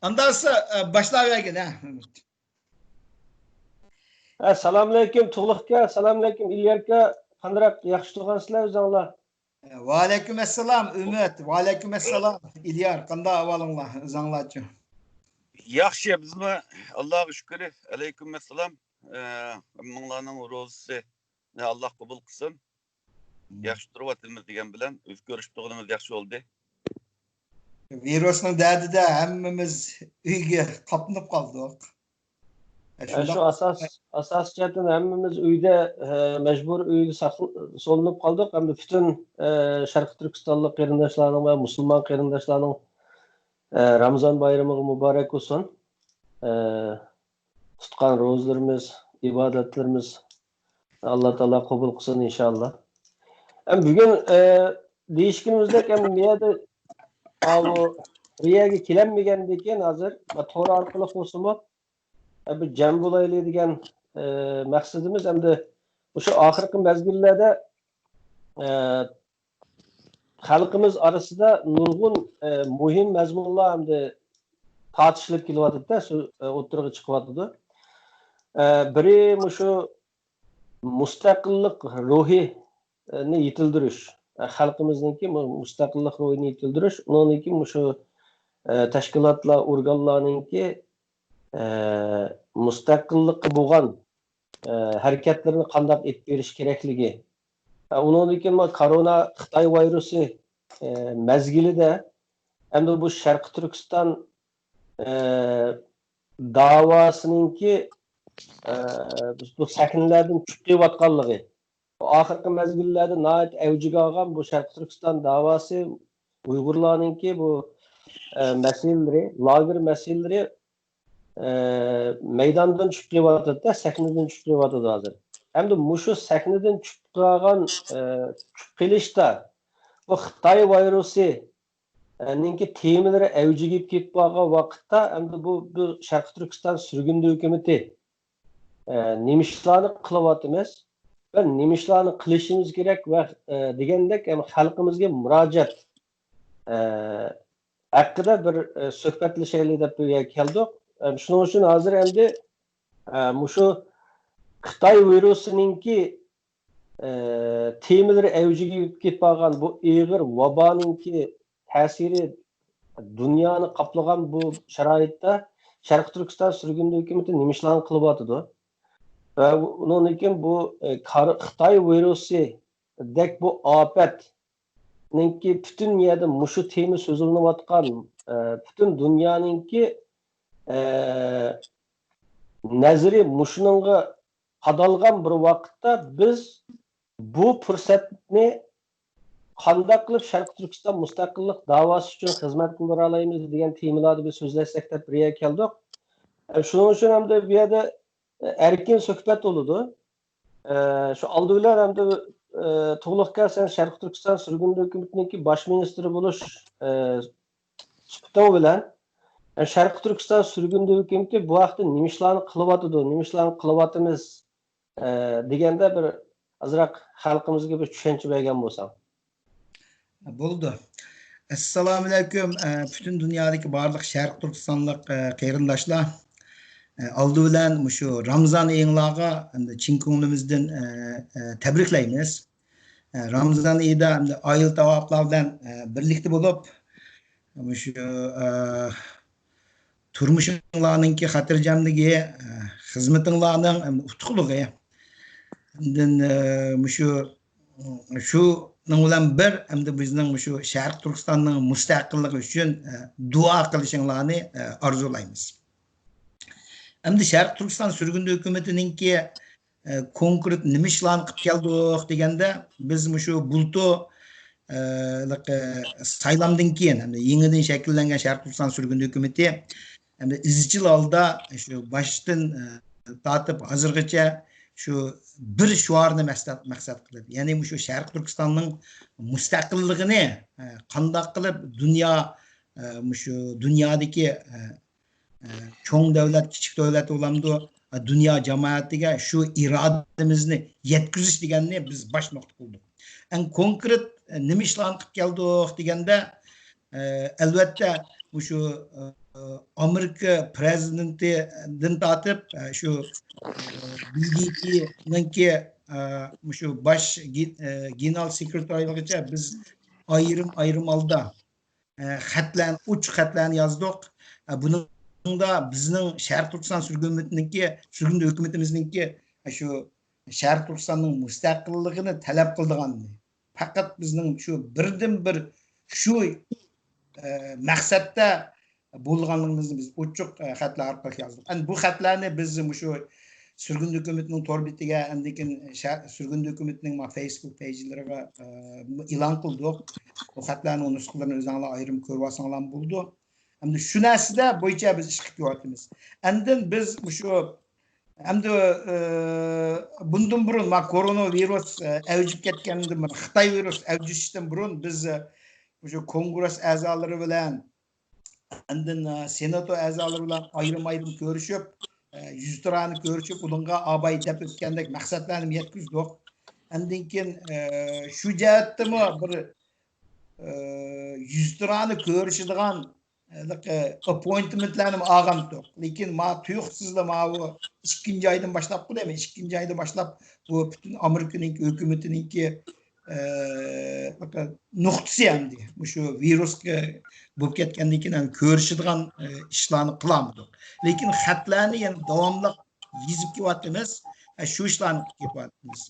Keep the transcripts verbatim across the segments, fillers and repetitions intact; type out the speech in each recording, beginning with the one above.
ئانداقسا، ئە، باشلاۋەرگىن، ھە. ھە، سالامئەلەيكۇم، تۇغلۇق ئاكا، سالامئەلەيكۇم، ئىليار ئاكا. قانداق، ياخشى تۇرغانسىلەر ئۆزۈڭلار؟ ۋەئەلەيكۇم ئەسسالام، ئۈمىد. ۋەئەلەيكۇم ئەسسالام، ئىليار. قانداق ئەھۋالىڭلار؟ ئۆزۈڭلارچۇ؟ ياخشى، بىزمۇ، ئاللاغا شۈكۈر. ئەلەيكۇم ئەسسالام. ئە، ھەممىڭلارنىڭ روزىسىنى ئاللا قوبۇل قىلسۇن. ياخشى تۇرۇۋاتىمىز دېگەن بىلەن، ئۆز كۆرۈشۈپ تۇرغىنىمىز ياخشى بولدى. ۋىرۇسنىڭ دەردىدە ھەممىمىز ئۆيگە قاپلىنىپ قالدۇق. ئە، شۇ ئاساس، ئاساسىي جەھەتتىن ھەممىمىز ئۆيدە، ئە، مەجبۇر ئۆيدە ساقل-، سولىنىپ قالدۇق. ھەمدە پۈتۈن، ئە، شەرقىي تۈركىستانلىق قېرىنداشلارنىڭ ۋە مۇسۇلمان قېرىنداشلارنىڭ، ئە، رامىزان بايرىمىغا مۇبارەك بولسۇن. ئە، تۇتقان روزىلىرىمىز، ئىبادەتلىرىمىز ئاللا تائالا قوبۇل قىلسۇن ئىنشاللا. ھەم بۈگۈن، ئە، دېيىشكىنىمىزدەك، ھەم بۇ يەردە، ئاۋۇ، بۇ يەرگە كېلەلمىگەندىن كېيىن ھازىر، ئە، تور ئارقىلىق بولسىمۇ، ئە، بىر جەم بولايلى دېگەن، ئە، مەقسىتىمىز. ھەمدە مۇشۇ ئاخىرقى مەزگىللەردە، ئە، خەلقىمىز ئارىسىدا نۇرغۇن، ئە، مۇھىم مەزمۇنلار ھەمدە تارتىشىلىپ كېلىۋاتىدۇ، سۆ-، ئە، ئوتتۇرىغا چىقىۋاتىدۇ. ئە، بىرى مۇشۇ مۇستەقىللىق روھىنى يېتىلدۈرۈش، ئە، خەلقىمىزنىڭكى مۇ-، مۇستەقىللىق روھىنى يېتىلدۈرۈش، ئۇنىڭدىن كېيىن مۇشۇ، ئە، تەشكىلاتلار، ئورگانلارنىڭكى، ئە، مۇستەقىللىققا بولغان، ئە، ھەرىكەتلىرىنى قانداق ئېلىپ بېرىش كېرەكلىكى، ئە، ئۇنىڭدىن كېيىن مۇ-، كورونا خىتاي ۋىرۇسى، ئە، مەزگىلىدە ئەمدى بۇ شەرقىي تۈركىستان، ئە، داۋاسىنىڭكى، ئە، بۇ سەھنىلەردىن چۈشۈپ قېلىۋاتقانلىقى، بۇ ئاخىرقى مەزگىللەردە ناھايىتى ئەۋجىگە ئالغان بۇ شەرقىي تۈركىستان داۋاسى، ئۇيغۇرلارنىڭكى بۇ، ئە، مەسىلىلىرى، لاگېر مەسىلىلىرى، ئە، مەيداندىن چۈشۈپ قېلىۋاتىدۇ، سەھنىدىن چۈشۈپ قېلىۋاتىدۇ ھازىر. ئەمدى مۇشۇ سەھنىدىن چۈشۈپ قالغان، ئە، چۈشۈپ قېلىشتا بۇ خىتاي ۋىرۇسى، ئە، نىڭكى تېمىلىرى ئەۋجىگە كېلىپ قالغان ۋاقىتتا، ئەمدى بۇ، بۇ شەرقىي تۈركىستان سۈرگۈندە ھۆكۈمىتى، ئە، نېمە ئىشلارنى قىلىۋاتىمىز ۋە نېمە ئىشلارنى قىلىشىمىز كېرەك ۋە، ئە، دېگەندەك، ئەم، خەلقىمىزگە مۇراجىئەت، ئە، ھەققىدە بىر، ئە، سۆھبەتلىشەيلى دەپ بۇ يەرگە كەلدۇق. ئە، شۇنىڭ ئۈچۈن ھازىر ئەمدى، ئە، مۇشۇ خىتاي ۋىرۇسىنىڭكى، ئە، تېمىلىرى ئەۋجىگە كېلىپ قالغان بۇ ئېغىر ۋابانىڭكى تەسىرى دۇنيانى قاپلىغان بۇ شارائىتتا شەرقىي تۈركىستان سۈرگۈندە ھۆكۈمىتى نېمە ئىشلارنى قىلىۋاتىدۇ؟ ۋە ئۇنىڭدىن كېيىن بۇ، ئە، كار-، خىتاي ۋىرۇسىدەك بۇ ئاپەتنىڭكى پۈتۈن يەردە مۇشۇ تېما سۆزلىنىۋاتقان، ئە، پۈتۈن دۇنيانىڭكى، ئە، نەزىرى مۇشۇنىڭغا قادالغان بىر ۋاقىتتا بىز بۇ پۇرسەتنى قانداق قىلىپ شەرقىي تۈركىستان مۇستەقىللىق داۋاسى ئۈچۈن خىزمەت قىلدۇرالايمىز دېگەن تېمىلاردا بىر سۆزلەشسەك دەپ بىر يەرگە كەلدۇق. شۇنىڭ ئۈچۈن ئەمدى بۇ يەردە ئەركىن سۆھبەت بولىدۇ. شۇ ئالدى بىلەن ئەمدى تۇغلۇق ئاكا، سەن شەرقىي تۈركىستان سۈرگۈندە ھۆكۈمىتىنىڭكى باش مىنىستىرى بولۇش سۈپىتىڭ بىلەن شەرقىي تۈركىستان سۈرگۈندە ھۆكۈمىتى بۇ ھەقتە نېمە ئىشلارنى قىلىۋاتىدۇ، نېمە ئىشلارنى قىلىۋاتىمىز، ئە، دېگەندە بىر ئازراق خەلقىمىزگە بىر چۈشەنچە بەرگەن بولساڭ. بولىدۇ. ئەسسالامۇئەلەيكۇم، ئە، پۈتۈن دۇنيادىكى بارلىق شەرقىي تۈركىستانلىق، ئە، قېرىنداشلار. ئە، ئالدى بىلەن مۇشۇ رامىزان ئېيىڭلارغا ئەمدى چىن كۆڭلىمىزدىن، ئە، ئە، تەبرىكلەيمىز. ئە، رامىزان ئېيىدا ئەمدى ئائىلە تاۋابىلار بىلەن، ئە، بىرلىكتە بولۇپ، مۇشۇ، ئە، تۇرمۇشۇڭلارنىڭكى خاتىرجەملىكى، خىزمىتىڭلارنىڭ ئۇتۇقلۇقى، ئاندىن، مۇشۇ، شۇنىڭ بىلەن بىر، ئەمدى بىزنىڭ مۇشۇ شەرقىي تۈركىستاننىڭ مۇستەقىللىقى ئۈچۈن دۇئا قىلىشىڭلارنى ئارزۇلايمىز. ئەمدى شەرقىي تۈركىستان سۈرگۈندە ھۆكۈمىتىنىڭكى ئە، كونكرېت نېمە ئىشلارنى قىلىپ كەلدۇق دېگەندە، بىز مۇشۇ بۇلتۇر، ئە، لىق-، ئە، سايلامدىن كېيىن، ھەمدە يېڭىدىن شەكىللەنگەن شەرقىي تۈركىستان سۈرگۈندە ھۆكۈمىتى ھەمدە ئىزچىل ھالدا شۇ باشتىن، ئە، تارتىپ ھازىرغىچە شۇ بىر شوئارنى مەقسەت، مەقسەت قىلىپ، يەنى مۇشۇ شەرقىي تۈركىستاننىڭ مۇستەقىللىقىنى، ئە، قانداق قىلىپ دۇنيا، ئە، مۇشۇ دۇنيادىكى، ئە، ئە، چوڭ دۆلەت، كىچىك دۆلەت بولامدۇ، دۇنيا جامائەتىگە شۇ ئىرادىمىزنى يەتكۈزۈش دېگەننى بىز باش نۇقتا قىلدۇق. ئەڭ كونكرېت، ئە، نېمە ئىشلارنى قىلىپ كەلدۇق دېگەندە، ئە، ئەلۋەتتە، مۇشۇ، ئە، ئامېرىكا پرېزىدېنتىدىن تارتىپ، شۇ، بى دى پىنىڭكى، مۇشۇ باش گېنېرال سېكرېتارىغىچە بىز ئايرىم-ئايرىم ھالدا، خەتلەرنى، ئوچۇق خەتلەرنى يازدۇق. بۇنىڭدا بىزنىڭ شەرقىي تۈركىستان سۈرگۈن ھۆكۈمىتىنىڭكى، سۈرگۈن ھۆكۈمىتىمىزنىڭكى شۇ شەرقىي تۈركىستاننىڭ مۇستەقىللىقىنى تەلەپ قىلىدىغانلىقىنى، پەقەت بىزنىڭ شۇ بىردىنبىر شۇ، ئە، مەقسەتتە بولغانلىقىمىزنى بىز ئوچۇق، ئە، خەتلەر ئارقىلىق يازدۇق. ئەمدى بۇ خەتلەرنى بىز مۇشۇ سۈرگۈن ھۆكۈمىتىنىڭ تور بېتىگە، ئاندىن كېيىن شە-، سۈرگۈن ھۆكۈمىتىنىڭ ما فېيسبۇك پېيجلىرىغا، ئە، ئېلان قىلدۇق. بۇ خەتلەرنىڭ نۇسخىلىرىنى ئۆزۈڭلار ئايرىم كۆرۈۋالساڭلارمۇ بولىدۇ. ئەمدى شۇ نەرسىدە بويىچە بىز ئىش قىلىپ كېلىۋاتىمىز. ئاندىن بىز مۇشۇ ئەمدى، ئى، بۇندىن بۇرۇن، ما، كورونا ۋىرۇس، ئى، ئەۋجىپ كەتكەندىن بۇرۇن، خىتاي ۋىرۇس ئەۋجىشىشتىن بۇرۇن بىز، ئى، مۇشۇ كونگرېس ئەزالىرى بىلەن، ئاندىن، ئى، سېناتو ئەزالىرى بىلەن ئايرىم-ئايرىم كۆرۈشۈپ، ئى، يۈزتۇرانە كۆرۈشۈپ، ئۇنىڭغا ئاباي دەپ ئۆتكەندەك مەقسەتلەرنى يەتكۈزدۇق. ئاندىن كېيىن، ئى، شۇ جەھەتتىمۇ بىر، ئى، يۈزتۇرانە كۆرۈشىدىغان ھېلىقى ئاپپوينتمېنتلارنىمۇ ئالغانتۇق. لېكىن ما تۇيۇقسىزلا ماۋۇ ئىككىنچى ئايدىن باشلاپقۇ دەيمەن، ئىككىنچى ئايدىن باشلاپ بۇ پۈتۈن ئامېرىكىنىڭكى ھۆكۈمىتىنىڭكى، ئە، نۇقتىسى ئەمدى مۇشۇ ۋىرۇسقا بولۇپ كەتكەندىن كېيىن ھەم كۆرۈشىدىغان، ئە، ئىشلارنى قىلالمىدۇق. لېكىن خەتلەرنى يەنە داۋاملىق يېزىپ كېلىۋاتىمىز. ئە، شۇ ئىشلارنى قىلىپ كېلىۋاتىمىز.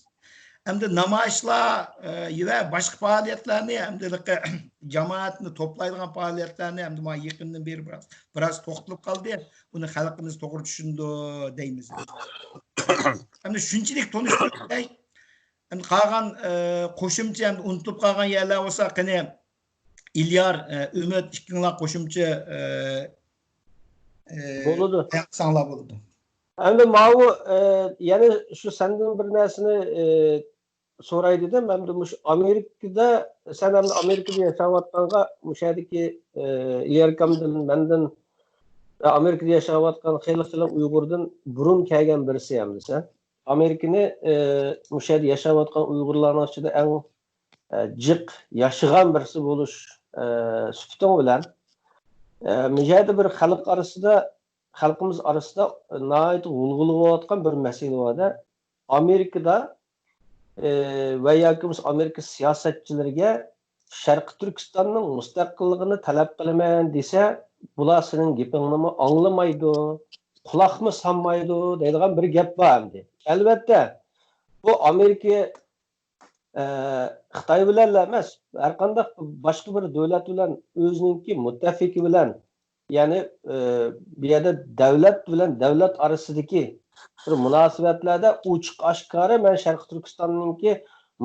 ئەمدى نامايىشلار، ئە، ۋە باشقا پائالىيەتلەرنى، ئەمدى جامائەتنى توپلايدىغان پائالىيەتلەرنى ئەمدى مانا يېقىندىن بېرى بىراز، بىراز توختىلىپ قالدى. بۇنى خەلقىمىز توغرا چۈشىنىدۇ دەيمىز. ئەمدى شۇنچىلىك تونۇشتۇرۇپ بېرەي. ئەمدى قالغان، ئە، قوشۇمچە، ئەمدى ئۇنتۇلۇپ قالغان يەرلەر بولسا، قېنى ئىليار، ئە، ئۈمىد، ئىككىڭلار قوشۇمچە، ئە، ئە، بولىدۇ. بايان قىلساڭلار بولىدۇ. ئەمدى ماۋۇ، ئە، يەنە شۇ سەندىن بىر نەرسىنى، ئە، سوراي دېدىم. ئەمدى مۇشۇ ئامېرىكىدا، سەن ئەمدى ئامېرىكىدا ياشاۋاتقانغا، مۇشۇ يەردىكى، ئە، ئىليار ئاكامدىن، مەندىن، ئامېرىكىدا ياشاۋاتقان خېلى خېلى ئۇيغۇردىن بۇرۇن كەلگەن بىرسى ئەمدى سەن. ئامېرىكىنى، ئە، مۇشۇ يەردە ياشاۋاتقان ئۇيغۇرلارنىڭ ئىچىدە ئەڭ، ئە، جىق ياشىغان بىرسى بولۇش، ئە، سۈپىتىڭ بىلەن، ئە، مۇشۇ يەردە بىر خەلق ئارىسىدا، خەلقىمىز ئارىسىدا ناھايىتى غۇلغۇلا بولۇۋاتقان بىر مەسىلە بار-دە. ئامېرىكىدا، ئى، ۋە ياكى بولمىسا ئامېرىكا سىياسەتچىلىرىگە شەرقىي تۈركىستاننىڭ مۇستەقىللىقىنى تەلەپ قىلىمەن دېسە، بۇلار سېنىڭ گېپىڭنىمۇ ئاڭلىمايدۇ، قۇلاقمۇ سالمايدۇ دەيدىغان بىر گەپ بار ئەمدى. ئەلۋەتتە، بۇ ئامېرىكا، ئە، خىتاي بىلەنلا ئەمەس، ھەرقانداق باشقا بىر دۆلەت بىلەن ئۆزىنىڭكى مۇتتەپىقى بىلەن يەنى، ئى، بۇ يەردە دۆلەت بىلەن دۆلەت ئارىسىدىكى بىر مۇناسىۋەتلەردە ئوچۇق ئاشكارا مەن شەرقىي تۈركىستاننىڭكى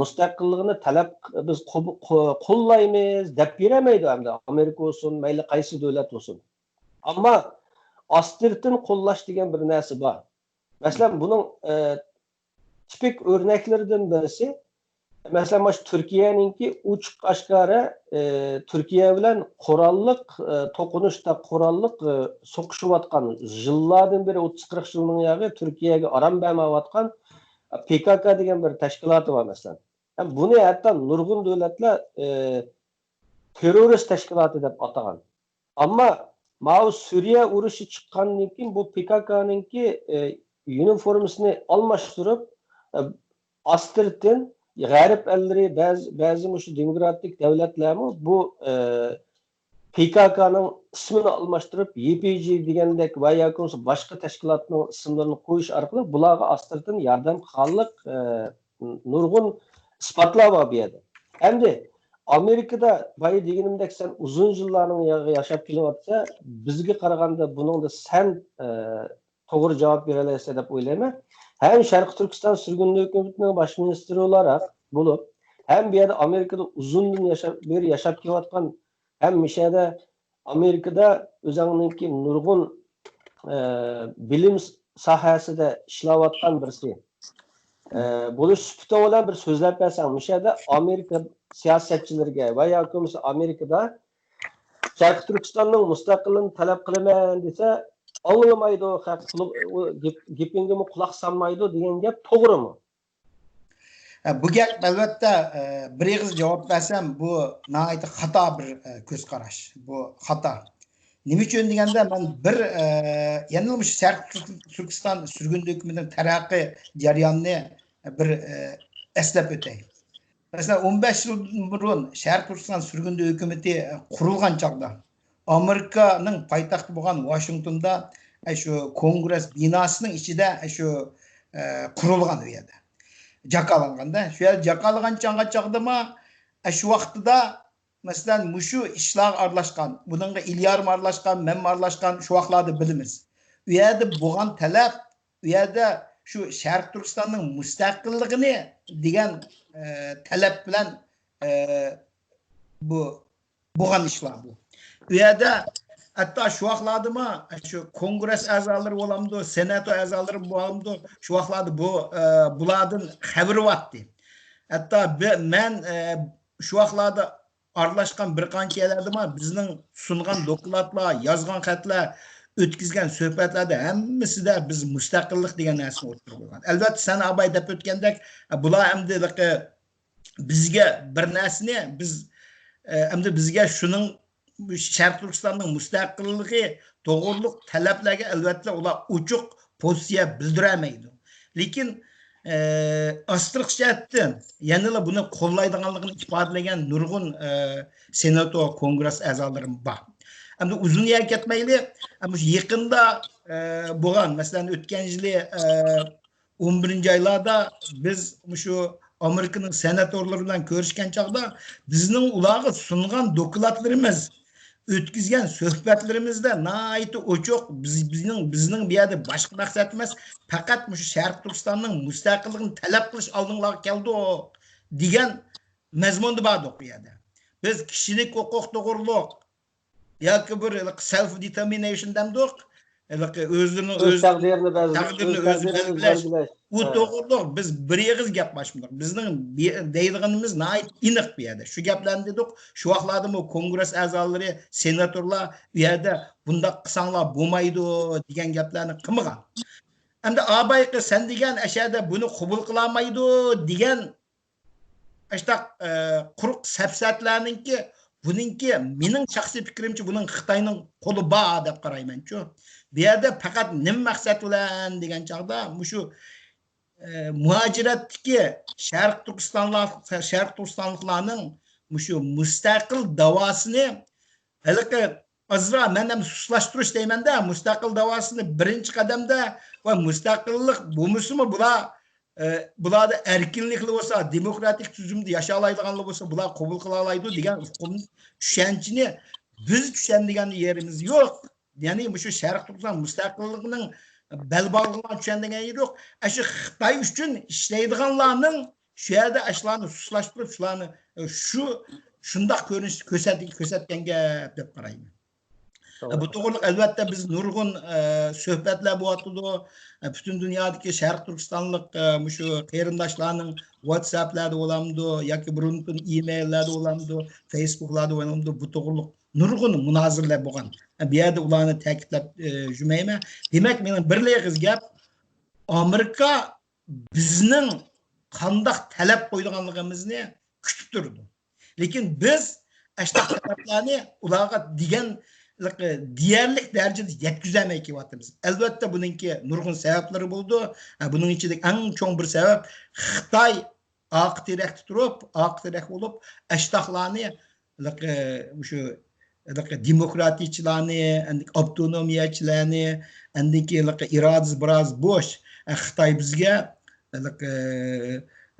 مۇستەقىللىقىنى تەلەپ، بىز قو-، قو-، قوللايمىز دەپ بېرەلمەيدۇ ئەمدى ئامېرىكا بولسۇن، مەيلى قايسى دۆلەت بولسۇن. ئەمما ئاستىرتىن قوللاش دېگەن بىر نەرسە بار. مەسىلەن، بۇنىڭ، ئى، تىپىك ئۆرنەكلىرىدىن بىرسى، مەسىلەن، مانا شۇ تۈركىيەنىڭكى ئوچۇق ئاشكارا، ئى، تۈركىيە بىلەن قوراللىق، ئى، توقۇنۇشتا قوراللىق، ئى، سوقۇشۇۋاتقان، يىللاردىن بېرى، ئوتتۇز قىرىق يىلنىڭ ياغى تۈركىيەگە ئارام بەرمەيۋاتقان، ئى، پى كاكا دېگەن بىر تەشكىلاتى بار مەسىلەن. ھەم بۇنى ھەتتا نۇرغۇن دۆلەتلەر، ئى، تېررورىست تەشكىلاتى دەپ ئاتىغان. ئەمما ماۋۇ سۈرىيە ئۇرۇشى چىققاندىن كېيىن بۇ پى كاكانىڭكى، ئى، يۇنىفورمىسىنى ئالماشتۇرۇپ، ئى، ئاستىرتىن غەرب ئەللىرى، بەزى، بەزى مۇشۇ دېموكراتىك دۆلەتلەرمۇ بۇ، ئى، پى كاكانىڭ ئىسمىنى ئالماشتۇرۇپ، يې پې جې دېگەندەك ۋە ياكى بولمىسا باشقا تەشكىلاتنىڭ ئىسىملىرىنى قويۇش ئارقىلىق بۇلارغا ئاستىرتىن ياردەم قىلغانلىق، ئى، نۇرغۇن ئىسپاتلار بار بۇ يەردە. ئەمدى ئامېرىكىدا بايا دېگىنىمدەك سەن ئۇزۇن يىللارنىڭ يا-، ياشاپ كېلىۋاتىسەن، بىزگە قارىغاندا بۇنىڭدا سەن، ئە، توغرا جاۋاب بېرەلەيسەن دەپ ئويلايمەن. ھەم شەرقىي تۈركىستان سۈرگۈن ھۆكۈمىتىنىڭ باش مىنىستىرى ئولاراق بولۇپ، ھەم بۇ يەردە ئامېرىكىدا ئۇزۇندىن ياشاپ، بېرى ياشاپ كېلىۋاتقان ھەم مۇشۇ يەردە ئامېرىكىدا ئۆزۈڭنىڭكى نۇرغۇن، ئە، بىلىم ساھەسىدە ئىشلەۋاتقان بىرسى، ئە، بولۇش سۈپىتىڭ بىلەن بىر سۆزلەپ بەرسەڭ، مۇشۇ يەردە ئامېرىكا سىياسەتچىلىرىگە ۋە ياكى بولمىسا ئامېرىكىدا شەرقىي تۈركىستاننىڭ مۇستەقىللىقىنى تەلەپ قىلىمەن دېسە، ئاڭلىمايدۇ، خەق قۇلۇق-، ئۇ گېپ-، گېپىڭگىمۇ قۇلاق سالمايدۇ دېگەن گەپ توغرىمۇ؟ ئە، بۇ گەپ، ئەلۋەتتە، ئە، بىر ئېغىز جاۋاب بەرسەم، بۇ ناھايىتى خاتا بىر، ئە، كۆز قاراش. بۇ خاتا. نېمە ئۈچۈن دېگەندە، مەن بىر، ئە، يەنىلا مۇشۇ شەرقىي تۈرك-، تۈركىستان سۈرگۈندە ھۆكۈمىتىنىڭ تەرەققىي جەريانىنى بىر، ئە، ئەسلەپ ئۆتەي. مەسىلەن، ئون بەش يىل بۇرۇن شەرقىي تۈركىستان سۈرگۈندە ھۆكۈمىتى قۇرۇلغان چاغدا، ئامېرىكانىڭ پايتەختى بولغان ۋاشىنگتوندا، ئە، شۇ كونگرېس بىناسىنىڭ ئىچىدە، ئە، شۇ، ئە، قۇرۇلغان ئۇ يەردە. جاكارلانغاندا، شۇ يەردە جاكارلىغان چاغدىمۇ، ئە، شۇ ۋاقتىدا مەسىلەن، مۇشۇ ئىشلارغا ئارىلاشقان، بۇنىڭغا ئىليارمۇ ئارىلاشقان، مەنمۇ ئارىلاشقان، شۇ ۋاقىتلاردا بىلىمىز. ئۇ يەردە بولغان تەلەپ، ئۇ يەردە شۇ شەرقىي تۈركىستاننىڭ مۇستەقىللىقىنى دېگەن، ئە، تەلەپ بىلەن، ئە، بۇ بولغان ئىشلار بۇ. ئۇ يەردە ھەتتا شۇ ۋاقىتلاردىمۇ شۇ كونگرېس ئەزالىرى بولامدۇ، سېناتو ئەزالىرى بولامدۇ، شۇ ۋاقىتلاردا بۇ، ئە، بۇلاردىن خەۋىرى بارتى. ھەتتا بى-، مەن، ئە، شۇ ۋاقىتلاردا ئارىلاشقان بىر قانچە يەرلەردىمۇ بىزنىڭ سۇنغان دوكلاتلار، يازغان خەتلەر، ئۆتكۈزگەن سۆھبەتلەردە ھەممىسىدە بىز مۇستەقىللىق دېگەن نەرسىنى ئوتتۇرىغا قويغان. ئەلۋەتتە، سەن ئاباي دەپ ئۆتكەندەك، بۇلار ئەمدى بىزگە بىر نەرسىنى، بىز، ئەمدى بىزگە شۇنىڭ، شەرقىي تۈركىستاننىڭ مۇستەقىللىقى توغرۇلۇق تەلەپلەرگە ئەلۋەتتە ئۇلار ئوچۇق پوزىتسىيە بىلدۈرەلمەيدۇ. لېكىن، ئە، ئاستىرقى جەھەتتىن يەنىلا بۇنى قوللايدىغانلىقىنى ئىپادىلىگەن نۇرغۇن، ئە، سېناتو، كونگرېس ئەزالىرىمۇ بار. ئەمدى ئۇزۇن يەرگە كەتمەيلى، مۇشۇ يېقىندا، ئە، بولغان، مەسىلەن، ئۆتكەن يىلى، ئە، ئون بىرىنچى ئايلاردا بىز مۇشۇ ئامېرىكىنىڭ سېناتورلىرى بىلەن كۆرۈشكەن چاغدا بىزنىڭ ئۇلارغا سۇنغان دوكلاتلىرىمىز، ئۆتكۈزگەن سۆھبەتلىرىمىزدە ناھايىتى ئوچۇق، بىز، بىزنىڭ، بىزنىڭ بۇ يەردە باشقا مەقسەت ئەمەس، پەقەت مۇشۇ شەرقىي تۈركىستاننىڭ مۇستەقىللىقىنى تەلەپ قىلىش ئالدىڭلارغا كەلدۇق دېگەن مەزمۇندا باردۇق بۇ يەردە. بىز كىشىلىك ھوقۇق توغرۇلۇق ياكى بىر ھېلىقى سېلف دېتېرمىنەيشن دەمدۇق، ھېلىقى ئۆزلىرىنىڭ ئۆز ئۆز تەقدىرىنى بەل-، تەقدىرىنى ئۆز ئۆزى تەقدىرىنى بەلگىلەش. بەلگىلەش. ئۇ ھە. توغرۇلۇق بىز بىر ئېغىز گەپ ئاچمىدۇق. بىزنىڭ بى-، دەيدىغىنىمىز ناھايىتى ئېنىق بۇ يەردە. شۇ گەپلەرنى دېدۇق. شۇ ۋاقىتلاردىمۇ كونگرېس ئەزالىرى، سېناتورلار ئۇ يەردە بۇنداق قىلساڭلار بولمايدۇ دېگەن گەپلەرنى قىلمىغان. ئەمدى ئابايقى سەن دېگەن ئەشەدە بۇنى قوبۇل قىلالمايدۇ دېگەن ئاشتاق، ئە، قۇرۇق سەپسەتىلەرنىڭكى، بۇنىڭكى، مېنىڭ شەخسىي پىكرىمچە، بۇنىڭ خىتاينىڭ قولى بار دەپ قارايمەنچۇ. بۇ يەردە پەقەت نېمە مەقسەت بىلەن دېگەن چاغدا، مۇشۇ، ئە، مۇھاجىرەتتىكى شەرقىي تۈركىستانلار، شەرقىي تۈركىستانلىقلارنىڭ مۇشۇ مۇستەقىل داۋاسىنى ھېلىقى ئازراق مەن ھەم سۇسلاشتۇرۇش دەيمەن-دە، مۇستەقىل داۋاسىنى بىرىنچى قەدەمدە ۋە مۇستەقىللىق بولمىسىمۇ بۇلار، ئە، بۇلاردا ئەركىنلىكلا بولسا، دېموكراتىك تۈزۈمدە ياشالايدىغانلا بولسا، بۇلار قوبۇل قىلالايدۇ دېگەن ئۇقۇم، چۈشەنچىنى بىز چۈشەنمىگەن يېرىمىز يوق. يەنى مۇشۇ شەرقىي تۈركىستان مۇستەقىللىقىنىڭ بەل باغلىغان چۈشەنمىگەن يېرى يوق. ئاشۇ خىتاي ئۈچۈن ئىشلەيدىغانلارنىڭ شۇ يەردە ئاشۇلارنى سۇسلاشتۇرۇپ، شۇلارنى، ئە، شۇ، شۇنداق كۆرۈنۈشتە كۆرسەت-، كۆرسەتكەن گەپ دەپ قارايمەن. توغرا. بۇ توغرىلىق ئەلۋەتتە بىز نۇرغۇن، ئە، سۆھبەتلەر بولۇۋاتىدۇ. ئە، پۈتۈن دۇنيادىكى شەرقىي تۈركىستانلىق، ئە، مۇشۇ قېرىنداشلارنىڭ ۋاتساپلاردا بولامدۇ ياكى بۇرۇنقى ئىمېيللاردا بولامدۇ، فېيسبۇكلاردا بولامدۇ، بۇ توغرىلىق نۇرغۇن مۇنازىرىلەر بولغان. ئە، بۇ يەردە ئۇلارنى تەكىتلەپ، ئە، يۈرمەيمەن. دېمەك، مېنىڭ بىرلا ئېغىز گەپ، ئامېرىكا بىزنىڭ قانداق تەلەپ قويىدىغانلىقىمىزنى كۈتۈپ تۇرىدۇ. لېكىن بىز ئاشۇنداق تەلەپلەرنى ئۇلارغا دېگەن، دېيەرلىك دەرىجىدە يەتكۈزەلمەي كېلىۋاتىمىز. ئەلۋەتتە، بۇنىڭكى نۇرغۇن سەۋەبلىرى بولىدۇ. ھە، بۇنىڭ ئىچىدىكى ئەڭ چوڭ بىر سەۋەب خىتاي ئارقا تىرەكتە تۇرۇپ، ئارقا تىرەك بولۇپ، ئاشۇنداقلارنى، ھېلىقى، مۇشۇ، ھېلىقى دېموكراتىيىچىلارنى، ئەندىكى ئاپتونومىيەچىلەرنى، ئەندىكى ھېلىقى ئىرادىسى بىراز بوش، ئە، خىتاي بىزگە ھېلىقى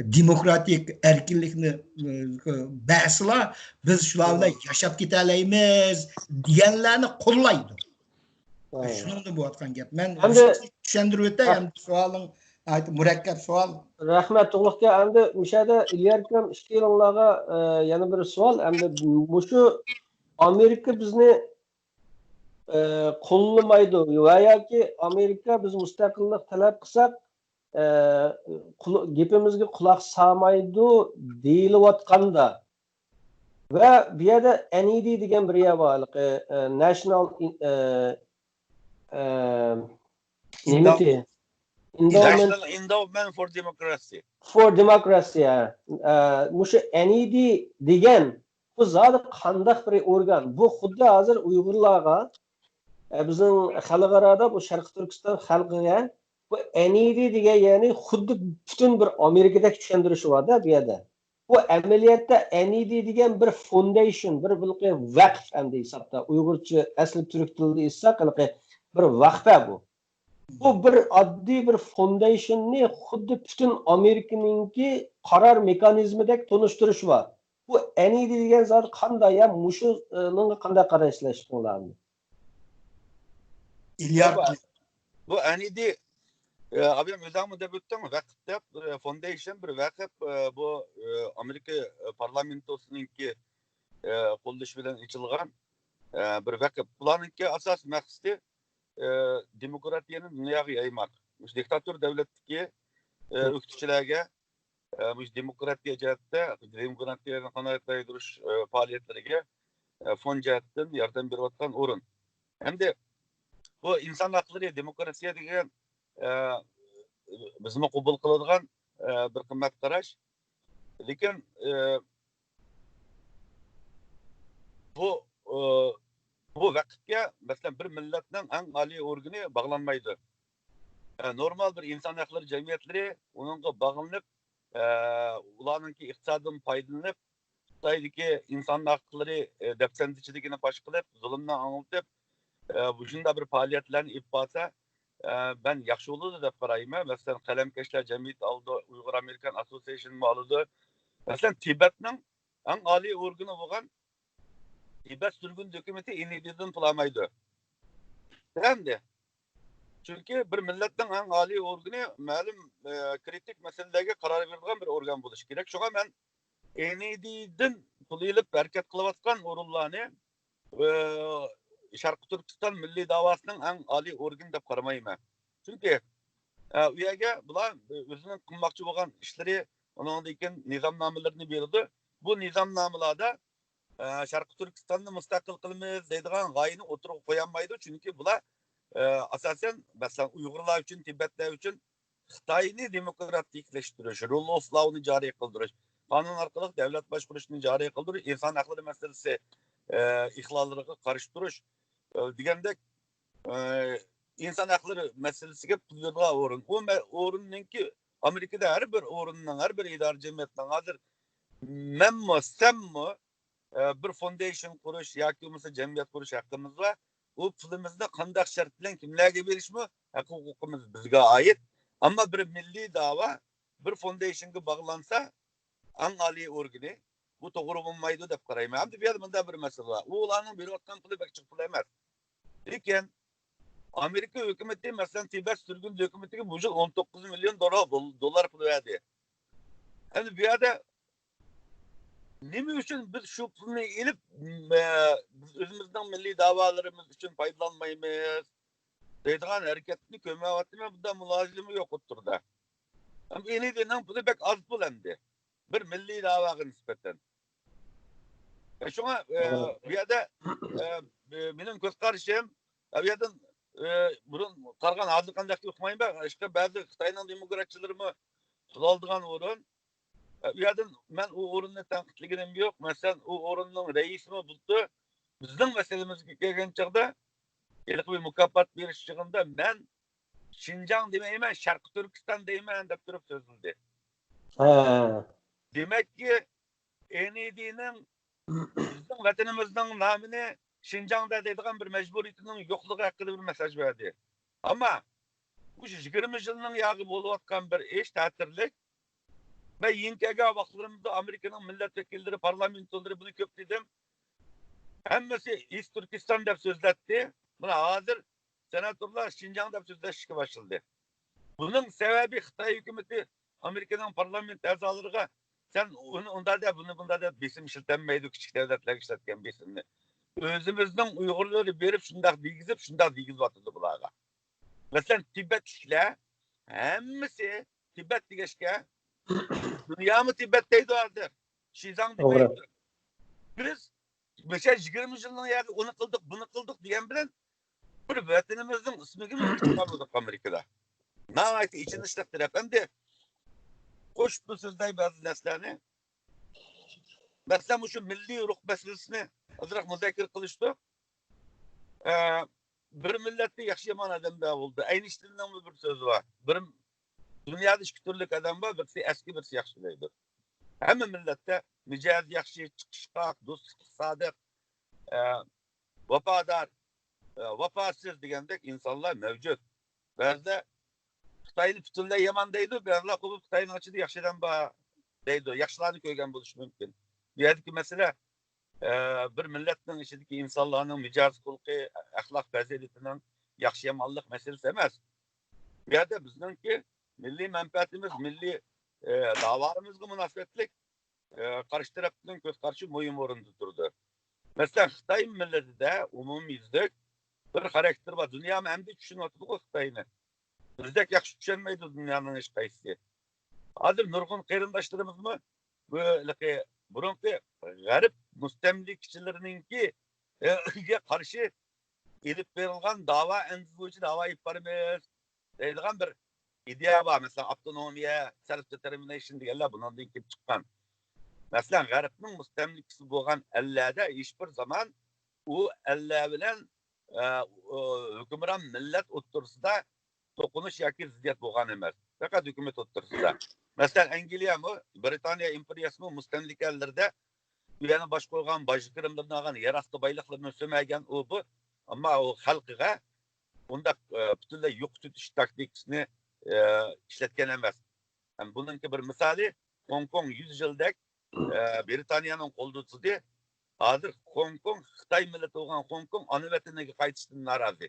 دېموكراتىك ئەركىنلىكنى، ئە، بەرسىلا، بىز شۇلار بىلەن ياشاپ كېتەلەيمىز دېگەنلەرنى قوللايدۇ. ھە. شۇنىڭدىن بولۇۋاتقان گەپ. مەن ئەمدى چۈشەندۈرۈپ ئۆتەي، ھە. ئەمدى سوئالىڭ ناھايىتى مۇرەككەپ سوئال. رەھمەت، تۇغلۇق ئاكا. ئەمدى مۇشۇ يەردە ئىليار ئاكام ئىككىيلىڭلارغا، ئە، يەنە بىر سوئال. ئەمدى مۇشۇ ئامېرىكا بىزنى، ئە، قوللىمايدۇ ۋە ياكى ئامېرىكا بىز مۇستەقىللىق تەلەپ قىلساق، ئە، قۇل-، گېپىمىزگە قۇلاق سالمايدۇ دېيىلىۋاتقاندا، ۋە بۇ يەردە ئەن ئى دى دېگەن بىر يەر بار، ھېلىقى، ئە، نەشنال ئىن-، ئە، ئە، نېمىتى؟ Endowment. National Endowment for Democracy. For Democracy، ھە. ئە، مۇشۇ ئەن ئى دى دېگەن، بۇ زادى قانداق بىر ئورگان؟ بۇ خۇددى ھازىر ئۇيغۇرلارغا ئە، بىزنىڭ خەلقئارادا بۇ شەرقىي تۈركىستان خەلقىگە بۇ ئەنئىدى دېگەن يەرنى خۇددى پۈتۈن بىر ئامېرىكىدەك چۈشەندۈرۈشى بار-دە بۇ يەردە. بۇ ئەمەلىيەتتە ئەنئىدى دېگەن بىر فوندېيشن، بىر، بىر ۋەقىف ئەمدى ھېسابتا. ئۇيغۇرچە ئەسلى تۈرك تىلىدا ئېيتساق، ھېلىقى بىر ۋەقفە بۇ. بۇ بىر ئاددىي بىر فوندېيشننى خۇددى پۈتۈن ئامېرىكىنىڭكى قارار مېخانىزمىدەك تونۇشتۇرۇشى بار. بۇ ئەنئىدى دېگەن زادى قانداق يا؟ مۇشۇنىڭغا قانداق قارايسىلەر ئىككىڭلار؟ ئىليار. بۇ، بۇ ئەنئىدى، ئە، ئابىم ئۆزەڭمۇ دەپ ئۆتتۈڭ، ۋەقىپ دەپ، ئە، فوندېيشن بىر ۋەقىپ، ئە، بۇ، ئە، ئامېرىكا، ئە، پارلامېنتوسىنىڭكى، ئە، قوللىشى بىلەن ئېچىلغان، ئە، بىر ۋەقىپ. بۇلارنىڭكى ئاساسىي مەقسىتى، ئە، دېموكراتىيەنى دۇنياغا يايماق. مۇشۇ دىكتاتور دۆلەتتىكى، ئە، ئۆكتىچىلەرگە، ئە، مۇشۇ دېموكراتىيە جەھەتتە، دېموكراتىيەنى قانائەتلەندۈرۈش، ئە، پائالىيەتلىرىگە، ئە، فوند جەھەتتىن ياردەم بېرىۋاتقان ئورۇن. ئەمدى بۇ ئىنسان ھەقلىرى، دېموكراتىيە دېگەن، ئە، بىزمۇ قوبۇل قىلىدىغان، ئە، بىر قىممەت قاراش. لېكىن، ئە، بۇ، ئە، بۇ ۋەقىپكە، مەسىلەن، بىر مىللەتنىڭ ئەڭ ئالىي ئورگىنى باغلانمايدۇ. ئە، نورمال بىر ئىنسان ھەقلىرى جەمئىيەتلىرى ئۇنىڭغا باغلىنىپ، ئە، ئۇلارنىڭكى ئىقتىسادىدىن پايدىلىنىپ، خىتايدىكى ئىنسان ھەقلىرى، ئە، دەپسەندىچىلىكىنى پاش قىلىپ، زۇلۇمنى ئاڭلىتىپ، ئە، مۇشۇنداق بىر پائالىيەتلەرنى ئېلىپ بارسا، ئە، مەن ياخشى بولىدۇ دەپ قارايمەن. مەسىلەن، قەلەمكەشلەر جەمئىيىتى ئالىدۇ، ئۇيغۇر ئامېرىكان ئاسسوسىيېشنمۇ ئالىدۇ. مەسىلەن، تىبەتنىڭ ئەڭ ئالىي ئورگىنى بولغان تىبەت سۈرگۈن ھۆكۈمىتى ئېنئىدىدىن پۇل ئالمايدۇ. ئەمدى چۈنكى بىر مىللەتنىڭ ئەڭ ئالىي ئورگىنى مەلۇم، ئە، كرىتىك مەسىلىلەرگە قارار بېرىدىغان بىر ئورگان بولۇشى كېرەك. شۇڭا مەن ئېنئىدىدىن پۇل ئېلىپ ھەرىكەت قىلىۋاتقان ئورۇنلارنى، ئە، شەرقىي تۈركىستان مىللىي داۋاسىنىڭ ئەڭ ئالىي ئورگىنى دەپ قارىمايمەن. چۈنكى، ئە، ئۇ يەرگە بۇلار ئۆزىنىڭ قىلماقچى بولغان ئىشلىرى، ئۇنىڭدىن كېيىن نىزامنامىلىرىنى بېرىدۇ. بۇ نىزامنامىلاردا ئە، شەرقىي تۈركىستاننى مۇستەقىل قىلىمىز دەيدىغان غايىنى ئوتتۇرىغا قويالمايدۇ. چۈنكى بۇلار، ئە، ئاساسەن، مەسىلەن، ئۇيغۇرلار ئۈچۈن، تىبەتلەر ئۈچۈن خىتاينى دېموكراتىكلەشتۈرۈش، رۇل ئوف لاۋنى جارى قىلدۇرۇش، قانۇن ئارقىلىق دۆلەت باشقۇرۇشنى جارى قىلدۇرۇش، ئىنسان ھەقلىرى مەسىلىسى، ئە، ئىخلاللىرىغا قارشى تۇرۇش، ئە، دېگەندەك، ئە، ئىنسان ھەقلىرى مەسىلىسىگە پۇل بېرىدىغان ئورۇن. ئۇ مە-، ئورۇننىڭكى، ئامېرىكىدا ھەر بىر ئورۇننىڭ، ھەر بىر ئىدارە جەمئىيەتنىڭ ھازىر مەنمۇ، سەنمۇ، ئە، بىر فوندېيشن قۇرۇش ياكى بولمىسا جەمئىيەت قۇرۇش ھەققىمىز بار. ئۇ پۇلىمىزنى قانداق شەرت بىلەن كىملەرگە بېرىشمۇ ھەق ھوقۇقىمىز بىزگە ئائىت. ئەمما بىر مىللىي داۋا بىر فوندېيشنغا باغلانسا، ئەڭ ئالىي ئورگىنى، بۇ توغرا بولمايدۇ دەپ قارايمەن. ئەمدى بۇ يەردە مۇنداق بىر مەسىلە بار. ئۇ ئۇلارنىڭ بېرىۋاتقان پۇلى بەك جىق پۇل ئەمەس. لېكىن ئامېرىكا ھۆكۈمىتى، مەسىلەن، تىبەت سۈرگۈن ھۆكۈمىتىگە بۇ يىل ئون توققۇز مىليون دوللار، دوللار پۇل بەردى. ئەمدى بۇ يەردە نېمە ئۈچۈن بىز شۇ پۇلنى ئېلىپ، م-، ئە، بىز ئۆزىمىزنىڭ مىللىي داۋالىرىمىز ئۈچۈن پايدىلانمايمىز دەيدىغان ھەرىكەتنى كۆرمەيۋاتىمەن، بۇندا مۇلازىمە يوق ئوتتۇرىدا. ئەمدى ئېنىدىنىڭ پۇلى بەك ئاز پۇل ئەمدى. بىر مىللىي داۋاغا نىسبەتەن. ئە، شۇڭا، ئە، بۇ يەردە، ئە، مېنىڭ كۆز قارىشىم، ئە، بۇ يەردىن، ئە، بۇرۇن قارىغان، ھازىر قانداق ئۇقمايمەن، ئىشقىلىپ بەزى خىتاينىڭ دېموكراتچىلىرىمۇ پۇل ئالىدىغان ئورۇن. ئە، ئۇ يەردىن مەن ئۇ ئورۇننى تەنقىدلىگىنىم يوق. مەسىلەن، ئۇ ئورۇننىڭ رەئىسىمۇ بۇلتۇر بىزنىڭ مەسىلىمىزگە كەلگەن چاغدا، ھېلىقى بىر مۇكاپات بېرىش چېغىدا مەن شىنجاڭ دېمەيمەن، شەرقىي تۈركىستان دەيمەن دەپ تۇرۇپ سۆزلىدى. ھە. دېمەككى، ئېنىدىنىڭ بىزنىڭ ۋەتىنىمىزنىڭ نامىنى شىنجاڭدا دەيدىغان بىر مەجبۇرىيىتىنىڭ يوقلۇقى ھەققىدە بىر مەساج بەردى. ئەمما مۇشۇ يىگىرمە يىلنىڭ ياغى بولۇۋاتقان بىر ئىش، تەتۈرلۈك. مەن يېڭى كەلگەن ۋاقىتلىرىمىزدا ئامېرىكىنىڭ مىللەت ۋەكىللىرى، پارلامېنتلىرى بۇنى كۆپ دېدىم. ھەممىسى ئىست تۈركىستان دەپ سۆزلەتتى. مانا ھازىر سېناتورلار شىنجاڭ دەپ سۆزلەشكە باشلىدى. بۇنىڭ سەۋەبى خىتاي ھۆكۈمىتى ئامېرىكىنىڭ پارلامېنت ئەزالىرىغا، سەن ئۇنى ئۇنداق دە، بۇنى بۇنداق دە، بېسىم ئىشلىتەلمەيدۇ، كىچىك دۆلەتلەرگە ئىشلەتكەن بېسىمنى. ئۆزىمىزنىڭ ئۇيغۇرلىرى بېرىپ شۇنداق دېگۈزۈپ، شۇنداق دېگۈزۈۋاتىدۇ بۇلارغا. مەسىلەن، تىبەتلىكلەر ھەممىسى تىبەت دېگەچكە، دۇنيامۇ تىبەت دەيدۇ ھازىر. شىزاڭ دېمەيدۇ. بىز مەسىلەن، يىگىرمە يىلنىڭ ياغى ئۇنى قىلدۇق، بۇنى قىلدۇق دېگەن بىلەن بىر ۋەتىنىمىزنىڭ ئىسمىگىمۇ چىقارمىدۇق ئامېرىكىدا. ناھايىتى ئېچىنىشلىق تەرەپ. ئەمدى قوشۇپمۇ سۆزلەي بەزى نەرسىلەرنى. مەسىلەن، مۇشۇ مىللىي روھ مەسىلىسىنى ئازراق مۇزاكىرە قىلىشتۇق. ئە، بىر مىللەتتە ياخشى يامان ئادەملەر بولىدۇ. ئەينشتىننىڭمۇ بىر سۆزى بار. بىر دۇنيادا ئىككى تۈرلۈك ئادەم بار، بىرسى ئەسكى، بىرسى ياخشى دەيدۇ. ھەممە مىللەتتە مىجەزى ياخشى، چىقىشقاق، دوستلۇققا سادىق، ئە، ۋاپادار، ئە، ۋاپاسىز دېگەندەك ئىنسانلار مەۋجۇت. بەزىدە خىتاينى پۈتۈنلەي يامان دەيدۇ، بەزىلەر قوبۇپ خىتاينىڭ ئىچىدە ياخشى ئادەم بار دەيدۇ. ياخشىلارنى كۆرگەن بولۇشى مۇمكىن. بۇ يەردىكى مەسىلە، ئە، بىر مىللەتنىڭ ئىچىدىكى ئىنسانلارنىڭ مىجەز خۇلقى، ئەخلاق پەزىلىتىنىڭ ياخشى يامانلىق مەسىلىسى ئەمەس. بۇ يەردە بىزنىڭكى مىللىي مەنپەئەتىمىز، مىللىي، ئە، داۋالىرىمىزغا مۇناسىۋەتلىك، ئە، قارشى تەرەپنىڭ كۆز قارىشى مۇھىم ئورۇندا تۇرىدۇ. مەسىلەن، خىتاي مىللىتىدە ئومۇميۈزلۈك بىر خاراكتېر بار. دۇنيامۇ ئەمدى چۈشىنىۋاتىدۇغۇ خىتاينى. بىزدەك ياخشى چۈشەنمەيدۇ دۇنيانىڭ ھېچقايسىسى. ھازىر نۇرغۇن قېرىنداشلىرىمىزمۇ بۇ ھېلىقى بۇرۇنقى غەرب مۇستەملىكىچىلىرىنىڭكى، ئە، قارشى ئېلىپ بېرىلغان داۋا ئەندىزە بويىچە داۋا ئېلىپ بارىمىز دەيدىغان بىر ئىدىيە بار. مەسىلەن، ئاپتونومىيە، سېلف دېتېرمىنېيشن دېگەنلەر بۇنىڭدىن كېلىپ چىققان. مەسىلەن، غەربنىڭ مۇستەملىكىسى بولغان ئەللەردە ھېچبىر زامان ئۇ ئەللەر بىلەن، ئە، ئۇ ھۆكۈمران مىللەت ئوتتۇرىسىدا توقۇنۇش ياكى زىددىيەت بولغان ئەمەس. پەقەت ھۆكۈمەت ئوتتۇرىسىدا. مەسىلەن، ئەنگلىيەمۇ، بىرىتانىيە ئىمپېرىيەسىمۇ مۇستەملىكە ئەللىرىدە ئۇ يەرنى باشقۇرغان، باج كىرىملىرىنى ئالغان، يەر ئاستى بايلىقلىرىنى سۆمەرگەن ئۇ بۇ. ئەمما ئۇ خەلقىگە ئۇنداق، ئە، پۈتۈنلەي يوقىتىۋېتىش تاكتىكىسىنى، ئە، ئىشلەتكەن ئەمەس. ھەم بۇنىڭكى بىر مىسالى، خوڭكوڭ يۈز يىلدەك، ئە، بىرىتانىيەنىڭ قولىدا تۇتۇلدى. ھازىر خوڭكوڭ، خىتاي مىللىتى بولغان خوڭكوڭ ئانا ۋەتىنىگە قايتىشتىن نارازى.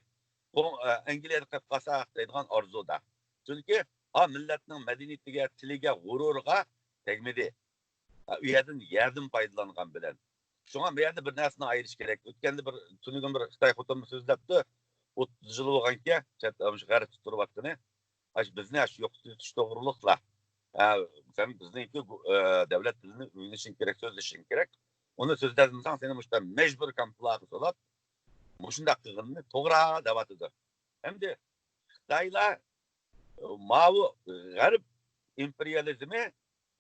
خوڭ-، ئە، ئەنگلىيەدە قېلىپ قالساق دەيدىغان ئارزۇدا. چۈنكى ئا مىللەتنىڭ مەدەنىيىتىگە، تىلىگە، غۇرۇرىغا تەگمىدى. ئە، ئۇ يەردىن يەردىن پايدىلانغان بىلەن. شۇڭا بۇ يەردە بىر نەرسىنى ئايرىش كېرەك. ئۆتكەندە بىر تۈنۈگۈن بىر خىتاي خوتۇنمۇ سۆزلەپتۇ. ئوتتۇز يىل بولغانكەن، چەت-، مۇشۇ غەربتە تۇرۇۋاتقىنى. ئاش بىزنى ئاش يوقىتىش توغرۇلۇقلا. ئە، سەن بىزنىڭكى، ئە، دەۋلەت تىلىنى ئۆگىنىشىڭ كېرەك، سۆزلىشىڭ كېرەك. ئۇنى سۆزلەتمىسەڭ، سېنى مۇشۇنداق مەجبۇرىي كامپلارغا سولاپ، مۇشۇنداق قىلغىنىنى توغرا دەۋاتىدۇ. ئەمدى خىتايلار، ماۋۇ غەرب ئىمپېرىيالىزمى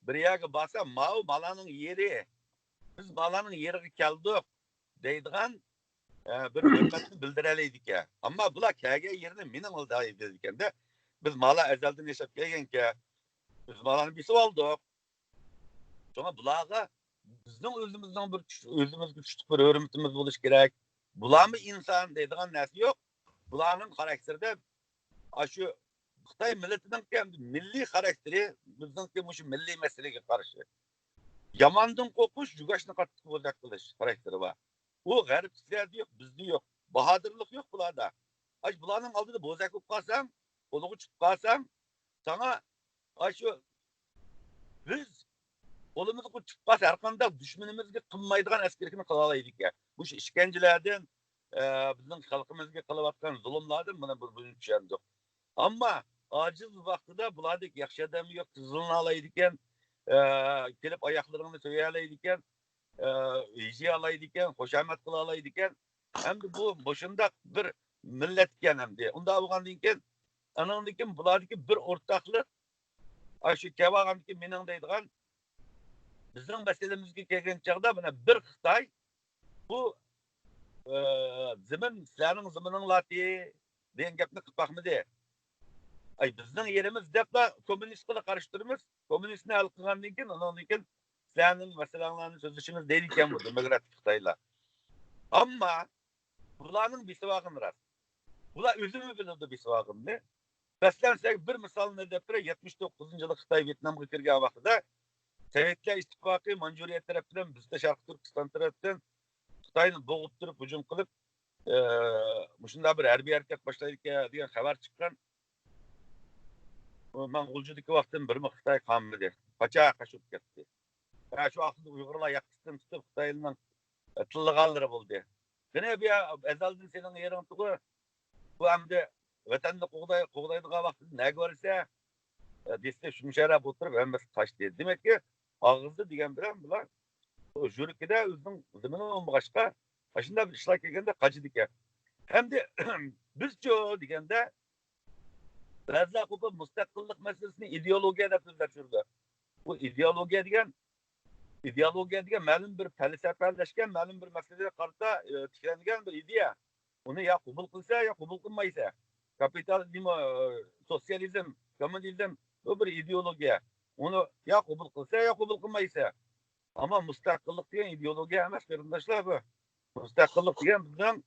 بىر يەرگە بارسا، ماۋۇ مالارنىڭ يېرى، بىز مالارنىڭ يېرىگە كەلدۇق دەيدىغان، ئە، بىر ھۆرمەتنى بىلدۈرەلەيدىكەن. ئەمما بۇلار كەلگەن يېرىنى مېنىڭ دەيدىكەندە، بىز مالار ئەزەلدىن ياشاپ كەلگەنكەن، بىز مالارنى بېسىۋالدۇق. شۇڭا بۇلارغا بىزنىڭ ئۆزىمىزنىڭ بىر كۈچ-، ئۆزىمىزگە كۈچلۈك بىر ھۆرمىتىمىز بولۇشى كېرەك. بۇلارمۇ ئىنسان دەيدىغان نەرسە يوق. بۇلارنىڭ خاراكتېرىدە ئاشۇ خىتاي مىللىتىنىڭ مىللىي خاراكتېرى بىزنىڭكى مۇشۇ مىللىي مەسىلىگە قارشى. ياماندىن قورقۇش، يۇگاشنى قاتتىق بوزەك قىلىش خاراكتېرى بار. ئۇ غەربلىكلەردە يوق، بىزدە يوق. باھادىرلىق يوق بۇلاردا. ئاش بۇلارنىڭ ئالدىدا بوزەك بولۇپ قالساڭ، قولىغا چۈشۈپ قالساڭ، ساڭا ئاشۇ بىز قولىمىزغا چۈشۈپ قالسا، ھەر قانداق دۈشمىنىمىزگە قىلمايدىغان ئەسكىرىكىنى قىلالايدىكەن. مۇشۇ ئىشكەنجىلەردىن، ئە، بىزنىڭ خەلقىمىزگە قىلىۋاتقان زۇلۇملاردىن مانا بۇ-، بۇنى چۈشەندۇق. ئەمما ئاجىز ۋاقتىدا بۇلاردەك ياخشى ئادەم يوق، تىزلىنالايدىكەن، ئە، كېلىپ ئاياقلىرىڭنى سۆيەلەيدىكەن، ئە، ھىجىيالايدىكەن، خۇشامەت قىلالايدىكەن. ئەمدى بۇ مۇشۇنداق بىر مىللەت ئىكەن ئەمدى. ئۇنداق بولغاندىن كېيىن، ئانىڭدىن كېيىن بۇلاردىكى بىر ئورتاقلىق، ئاشۇ كەۋاغاندىكى مېنىڭ دەيدىغان، بىزنىڭ مەسىلىمىزگە كەلگەن چاغدا، مانا بىر خىتاي بۇ، ئە، زېمىن سىلەرنىڭ زېمىنىڭلاتى دېگەن گەپنى قىلىپ باقمىدى. ئاي، بىزنىڭ يېرىمىز دەپلا كوممۇنىستقىلا قارشى تۇرىمىز. كوممۇنىستنى ھەل قىلغاندىن كېيىن، ئۇنىڭدىن كېيىن سىلەرنىڭ مەسىلەڭلارنى سۆزلىشىمىز دەيدىكەن بۇ دېموكراتىك خىتايلار. ئەمما بۇلارنىڭ بېسىۋالغىنى راست. بۇلار ئۆزىمۇ بىلىدۇ بېسىۋالغىنىنى. مەسىلەن، سىلەرگە بىر مىسالنى دەپ بېرەي، يەتمىش توققۇزىنچى يىلى خىتاي ۋيېتنامغا كىرگەن ۋاقتىدا سوۋېتلار ئىتتىپاقى مانجۇرىيە تەرەپ بىلەن بىزدە شەرقىي تۈركىستان تەرەپتىن خىتاينى بوغۇپ تۇرۇپ ھۇجۇم قىلىپ، ئى، مۇشۇنداق بىر ھەربىي ھەرىكەت باشلايدىكەن دېگەن خەۋەر چىققان. مەن غۇلجىدىكى ۋاقتىم بىرمۇ خىتاي قالمىدى. قاچا قاچ بولۇپ كەتتى. ھە، شۇ ۋاقىتتا ئۇيغۇرلار ياقىسىدىن تۇتۇپ خىتاينىڭ، ئە، تىللىغانلىرى بولدى. قېنى بۇ يا ئەزەلدىن سېنىڭ يېرىڭ تۇغۇ، بۇ ئەمدى ۋەتەننى قوغداي-، قوغدايدىغان ۋاقتىدا نەگە بارسا، ئە، دېسە شۇمشەرەپ ئولتۇرۇپ ھەممىسى قاچتى. دېمەككى، ئاغزىدا دېگەن بىلەن بۇلار يۈرىكىدە ئۆزىنىڭ زېمىنى بولمىغاچقا، ئاشۇنداق بىر ئىشلار كەلگەندە قاچىدىكەن. ئەمدى بىزچۇ دېگەندە، بەزىلەر قوپۇپ مۇستەقىللىق مەسىلىسىنى ئىدېئولوگىيە دەپ سۆزلەپ يۈرىدۇ. بۇ ئىدېئولوگىيە دېگەن، ئىدېئولوگىيە دېگەن مەلۇم بىر پەلسەپەلەشكەن، مەلۇم بىر مەسىلىگە قارىتا، ئى، تىكلەنگەن بىر ئىدىيە. ئۇنى يا قوبۇل قىلسا، يا قوبۇل قىلمايسا. كاپىتال، نېمە، سوتسىيالىزم، كوممۇنىزم، بۇ بىر ئىدېئولوگىيە. ئۇنى يا قوبۇل قىلسا، يا قوبۇل قىلمايسا. ئەمما مۇستەقىللىق دېگەن ئىدېئولوگىيە ئەمەس، قېرىنداشلار، بۇ. مۇستەقىللىق دېگەن بىزنىڭ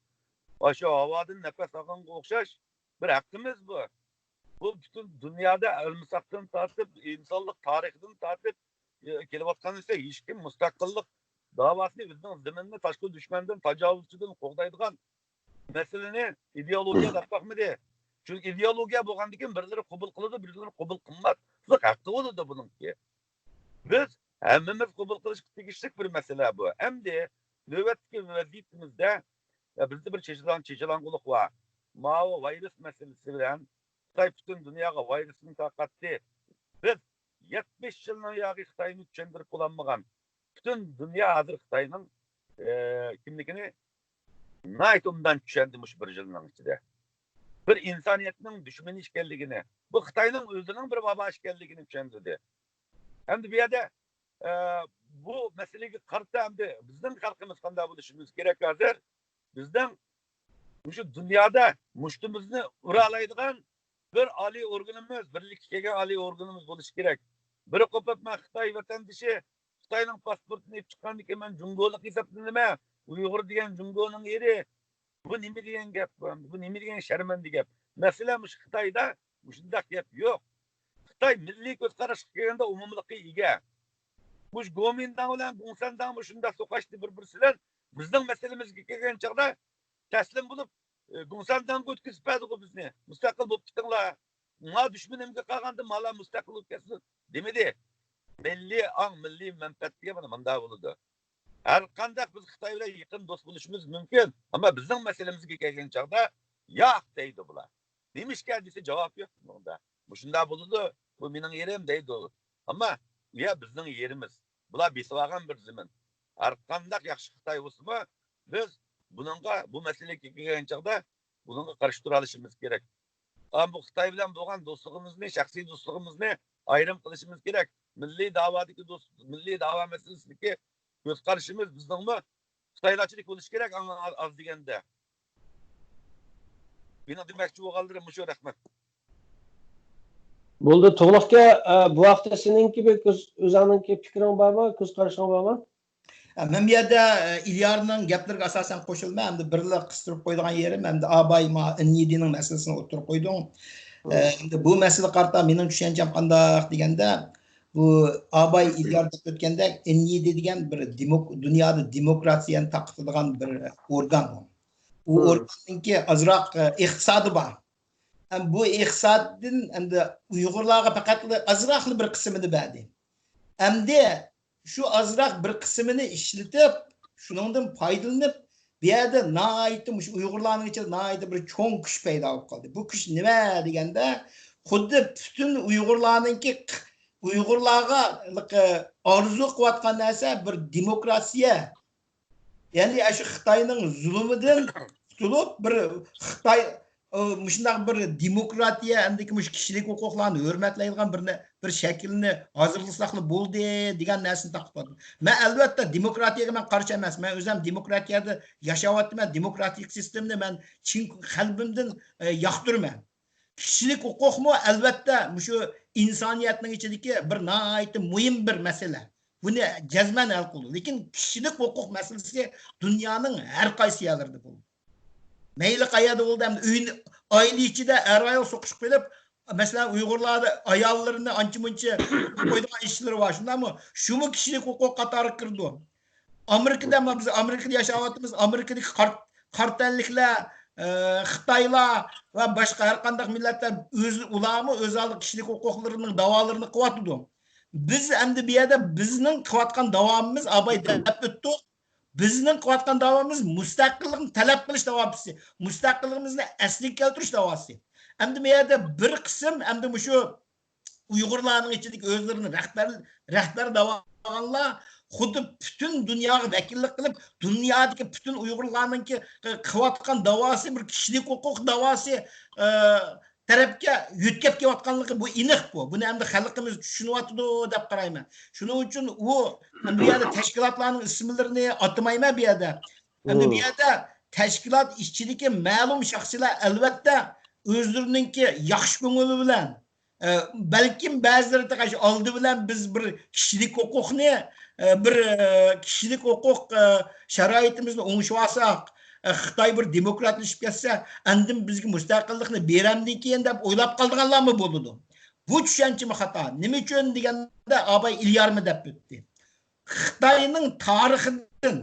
ئاشۇ ھاۋادىن نەپەس ئالغانغا ئوخشاش بىر ھەققىمىز بۇ. بۇ پۈتۈن دۇنيادا ئەلمىساقتىن تارتىپ، ئىنسانلىق تارىخىدىن تارتىپ، ئى، كېلىۋاتقان نەرسە. ھېچكىم مۇستەقىللىق داۋاسىنى ئۆزىنىڭ زېمىنىنى تاشقى دۈشمەندىن، تاجاۋۇزچىدىن قوغدايدىغان مەسىلىنى ئىدېئولوگىيە دەپ باقمىدى. چۈنكى ئىدېئولوگىيە بولغاندىن كېيىن بىرلىرى قوبۇل قىلىدۇ، بىرلىرى قوبۇل قىلماسلىق ھەققى بولىدۇ بۇنىڭكى. بىز ھەممىمىز قوبۇل قىلىشقا تېگىشلىك بىر مەسىلە بۇ. ئەمدى نۆۋەتتىكى ۋەزىيىتىمىزدە، يا، بىزدە بىر چېچىلاڭ-، چېچىلاڭغۇلۇق بار. ماۋۇ ۋىرۇس مەسىلىسى بىلەن خىتاي پۈتۈن دۇنياغا ۋىرۇسنى تارقاتتى. بىز يەتمىش يىلنىڭ ياغى خىتاينى چۈشەندۈرۈپ بولالمىغان. پۈتۈن دۇنيا ھازىر خىتاينىڭ، ئى، كىملىكىنى ناھايىتى ئوبدان چۈشەندى مۇشۇ بىر يىلنىڭ ئىچىدە. بىر ئىنسانىيەتنىڭ دۈشمىنى ئىكەنلىكىنى، بۇ خىتاينىڭ ئۆزىنىڭ بىر ۋابا ئىكەنلىكىنى چۈشەندۈردى. ئەمدى بۇ يەردە، ئە، بۇ مەسىلىگە قارىتا ئەمدى بىزنىڭ خەلقىمىز قانداق بولۇشىمىز كېرەك ھازىر؟ بىزنىڭ مۇشۇ دۇنيادا مۇشتىمىزنى ئۇرالايدىغان بىر ئالىي ئورگىنىمىز، بىرلىككە كەلگەن ئالىي ئورگىنىمىز بولۇشى كېرەك. بىر قوپۇپ مەن خىتاي ۋەتەندىشى، خىتاينىڭ پاسپورتىنى ئېلىپ چىققاندىن كېيىن مەن جۇڭگولۇق ھېسابلىنىمەن، ئۇيغۇر دېگەن جۇڭگونىڭ ئېرى. بۇ نېمە دېگەن گەپ؟ بۇ نېمە دېگەن شەرمەندە گەپ؟ مەسىلەن، مۇشۇ خىتايدا مۇشۇنداق گەپ يوق. خىتاي مىللىي كۆز قاراشقا كەلگەندە ئومۇملۇققا ئىگە. مۇشۇ گومىنداڭ بىلەن گۇڭسەنداڭ مۇشۇنداق سوقاشتى بىر-بىرسى بىلەن. بىزنىڭ مەسىلىمىزگە كەلگەن چاغدا تەسلىم بولۇپ، ئى، گۇڭسەنداڭغا ئۆتكۈزۈپ بەردىغۇ بىزنى. مۇستەقىل بولۇپ كېتىڭلار. ما دۈشمىنىمگە قالغاندا مالا مۇستەقىل بولۇپ كەتسۇن دېمىدى. مىللىي ئاڭ، مىللىي مەنپەئەت دېگەن مانا مۇنداق بولىدۇ. ھەر قانداق بىز خىتاي بىلەن يېقىن دوست بولۇشىمىز مۇمكىن، ئەمما بىزنىڭ مەسىلىمىزگە كەلگەن چاغدا ياق دەيدۇ بۇلار. نېمىشقا دېسە جاۋاب يوق بۇنىڭدا. مۇشۇنداق بولىدۇ، بۇ مېنىڭ يېرىم دەيدۇ. ئەمما ئۇ يەر بىزنىڭ يېرىمىز. بۇلار بېسىۋالغان بىر زېمىن. ھەر قانداق ياخشى خىتاي بولسىمۇ، بىز بۇنىڭغا، بۇ مەسىلىگە كەلگەن چاغدا بۇنىڭغا قارشى تۇرالىشىمىز كېرەك. ئەمما بۇ خىتاي بىلەن بولغان دوستلۇقىمىزنى، شەخسىي دوستلۇقىمىزنى ئايرىم قىلىشىمىز كېرەك. مىللىي داۋادىكى دوست، مىللىي داۋا مەسىلىسىدىكى كۆز قارىشىمىز بىزنىڭمۇ خىتايلارچىلىك بولۇشى كېرەك، ئەڭ ئاز دېگەندە. مېنىڭ دېمەكچى بولغانلىرىم مۇشۇ، رەھمەت. بولدى، تۇغلۇق ئاكا، ئە، بۇ ھەقتە سېنىڭكى بىر كۆز، ئۆزۈڭنىڭكى پىكرىڭ بارمۇ، كۆز قارىشىڭ بارمۇ؟ ئە، مەن بۇ يەردە، ئە، ئىليارنىڭ گەپلىرىگە ئاساسەن قوشۇلىمەن، ئەمدى بىرلا قىستۇرۇپ قويىدىغان يېرىم، ئەمدى ئاباي ما ئېن ئى دىنىڭ مەسىلىسىنى ئوتتۇرىغا قويدۇڭ. ئە، ئەمدى بۇ مەسىلىگە قارىتا مېنىڭ چۈشەنچەم قانداق دېگەندە، بۇ ئاباي ئىليار دەپ ئۆتكەندەك، ئېن ئى دى دېگەن بىر دېموك-، دۇنيادا دېموكراتىيەنى تارقىتىدىغان بىر ئورگان ئۇ. ئۇ ئورگاننىڭكى ئازراق، ئە، ئىقتىسادى بار. ھەم بۇ ئىقتىسادتىن ئەمدى ئۇيغۇرلارغا پەقەتلا ئازراقلا بىر قىسمىنى بەردى. ئەمدى شۇ ئازراق بىر قىسمىنى ئىشلىتىپ، شۇنىڭدىن پايدىلىنىپ، بۇ يەردە ناھايىتى مۇشۇ ئۇيغۇرلارنىڭ ئىچىدە ناھايىتى بىر چوڭ كۈچ پەيدا بولۇپ قالدى. بۇ كۈچ نېمە دېگەندە، خۇددى پۈتۈن ئۇيغۇرلارنىڭكى، ئۇيغۇرلارغا ئارزۇ قىلىۋاتقان نەرسە بىر دېموكراتىيە. يەنى ئاشۇ خىتاينىڭ زۇلۇمىدىن قۇتۇلۇپ، بىر خىتاي، ئى، مۇشۇنداق بىر دېموكراتىيە، ئەمدىكى مۇشۇ كىشىلىك ھوقۇقلارنى ھۆرمەتلەيدىغان بىر نە-، بىر شەكىلنى ھازىرلىساقلا بولدى دېگەن نەرسىنى تاقىۋاتىدۇ. مەن ئەلۋەتتە دېموكراتىيەگە مەن قارشى ئەمەس. مەن ئۆزۈم دېموكراتىيەدە ياشاۋاتىمەن. دېموكراتىك سىستېمىنى مەن چىن قەلبىمدىن، ئى، ياقتۇرىمەن. كىشىلىك ھوقۇقمۇ ئەلۋەتتە مۇشۇ ئىنسانىيەتنىڭ ئىچىدىكى بىر ناھايىتى مۇھىم بىر مەسىلە. بۇنى جەزمەن ھەل قىلىدۇ. لېكىن كىشىلىك ھوقۇق مەسىلىسى دۇنيانىڭ ھەر قايسى يەرلىرىدە بولىدۇ. مەيلى قەيەردە بولدى، ئەمدى ئۆينى، ئائىلە ئىچىدە ئەر-ئايال سوقۇشۇپ قېلىپ، مەسىلەن، ئۇيغۇرلاردا ئاياللىرىنى ئانچە-مۇنچە قويىدىغان ئىشلىرى بار، شۇنداقمۇ؟ شۇمۇ كىشىلىك ھوقۇق قاتارىغا كىرىدۇ. ئامېرىكىدا، ما-، بىز ئامېرىكىدا ياشاۋاتىمىز، ئامېرىكىدىكى قارا، قارا تەنلىكلەر، ئە، خىتايلار ۋە باشقا ھەر قانداق مىللەتلەر ئۆزى، ئۇلارمۇ ئۆز ئالدىغا كىشىلىك ھوقۇقلىرىنىڭ داۋالىرىنى قىلىۋاتىدۇ. بىز ئەمدى بۇ يەردە بىزنىڭ قىلىۋاتقان داۋامىمىز، ئاباي دەپ ئۆتتۇق، بىزنىڭ قىلىۋاتقان داۋامىمىز مۇستەقىللىقنى تەلەپ قىلىش داۋاسى، مۇستەقىللىقىمىزنى ئەسلىگە كەلتۈرۈش داۋاسى. ئەمدى بۇ يەردە بىر قىسىم، ئەمدى مۇشۇ ئۇيغۇرلارنىڭ ئىچىدىكى ئۆزلىرىنى رەھبەر، رەھبەر دەۋالغانلار خۇددى پۈتۈن دۇنياغا ۋەكىللىك قىلىپ، دۇنيادىكى پۈتۈن ئۇيغۇرلارنىڭكى قىلىۋاتقان داۋاسى بىر كىشىلىك ھوقۇق داۋاسى، ئى، تەرەپكە يۆتكەپ كېلىۋاتقانلىقى بۇ ئېنىق بۇ. بۇنى ئەمدى خەلقىمىز چۈشىنىۋاتىدۇ دەپ قارايمەن. شۇنىڭ ئۈچۈن ئۇ، بۇ يەردە تەشكىلاتلارنىڭ ئىسىملىرىنى ئاتىمايمەن بۇ يەردە. ئەمدى بۇ يەردە تەشكىلات ئىچىدىكى مەلۇم شەخسلەر ئەلۋەتتە ئۆزلىرىنىڭكى ياخشى كۆڭۈلى بىلەن، ئە، بەلكىم بەزىلىرى تېخى ئالدى بىلەن بىز بىر كىشىلىك ھوقۇقنى، ئە، بىر، ئە، كىشىلىك ھوقۇق، ئە، شارائىتىمىزنى ئوڭشىۋالساق، ئە، خىتاي بىر دېموكراتلىشىپ كەتسە، ئاندىن بىزگە مۇستەقىللىقنى بېرەمدىكىن دەپ ئويلاپ قالىدىغانلارمۇ بولىدۇ. بۇ چۈشەنچىمۇ خاتا. نېمە ئۈچۈن دېگەندە، ئاباي ئىليارمۇ دەپ ئۆتتى. خىتاينىڭ تارىخىدىن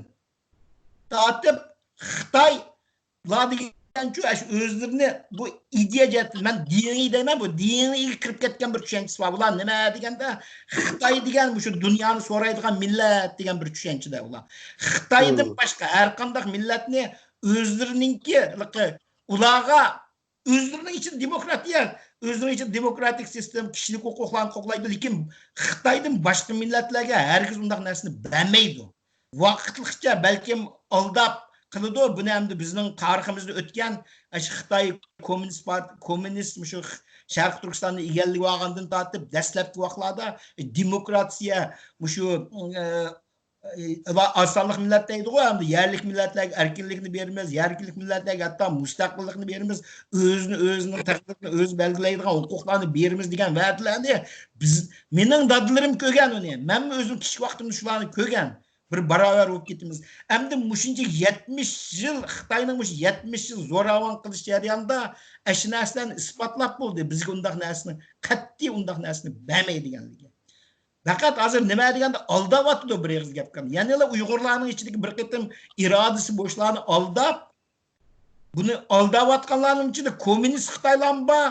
تارتىپ، خىتايلار دېگەنچۇ، ئاشۇ ئۆزلىرىنى بۇ ئىدىيە جەھەتتىن، مەن دىنىي دەيمەن، بۇ دىنىيگە كىرىپ كەتكەن بىر چۈشەنچىسى بار. بۇلار نېمە دېگەندە، خىتاي دېگەن مۇشۇ دۇنيانى سورايدىغان مىللەت دېگەن بىر چۈشەنچىدە ئۇلار. خىتايدىن باشقا ھەر قانداق مىللەتنى ئۆزلىرىنىڭكى، ئۇلارغا ئۆزلىرىنىڭ ئىچىدە دېموكراتىيە، ئۆزلىرىنىڭ ئىچىدە دېموكراتىك سىستېما، كىشىلىك ھوقۇقلارنى قوغدايدۇ، لېكىن خىتايدىن باشقا مىللەتلەرگە ھەرگىز ئۇنداق نەرسىنى بەرمەيدۇ. ۋاقىتلىقچە بەلكىم ئالداپ قىلىدۇ. بۇنى ئەمدى بىزنىڭ تارىخىمىزدا ئۆتكەن، ئاشۇ خىتاي كوممۇنىست پارت-، كوممۇنىست مۇشۇ شەرقىي تۈركىستاننى ئېگەللىۋالغاندىن تارتىپ دەسلەپكى ۋاقىتلاردا دېموكراتىيە، مۇشۇ، ئە، ئە، ئاز سانلىق مىللەت دەيدىغۇ، ئەمدى يەرلىك مىللەتلەرگە ئەركىنلىكنى بېرىمىز، يەرلىك مىللەتلەرگە ھەتتا مۇستەقىللىقنى بېرىمىز، ئۆزىنى، ئۆزىنىڭ تەقدىرىنى ئۆزى بەلگىلەيدىغان ھوقۇقلارنى بېرىمىز دېگەن ۋەدىلەرنى بىز، مېنىڭ دادىلىرىم كۆرگەن ئۇنى. مەنمۇ ئۆزۈم كىچىك ۋاقتىمدا شۇلارنى كۆرگەن. بىر باراۋەر بولۇپ كېتىمىز. ئەمدى مۇشۇنچە يەتمىش يىل، خىتاينىڭ مۇشۇ يەتمىش يىل زوراۋان قىلىش جەريانىدا ئەشۇ نەرسىلەرنى ئىسپاتلاپ بولدى. بىزگە ئۇنداق نەرسىنى، قەتئىي ئۇنداق نەرسىنى بەرمەيدىغانلىقى. پەقەت ھازىر نېمە دېگەندە ئالداۋاتىدۇ بىر ئېغىز گەپ قىلىپ. يەنىلا ئۇيغۇرلارنىڭ ئىچىدىكى بىر قېتىم ئىرادىسى بوشلارنى ئالداپ، بۇنى ئالداۋاتقانلارنىڭ ئىچىدە كوممۇنىست خىتايلارمۇ بار،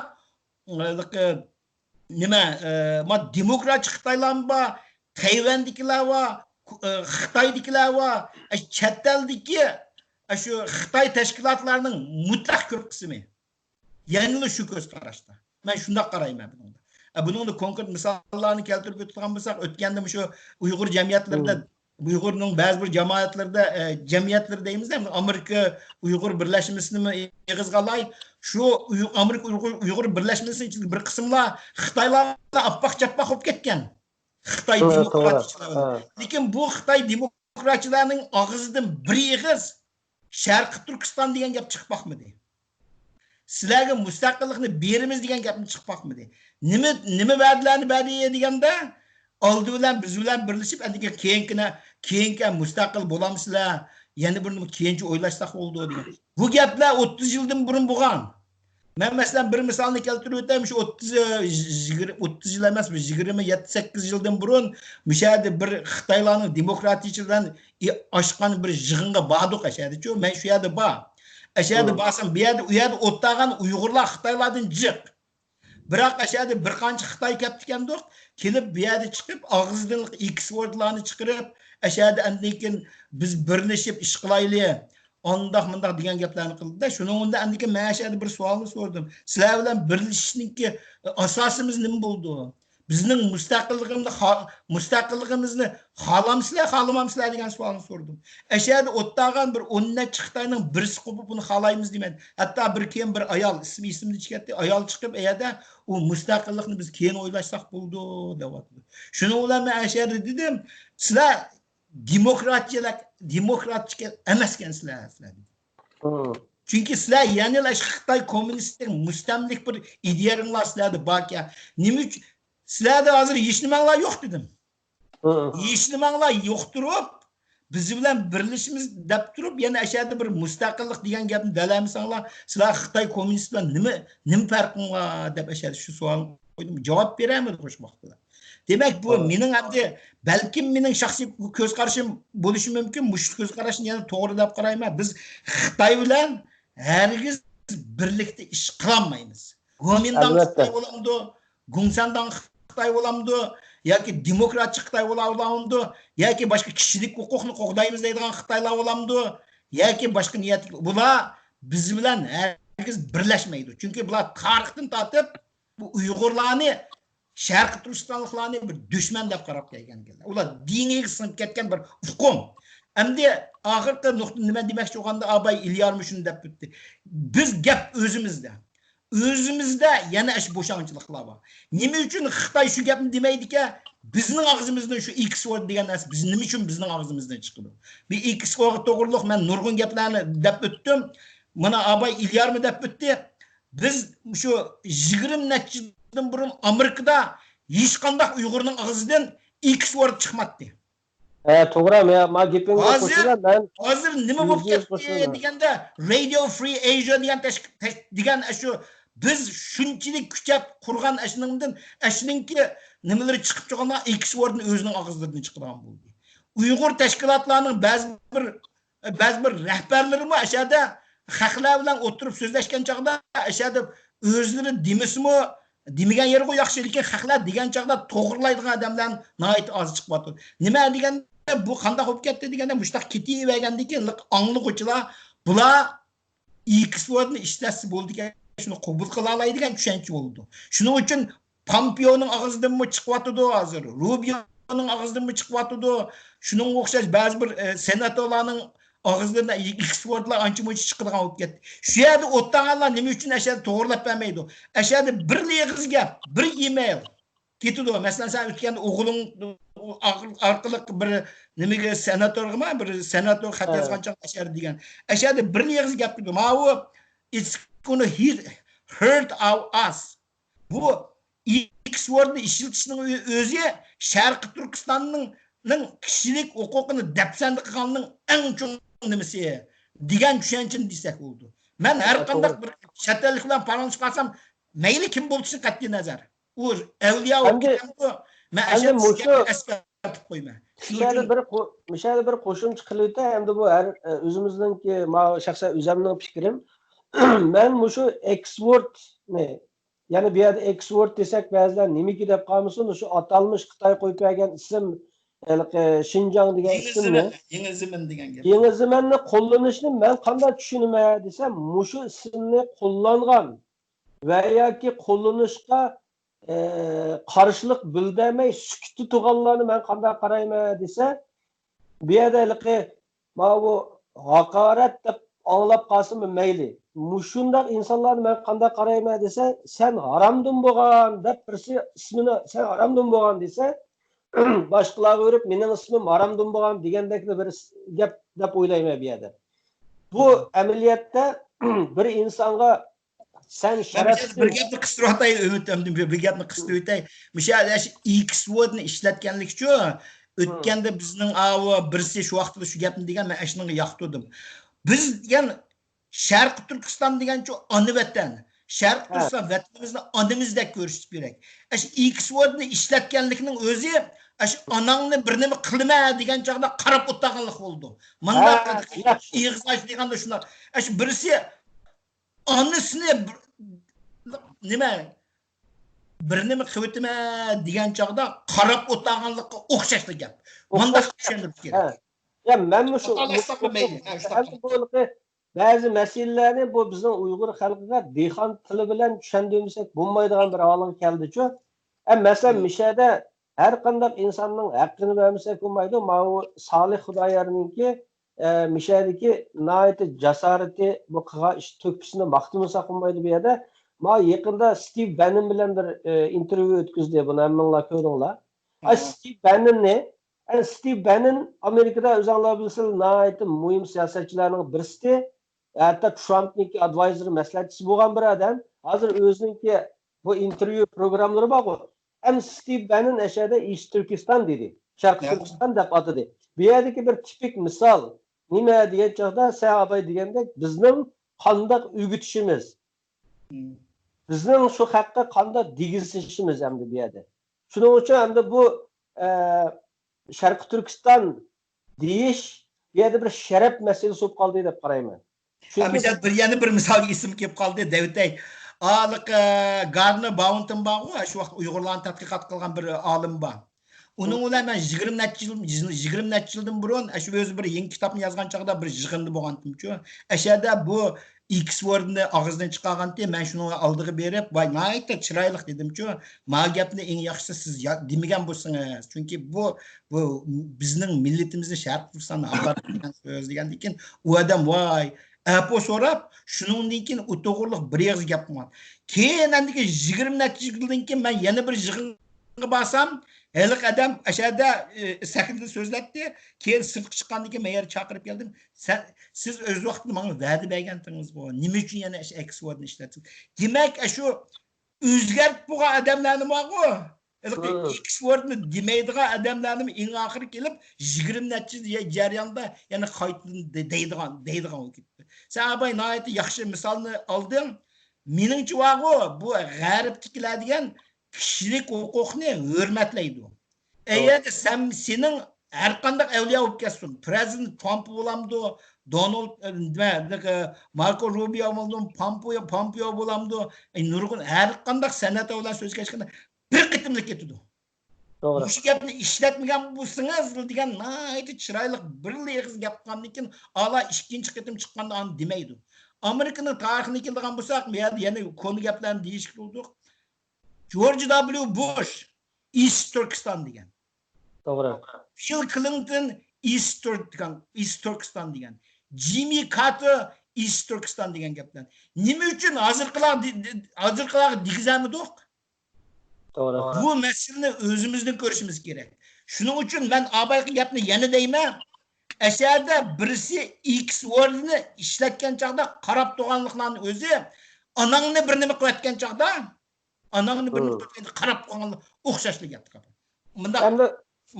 نېمە، ئە، ما دېموكراتچى خىتايلارمۇ بار، تەيۋەندىكىلەر بار، ئە، خىتايدىكىلەر بار، ئە، چەت ئەلدىكى، ئە، شۇ خىتاي تەشكىلاتلارنىڭ مۇتلەق كۆپ قىسمى يەنىلا شۇ كۆز قاراشتا. مەن شۇنداق قارايمەن بۇنىڭدا. ئە، بۇنىڭدا كونكرېت مىساللارنى كەلتۈرۈپ ئۆتىدىغان بولساق، ئۆتكەندە مۇشۇ ئۇيغۇر جەمئىيەتلىرىدە، ئۇيغۇرنىڭ بەزى بىر جامائەتلىرىدە، ئە، جەمئىيەتلىرى دەيمىز، ئەمدى ئامېرىكا ئۇيغۇر بىرلەشمىسىنىمۇ ئېغىزغا ئالاي. شۇ ئۇي-، ئامېرىكا ئۇيغۇر، ئۇيغۇر بىرلەشمىسىنىڭ ئىچىدىكى بىر قىسىملار خىتايلار ئاپئاق چاپئاق بولۇپ كەتكەن. خىتاي دېموكراتچىلار بىلەن. لېكىن بۇ خىتاي دېموكراتچىلارنىڭ ئاغزىدىن بىر ئېغىز شەرقىي تۈركىستان دېگەن گەپ چىقىپ باقمىدى. سىلەرگە مۇستەقىللىقنى بېرىمىز دېگەن گەپمۇ چىقىپ باقمىدى. نېمە، نېمە ۋەدىلەرنى بەردى دېگەندە، ئالدى بىلەن بىز بىلەن بىرلىشىپ، ئەندىن كېيىنكىنى، كېيىنكى مۇستەقىل بولامسىلەر، يەنە بىر كېيىنچە ئويلاشساق بولىدۇ دېگەن. بۇ گەپلەر ئوتتۇز يىلدىن بۇرۇن بولغان. مەن مەسىلەن بىر مىسالنى كەلتۈرۈپ ئۆتەي، مۇشۇ ئوتتۇز، يىگىرمە، ئوتتۇز يىل ئەمەس، بىر يىگىرمە يەتتە سەككىز يىلدىن بۇرۇن مۇشۇ يەردە بىر خىتايلارنىڭ دېموكراتىيىچىلىرى بىلەن ئاچقان بىر يىغىنغا باردۇق ئەشەدىچۇ. مەن شۇ يەردە بار. ئەشەدە بارسام، بۇ يەردە، ئۇ يەردە ئولتۇرغان ئۇيغۇرلار خىتايلاردىن جىق. بىراق ئەشەدە بىر قانچە خىتاي كەپتىكەندۇق، كېلىپ بۇ يەردە چىقىپ، ئاغزىدىن ئېكسپورتلارنى چىقىرىپ، ئەشەدە ئاندىن كېيىن بىز بىرلىشىپ ئىش قىلايلى، ئانداق مۇنداق دېگەن گەپلەرنى قىلدى-دە. شۇنىڭ ئورنىدا ئاندىن كېيىن مەن ئەشەدە بىر سوئالنى سورىدىم. سىلەر بىلەن بىرلىشىشنىڭكى ئاساسىمىز نېمە بولىدۇ؟ بىزنىڭ مۇستەقىللىقىمىزنى خا-، مۇستەقىللىقىمىزنى خالامسىلەر، خالىمامسىلەر دېگەن سوئالنى سورىدىم. ئەشەدە ئولتۇرغان بىر ئون نەچچە خىتاينىڭ بىرسى قوپۇپ بۇنى خالايمىز دېمەيدۇ. ھەتتا بىر كېيىن بىر ئايال، ئىسمى ئېسىمدىن چىقىپ كەتتى، ئايال چىقىپ، ئەيەدە ئۇ مۇستەقىللىقنى بىز كېيىن ئويلاشساق بولىدۇ دەۋاتىدۇ. شۇنىڭ بىلەن مەن ئەشەدە دېدىم، سىلەر دېموكراتىيەلەك، دېموكراتىك ئەمەسكەنسىلەر، سىلەر دېدىم. چۈنكى سىلەر يەنىلا خىتاي كوممۇنىستىك مۇستەملىك بىر ئىدىيەڭلار سىلەردە باركەن. نېمە ئۈچۈن؟ سىلەردە ھازىر ھېچنېمەڭلار يوق دېدىم. ھېچنېمەڭلار يوق تۇرۇپ، بىز بىلەن بىرلىشىمىز دەپ تۇرۇپ، يەنە ئەشەدە بىر مۇستەقىللىق دېگەن گەپنى دەلەمىسەڭلار، سىلەر خىتاي كوممۇنىست بىلەن نېمە، نېمە پەرقىڭ بار دەپ ئەشەدە شۇ سوئالنى قويدۇم. جاۋاب بېرەلمىدى شۇ ۋاقىتتا. دېمەك، بۇ مېنىڭ ئەمدى، بەلكىم مېنىڭ شەخسىي كۆز قارىشىم بولۇشى مۇمكىن، مۇشۇ كۆز قاراشنى يەنە توغرا دەپ قارايمەن. بىز خىتاي بىلەن ھەرگىز بىرلىكتە ئىش قىلالمايمىز. گومىنداڭ خىتاي بولامدۇ؟ گۇڭسەنداڭ خىتاي بولامدۇ؟ ياكى دېموكراتچى خىتاي بولا-، بولامدۇ؟ ياكى باشقا كىشىلىك ھوقۇقنى قوغدايمىز دەيدىغان خىتايلار بولامدۇ؟ ياكى باشقا نىيەتلىك، بۇلار بىز بىلەن ھەرگىز بىرلەشمەيدۇ. چۈنكى بۇلار تارىختىن تارتىپ بۇ ئۇيغۇرلارنى، شەرقىي تۈركىستانلىقلارنى بىر دۈشمەن دەپ قاراپ كەلگەنلەر. ئۇلار دىنىگە سىڭىپ كەتكەن بىر ئۇقۇم. ئەمدى ئاخىرقى نۇقتا نېمە دېمەكچى بولغاندا، ئاباي ئىليارمۇ شۇنى دەپ ئۆتتى. بىز گەپ ئۆزىمىزدە. ئۆزىمىزدە يەنە ئاشۇ بوشاڭچىلىقلار بار. نېمە ئۈچۈن خىتاي شۇ گەپنى دېمەيدىكەن؟ بىزنىڭ ئاغزىمىزدىن شۇ ئېكسفورد دېگەن نەرسە بىز نېمە ئۈچۈن بىزنىڭ ئاغزىمىزدىن چىقىدۇ؟ بۇ ئېكسفورد توغرۇلۇق مەن نۇرغۇن گەپلەرنى دەپ ئۆتتۈم. مانا ئاباي ئىليارمۇ دەپ ئۆتتى. بىز شۇ يىگىرمە نەچچە يىلدىن بۇرۇن ئامېرىكىدا ھېچقانداق ئۇيغۇرنىڭ ئاغزىدىن ئېكسفورد چىقماتتى. ھە، توغرا، مەن، ما گېپىڭگە ھازىر، قوشۇلىمەن. ھازىر نېمە بولۇپ يۈزدە يۈز كەتتى قوشۇلىمەن. دېگەندە، رادىيو فرى ئېيژىيا دېگەن تەش-، تەش-، دېگەن ئاشۇ بىز شۇنچىلىك كۈچەپ قۇرغان ئاشۇنىڭدىن، ئاشۇنىڭكى نېمىلىرى چىقىپ تۇرغاندا ئېكسفوردنى ئۆزىنىڭ ئاغزىدىن چىقىدىغان بولدى. ئۇيغۇر تەشكىلاتلارنىڭ بەزى بىر، بەزى بىر رەھبەرلىرىمۇ ئەشەدە خەقلەر بىلەن ئولتۇرۇپ سۆزلەشكەن چاغدا ئەشەدە ئۆزلىرى دېمىسىمۇ، دېمىگەن يېرىغۇ ياخشى، لېكىن خەقلەر دېگەن چاغدا توغرىلايدىغان ئادەملەر ناھايىتى ئاز چىقىۋاتىدۇ. نېمە دېگەندە، بۇ قانداق بولۇپ كەتتى دېگەندە، مۇشۇنداق كېتىۋەرگەندىن كېيىن ئاڭلىغۇچىلار، بۇلار ئېكسفوردنى ئىشلەتسە بولىدىكەن، شۇنى قوبۇل قىلالايدىغان چۈشەنچە بولىدۇ. شۇنىڭ ئۈچۈن پامپېئونىڭ ئاغزىدىنمۇ چىقىۋاتىدۇ ھازىر، رۇبىيونىڭ ئاغزىدىنمۇ چىقىۋاتىدۇ. شۇنىڭغا ئوخشاش بەزى بىر، ئە، سېناتورلارنىڭ ئاغزىدىن ئېكسفوردلار ئانچە-مۇنچە چىقىدىغان بولۇپ كەتتى. شۇ يەردە ئولتۇرغانلار نېمە ئۈچۈن ئەشەدە توغرىلاپ بەرمەيدۇ؟ ئەشەدە بىر ئېغىز گەپ، بىر ئېمېيل كېتىدۇ. مەسىلەن، سەن ئۆتكەندە ئوغلۇڭ ئارقىلىق بىر نېمىگە، سېناتورغىمۇ بىر سېناتور خەت ھە. يازغان چاغدا ئەشەدە دېگەن. ئەشەدە بىر ئېغىز گەپ دېدى. ماۋۇ، it's gonna hit, hurt our us. بۇ ئېكسفوردنى ئىشلىتىشنىڭ ئۆ-، ئۆزى شەرقىي تۈركىستاننىڭ، نىڭ كىشىلىك ھوقۇقىنى دەپسەندە قىلغاننىڭ ئەڭ چوڭ نېمىسى دېگەن چۈشەنچىنى دېسەك بولىدۇ. مەن ھە، ھەر قانداق توغرا. بىر چەت ئەللىك بىلەن پاراڭلىشىپ قالسام، مەيلى كىم بولۇشتىن قەتئىي نەزەر، ئۇ ئەۋلىيا بولۇپ ئەمدى، كېتەمدۇ، مەن ئەمدى ئەشەدە مۇشۇ سىزگە ئەسكەرتىپ قويىمەن. شۇنىڭ مۇشۇ يەردە ئۈچۈن بىر قو-، مۇشۇ يەردە بىر قوشۇمچە قىلىۋېتەي. ئەمدى بۇ ھەر، ئە، ئۆزىمىزنىڭكى، ما-، شەخسەن ئۆزەمنىڭ پىكرىم. مەن مۇشۇ ئېكسفوردنى، يەنى بۇ يەردە ئېكسفورد دېسەك، بەزىلەر نېمىكى دەپ قالمىسۇن، شۇ ئاتالمىش خىتاي قويۇپ بەرگەن ئىسىم، ھېلىقى شىنجاڭ دېگەن يېڭى ئىسىمنى، زېمىن، يېڭى زېمىن دېگەن گەپ. يېڭى زېمىننى قوللىنىشنى مەن قانداق چۈشىنىمەن دېسە، مۇشۇ ئىسىمنى قوللانغان ۋە ياكى قوللىنىشقا، ئە، قارشىلىق بىلدۈرمەي سۈكۈتتە تۇرغانلارنى مەن قانداق قارايمەن دېسە، بۇ يەردە ھېلىقى ماۋۇ ھاقارەت دەپ ئاڭلاپ قالسىمۇ مەيلى. مۇشۇنداق ئىنسانلارنى مەن قانداق قارايمەن دېسە، سەن ھارامدىن بولغان دەپ بىرسى ئىسمىنى، سەن ھارامدىن بولغان دېسە، باشقىلارغا بېرىپ مېنىڭ ئىسمىم ھارامدىن بولغان دېگەندەكلا بىر گەپ دەپ ئويلايمەن بۇ يەردە. بۇ ئەمەلىيەتتە بىر ئىنسانغا سەن مەن بىر شەرەپسىز. بىر گەپنى قىستۇرۇۋاتاي، ئۈمىد، ئەمدى بىر، بىر گەپنى قىستۇرۇۋېتەي. مۇشۇ ئەش-، ئېكسفوردنى ئىشلەتكەنلىكچۇ، ئۆتكەندە بىزنىڭ ئاۋۇ بىرسى شۇ ۋاقىتتا شۇ گەپنى دېگەن، مەن ئەشۇنىڭغا ياقتۇردۇم. بىز دېگەن شەرقىي تۈركىستان دېگەنچۇ ئانا ۋەتەن. شەرقىي ھە. تۈركىستان ۋەتىنىمىزنى ئانىمىزدەك كۆرسىتىش كېرەك. ئەشۇ ئېكسفوردنى ئىشلەتكەنلىكنىڭ ئۆزى ئەشۇ ئاناڭنى بىر نېمە قىلىمەن دېگەن چاغدا قاراپ ئولتۇرغانلىق بولىدۇ. مانداق ھە، ياخشى. ئېغىز ئاچ دېگەندە شۇنداق. ئەشۇ بىرسى ئانىسىنى بىر، نېمە، بىر نېمە قىلىۋېتىمەن دېگەن چاغدا قاراپ ئولتۇرغانلىققا ئوخشاشلا گەپ. مانداق ئوخشاش. چۈشەندۈرۈش كېرەك. ھە. يا، مەن مۇشۇ، خاتالاشسام مۇشۇ، مەيلى. ھە، شۇنداق. ئەمدى بۇ، بەزى مەسىلىلەرنى بۇ بىزنىڭ ئۇيغۇر خەلقىگە دېھقان تىلى بىلەن چۈشەندۈرمىسەك بولمايدىغان بىر ھالغا كەلدىچۇ. ئە، مەسىلەن، مۇشەدە ھەر قانداق ئىنساننىڭ ھەققىنى بەرمىسەك بولمايدۇ. ماۋۇ سالىھ خۇدايارنىڭكى، ئە، مۇشەدىكى ناھايىتى جاسارىتى، بۇ قىلغان ئىش تۆھپىسىنى ماختىمىساق بولمايدۇ بۇ يەردە. ما يېقىندا ستىۋ بەننېن بىلەن بىر، ئە، ئىنتېرۋيۇ ئۆتكۈزدى. بۇنى ھەممىڭلار كۆردۈڭلار. ئا، ستىۋ بەننېننى، ئە، ستىۋ بەننېن ئامېرىكىدا ئۆزۈڭلار بىلىسىلەر ناھايىتى مۇھىم سىياسەتچىلەرنىڭ بىرسى. ھەتتا ترامپنىڭكى ئادۋايزېر، مەسلىھەتچىسى بولغان بىر ئادەم. ھازىر ئۆزىنىڭكى بۇ ئىنتېرۋيۇ پروگراممىلىرى بارغۇ. ئەم ستىۋ بەننېن ئەشەدە ئىست تۈركىستان دېدى. شەرقىي تۈركىستان دەپ ئاتىدى. بۇ يەردىكى بىر تىپىك مىسال نېمە دېگەن چاغدا، سەن ئاباي دېگەندەك، بىزنىڭ قانداق ئۆگىتىشىمىز، بىزنىڭ شۇ خەققە قانداق دېگۈزۈشىمىز ئەمدى بۇ يەردە. شۇنىڭ ئۈچۈن ئەمدى بۇ، ئە، شەرقىي تۈركىستان دېيىش بۇ يەردە بىر شەرەپ مەسىلىسى بولۇپ قالدى دەپ قارايمەن. چۈنكى ھەمىشە بىر، يەنە بىر مىسالغا ئېسىمگە كېلىپ قالدى، دەۋېتەي. ھېلىقى گاردنېر باۋنتېن بارغۇ، شۇ ۋاقىت ئۇيغۇرلارنى تەتقىقات قىلغان بىر ئالىم بار. ئۇنىڭ بىلەن مەن يىگىرمە نەچچە يىل، يىگىرمە نەچچە يىلدىن بۇرۇن، شۇ ئۆزى بىر يېڭى كىتابنى يازغان چاغدا بىر يىغىندا بولغانتىمچۇ. ئەشەدە بۇ ئېكسفوردنى ئاغزىدىن چىقارغانتى، مەن شۇنىڭ ئالدىغا بېرىپ، ۋاي، ناھايىتى چىرايلىق دېدىمچۇ، ما گەپنى ئەڭ ياخشىسى سىز يا-، دېمىگەن بولسىڭىز. چۈنكى بۇ، بۇ بىزنىڭ مىللىتىمىزنى شەرقىي تۈركىستاندا ھاقارەت قىلغان سۆز دېگەندىن كېيىن، ئۇ ئادەم، ۋاي، ئەپۇ سوراپ، شۇنىڭدىن كېيىن ئۇ توغرىلىق بىر ئېغىز گەپ قىلمىغان. كېيىن ئەندىكى يىگىرمە نەچچە يىلدىن كېيىن مەن يەنە بىر يىغىنغا بارسام، ھېلىقى ئادەم ئەشەدە، ئى، سەھنىدە سۆزلەتتى. كېيىن سىرتقا چىققاندىن كېيىن مەن يەنە چاقىرىپ كەلدىم. سەن، سىز ئۆز ۋاقتىدا ماڭا ۋەدە بەرگەنتىڭىزغۇ، نېمە ئۈچۈن يەنە ئەش-، ئەكس ۋوردنى ئىشلەتتىڭىز؟ دېمەك، ئەشۇ ئۆزگەرتىپ بولغان ئادەملەرنى بارغۇ، ھېلىقى ئىكس ۋوردنى دېمەيدىغان ئادەملەرنىمۇ ئەڭ ئاخىرى كېلىپ، يىگىرمە نەچچە يىل جەرياندا يەنە قايتىدىن دە-، دەيدىغان، دەيدىغان بولۇپ كېتىپتۇ. سەن ئاباي ناھايىتى ياخشى مىسالنى ئالدىڭ. مېنىڭچە بارغۇ، بۇ غەربتىكىلەر دېگەن كىشىلىك ھوقۇقنى ھۆرمەتلەيدۇ. ئەگەردە سەن، سېنىڭ ھەر قانداق ئەۋلىيا بولۇپ كەتسۇن، پرېزىدېنت ترامپ بولامدۇ، دونالد، ئە، نېمە، نېمە، ماركو روبىيو بولامدۇ، پامپېيو، پامپېيو بولامدۇ، ئە، نۇرغۇن ھەر قانداق سەنئەت ئەۋلىيا سۆزگە چىققاندا بىر قېتىملىق كېتىدۇ. توغرا. مۇشۇ گەپنى ئىشلەتمىگەن بولسىڭىز دېگەن ناھايىتى چىرايلىق بىرلا ئېغىز گەپ قىلغاندىن كېيىن، ئالا ئىككىنچى قېتىم چىققاندا ئاندىن دېمەيدۇ. ئامېرىكىنىڭ تارىخىنى كېلىدىغان بولساق، بۇ يەردە يەنە كونا گەپلەرنى دېيىشكە بولدۇق. جورج دابليۇ بۇش، ئىست تۈركىستان دېگەن. توغرا. بىل كلىنتون، ئىست تۈرك-، ئىست تۈركىستان دېگەن. جىممى كارتېر، ئىست تۈركىستان دېگەن گەپلەر. نېمە ئۈچۈن ھازىرقىلار دې-، دې-، ھازىرقىلارغا دېگۈزەلمىدۇق؟ توغرا. بۇ مەسىلىنى ئۆزىمىزدىن كۆرۈشىمىز كېرەك. شۇنىڭ ئۈچۈن مەن ئابايقى گەپنى يەنە دەيمەن. ئەشەدە بىرسى ئىكس ۋوردنى ئىشلەتكەن چاغدا قاراپ تۇرغانلىقلارنى ئۆزى، ئاناڭنى بىر نېمە قىلىۋەتكەن چاغدا، ئاناڭنى بىر نېمە قىلىۋەتكەن قاراپ تۇرغانلىق ئوخشاشلا گەپ. مۇنداق، ئەمدى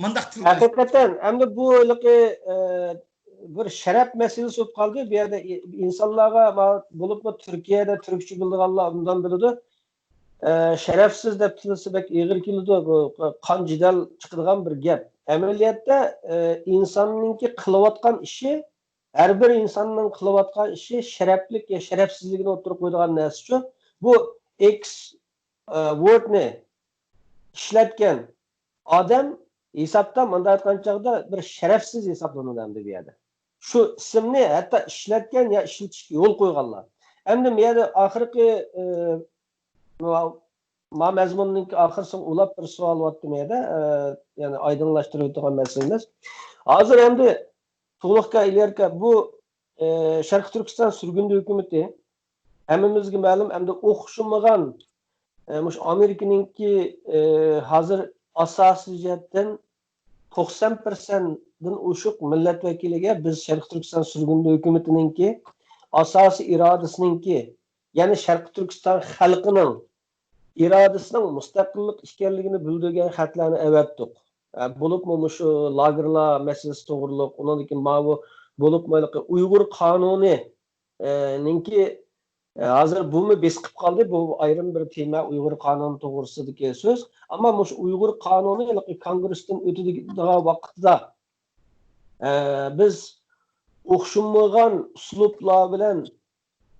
مۇنداق تىل ھەقىقەتەن، ئەمدى بۇ ھېلىقى، ئە، بىر شەرەپ مەسىلىسى بولۇپ قالدى. بۇ يەردە ئى-، ئىنسانلارغا، ما-، بولۇپمۇ تۈركىيەدە تۈركچە بىلىدىغانلار ئۇندان بىلىدۇ. ئە، شەرەپسىز دەپ تىللىسا بەك ئېغىر كېلىدۇ. بۇ قان جېدەل چىقىدىغان بىر گەپ. ئەمەلىيەتتە، ئە، ئىنساننىڭكى قىلىۋاتقان ئىشى، ھەر بىر ئىنساننىڭ قىلىۋاتقان ئىشى شەرەپلىك يا شەرەپسىزلىكىنى ئوتتۇرىغا قويىدىغان نەرسىچۇ. بۇ ئىكس، ئە، ۋوردنى ئىشلەتكەن ئادەم ھېسابتا، مۇنداق ئېيتقان چاغدا، بىر شەرەپسىز ھېسابلىنىدۇ ئەمدى بۇ يەردە. شۇ ئىسىمنى ھەتتا ئىشلەتكەن يا ئىشلىتىشكە يول قويغانلار. ئەمدى بۇ يەردە ئاخىرقى، ئى، ما-، ما مەزمۇننىڭكى ئاخىرسىغا ئۇلاپ بىر سوئال بارتتى بۇ يەردە، ئى، يەنى ئايدىڭلاشتۇرۇۋېتىدىغان مەسىلىمىز. ھازىر ئەمدى تۇغلۇقكا ئېلىيەركە بۇ، ئى، شەرقىي تۈركىستان سۈرگۈندە ھۆكۈمىتى ھەممىمىزگە مەلۇم، ئەمدى ئوخشىمىغان، ئە، مۇشۇ ئامېرىكىنىڭكى، ئە، ھازىر ئاساسىي جەھەتتىن توقسان پىرسەنتتىن ئوشۇق مىللەت ۋەكىلىگە بىز شەرقىي تۈركىستان سۈرگۈندە ھۆكۈمىتىنىڭكى ئاساسىي ئىرادىسىنىڭكى، يەنى شەرقىي تۈركىستان خەلقىنىڭ ئىرادىسىنىڭ مۇستەقىللىق ئىكەنلىكىنى بىلدۈرگەن خەتلەرنى ئەۋەتتۇق. ئە، بولۇپمۇ مۇشۇ لاگېرلار مەسىلىسى توغرۇلۇق، ئۇنىڭدىن كېيىن ماۋۇ بولۇپمۇ ھېلىقى ئۇيغۇر قانۇنى، ئە، نىڭكى، ئە، ھازىر بۇمۇ بېسىقىپ قالدى. بۇ ئايرىم بىر تېما، ئۇيغۇر قانۇنى توغرىسىدىكى سۆز. ئەمما مۇشۇ ئۇيغۇر قانۇنى ھېلىقى كونگرېستىن ئۆتىدىغان ۋاقىتتا، ئە، بىز ئوخشىمىغان ئۇسلۇبلار بىلەن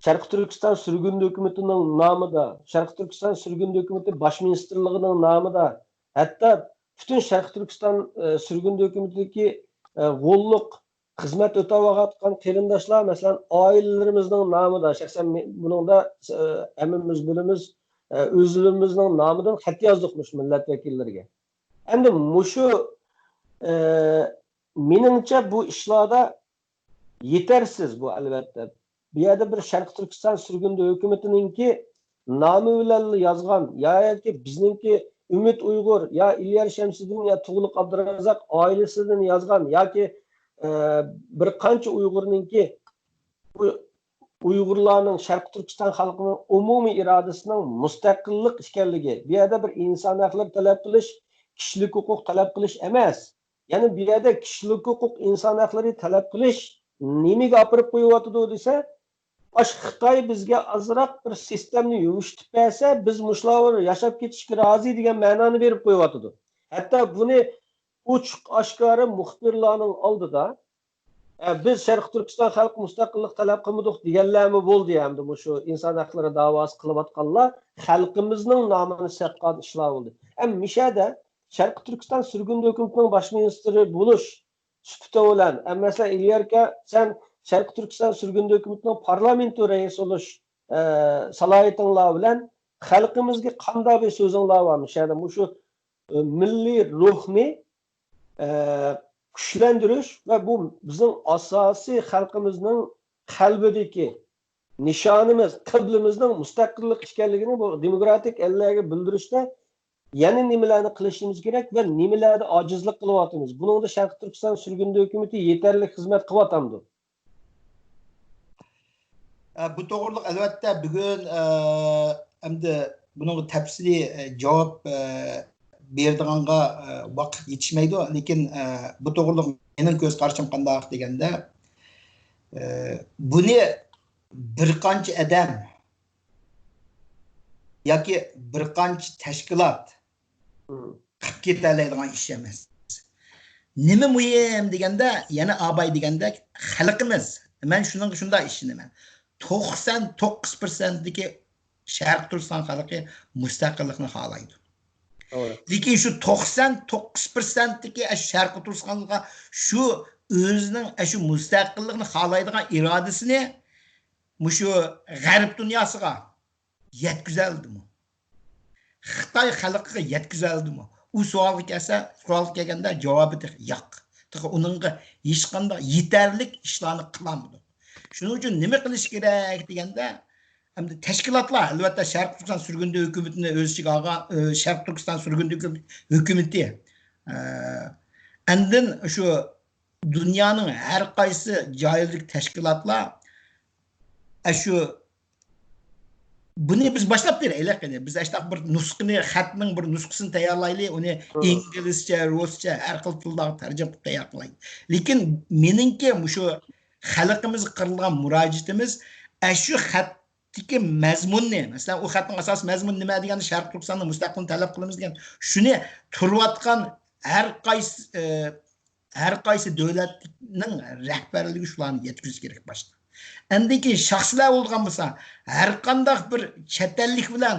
شەرقىي تۈركىستان سۈرگۈندە ھۆكۈمىتىنىڭ نامىدا، شەرقىي تۈركىستان سۈرگۈندە ھۆكۈمىتى باش مىنىستىرلىقىنىڭ نامىدا، ھەتتا پۈتۈن شەرقىي تۈركىستان، ئە، سۈرگۈندە ھۆكۈمىتىدىكى، ئە، غوللۇق خىزمەت ئۆتەۋاتقان قېرىنداشلار، مەسىلەن، ئائىلىلىرىمىزنىڭ نامىدا، شەخسەن مې-، بۇنىڭدا، ئە، ھەممىمىز بىلىمىز، ئە، ئۆزلىرىمىزنىڭ نامىدىن خەت يازدۇق مۇشۇ مىللەت ۋەكىللىرىگە. ئەمدى مۇشۇ، ئە، مېنىڭچە بۇ ئىشلاردا يېتەرسىز بۇ، ئەلۋەتتە. بۇ يەردە بىر شەرقىي تۈركىستان سۈرگۈندە ھۆكۈمىتىنىڭكى نامى بىلەنلا يازغان، يا ياكى بىزنىڭكى ئۈمىد ئۇيغۇر، يا ئىليار شەمسىدىن، يا تۇغلۇق ئابدۇرازاق ئائىلىسىدىن يازغان ياكى، ئە، بىر قانچە ئۇيغۇرنىڭكى بۇ ئۇيغۇرلارنىڭ، شەرقىي تۈركىستان خەلقىنىڭ ئومۇمىي ئىرادىسىنىڭ مۇستەقىللىق ئىكەنلىكى، بۇ يەردە بىر ئىنسان ھەقلىرى تەلەپ قىلىش، كىشىلىك ھوقۇق تەلەپ قىلىش ئەمەس. يەنى بۇ يەردە كىشىلىك ھوقۇق، ئىنسان ھەقلىرى تەلەپ قىلىش نېمىگە ئاپىرىپ قويۇۋاتىدۇ دېسە، ئاشۇ خىتاي بىزگە ئازراق بىر سىستېمىنى يۇمشىتىپ بەرسە، بىز مۇشۇلار بىلەن ياشاپ كېتىشكە رازى دېگەن مەنانى بېرىپ قويۇۋاتىدۇ. ھەتتا بۇنى ئوچۇق ئاشكارا مۇخبىرلارنىڭ ئالدىدا، ئە، بىز شەرقىي تۈركىستان خەلقى مۇستەقىللىق تەلەپ قىلمىدۇق دېگەنلەرمۇ بولدى. ھەمدە مۇشۇ ئىنسان ھەقلىرى داۋاسى قىلىۋاتقانلار خەلقىمىزنىڭ نامىنى سەتقان ئىشلار بولدى. ئەمما مىشەدە شەرقىي تۈركىستان سۈرگۈندە ھۆكۈمىتىنىڭ باش مىنىستىرى بولۇش سۈپىتى بىلەن، ئەمما مەسىلەن، ئېلىيەركە، سەن شەرقىي تۈركىستان سۈرگۈندە ھۆكۈمىتىنىڭ پارلامېنتو رەئىسى بولۇش، ئە، سالاھىيىتىڭلار بىلەن خەلقىمىزگە قانداق بىر سۆزۈڭلار بار مىشەدە؟ مۇشۇ، ئە، مىللىي روھنى، ئە، كۈچلەندۈرۈش ۋە بۇ بىزنىڭ ئاساسىي خەلقىمىزنىڭ قەلبىدىكى نىشانىمىز، قىبلىمىزنىڭ مۇستەقىللىق ئىكەنلىكىنى بۇ دېموكراتىك ئەللەرگە بىلدۈرۈشتە يەنە نېمىلەرنى قىلىشىمىز كېرەك ۋە نېمىلەردە ئاجىزلىق قىلىۋاتىمىز؟ بۇنىڭدا شەرقىي تۈركىستان سۈرگۈندە ھۆكۈمىتى يېتەرلىك خىزمەت قىلىۋاتامدۇ؟ ئە، بۇ توغرىلىق ئەلۋەتتە بۈگۈن، ئە، ئەمدى بۇنىڭغا تەپسىلىي، ئە، جاۋاب، ئە، بېرىدىغانغا، ئە، ۋاقىت يېتىشمەيدۇ. لېكىن، ئە، بۇ توغرىلىق مېنىڭ كۆز قارىشىم قانداق دېگەندە، ئە، بۇنى بىر قانچە ئادەم ياكى بىر قانچە تەشكىلات قىلىپ كېتەلەيدىغان ئىش ئەمەس. نېمە مۇھىم دېگەندە، يەنە ئاباي دېگەندەك، خەلقىمىز، مەن شۇنىڭغا شۇنداق ئىشىنىمەن، توقسان توققۇز پىرسەنتتىكى شەرقىي تۈركىستان خەلقى مۇستەقىللىقنى خالايدۇ. لېكىن شۇ توقسان توققۇز پىرسەنتتىكى ئاشۇ شەرقىي تۈركىستانغا شۇ ئۆزىنىڭ ئاشۇ مۇستەقىللىقنى خالايدىغان ئىرادىسىنى مۇشۇ غەرب دۇنياسىغا يەتكۈزەلدىمۇ؟ خىتاي خەلقىگە يەتكۈزەلدىمۇ؟ ئۇ سوئالغا كەلسە، سوئالغا كەلگەندە جاۋابى تېخى ياق. تېخى ئۇنىڭغا ھېچقانداق يېتەرلىك ئىشلارنى قىلالمىدۇق. شۇنىڭ ئۈچۈن نېمە قىلىش كېرەك دېگەندە، ئەمدى تەشكىلاتلار، ئەلۋەتتە، شەرقىي تۈركىستان سۈرگۈندە ھۆكۈمىتىنى ئۆز ئىچىگە ئالغان، ئە، شەرقىي تۈركىستان سۈرگۈندە ھۆكۈم-، ھۆكۈمىتى، ئە، ئاندىن شۇ دۇنيانىڭ ھەر قايسى جايىدىكى تەشكىلاتلار، ئە، شۇ بۇنى بىز باشلاپ بېرەيلى قېنى. بىز ئاشۇنداق بىر نۇسخىنى، خەتنىڭ بىر نۇسخىسىنى تەييارلايلى، ئۇنى ئىنگلىزچە، رۇسچە، ھەر خىل تىللارغا تەرجىمە قىلىپ تەييار قىلايلى. لېكىن مېنىڭكى مۇشۇ خەلقىمىزگە قىلىدىغان مۇراجىئىتىمىز، ئە، شۇ خەتتىكى مەزمۇننى، مەسىلەن، ئۇ خەتنىڭ ئاساسىي مەزمۇنى نېمە دېگەننى، شەرقىي تۈركىستاندا مۇستەقىل تەلەپ قىلىمىز دېگەن، شۇنى تۇرۇۋاتقان ھەر قايسى، ئە، ھەر قايسى دۆلەتنىڭ رەھبەرلىكى شۇلارنى يەتكۈزۈش كېرەك باشتا. ئاندىن كېيىن شەخسلەر بولىدىغان بولسا، ھەر قانداق بىر چەت ئەللىك بىلەن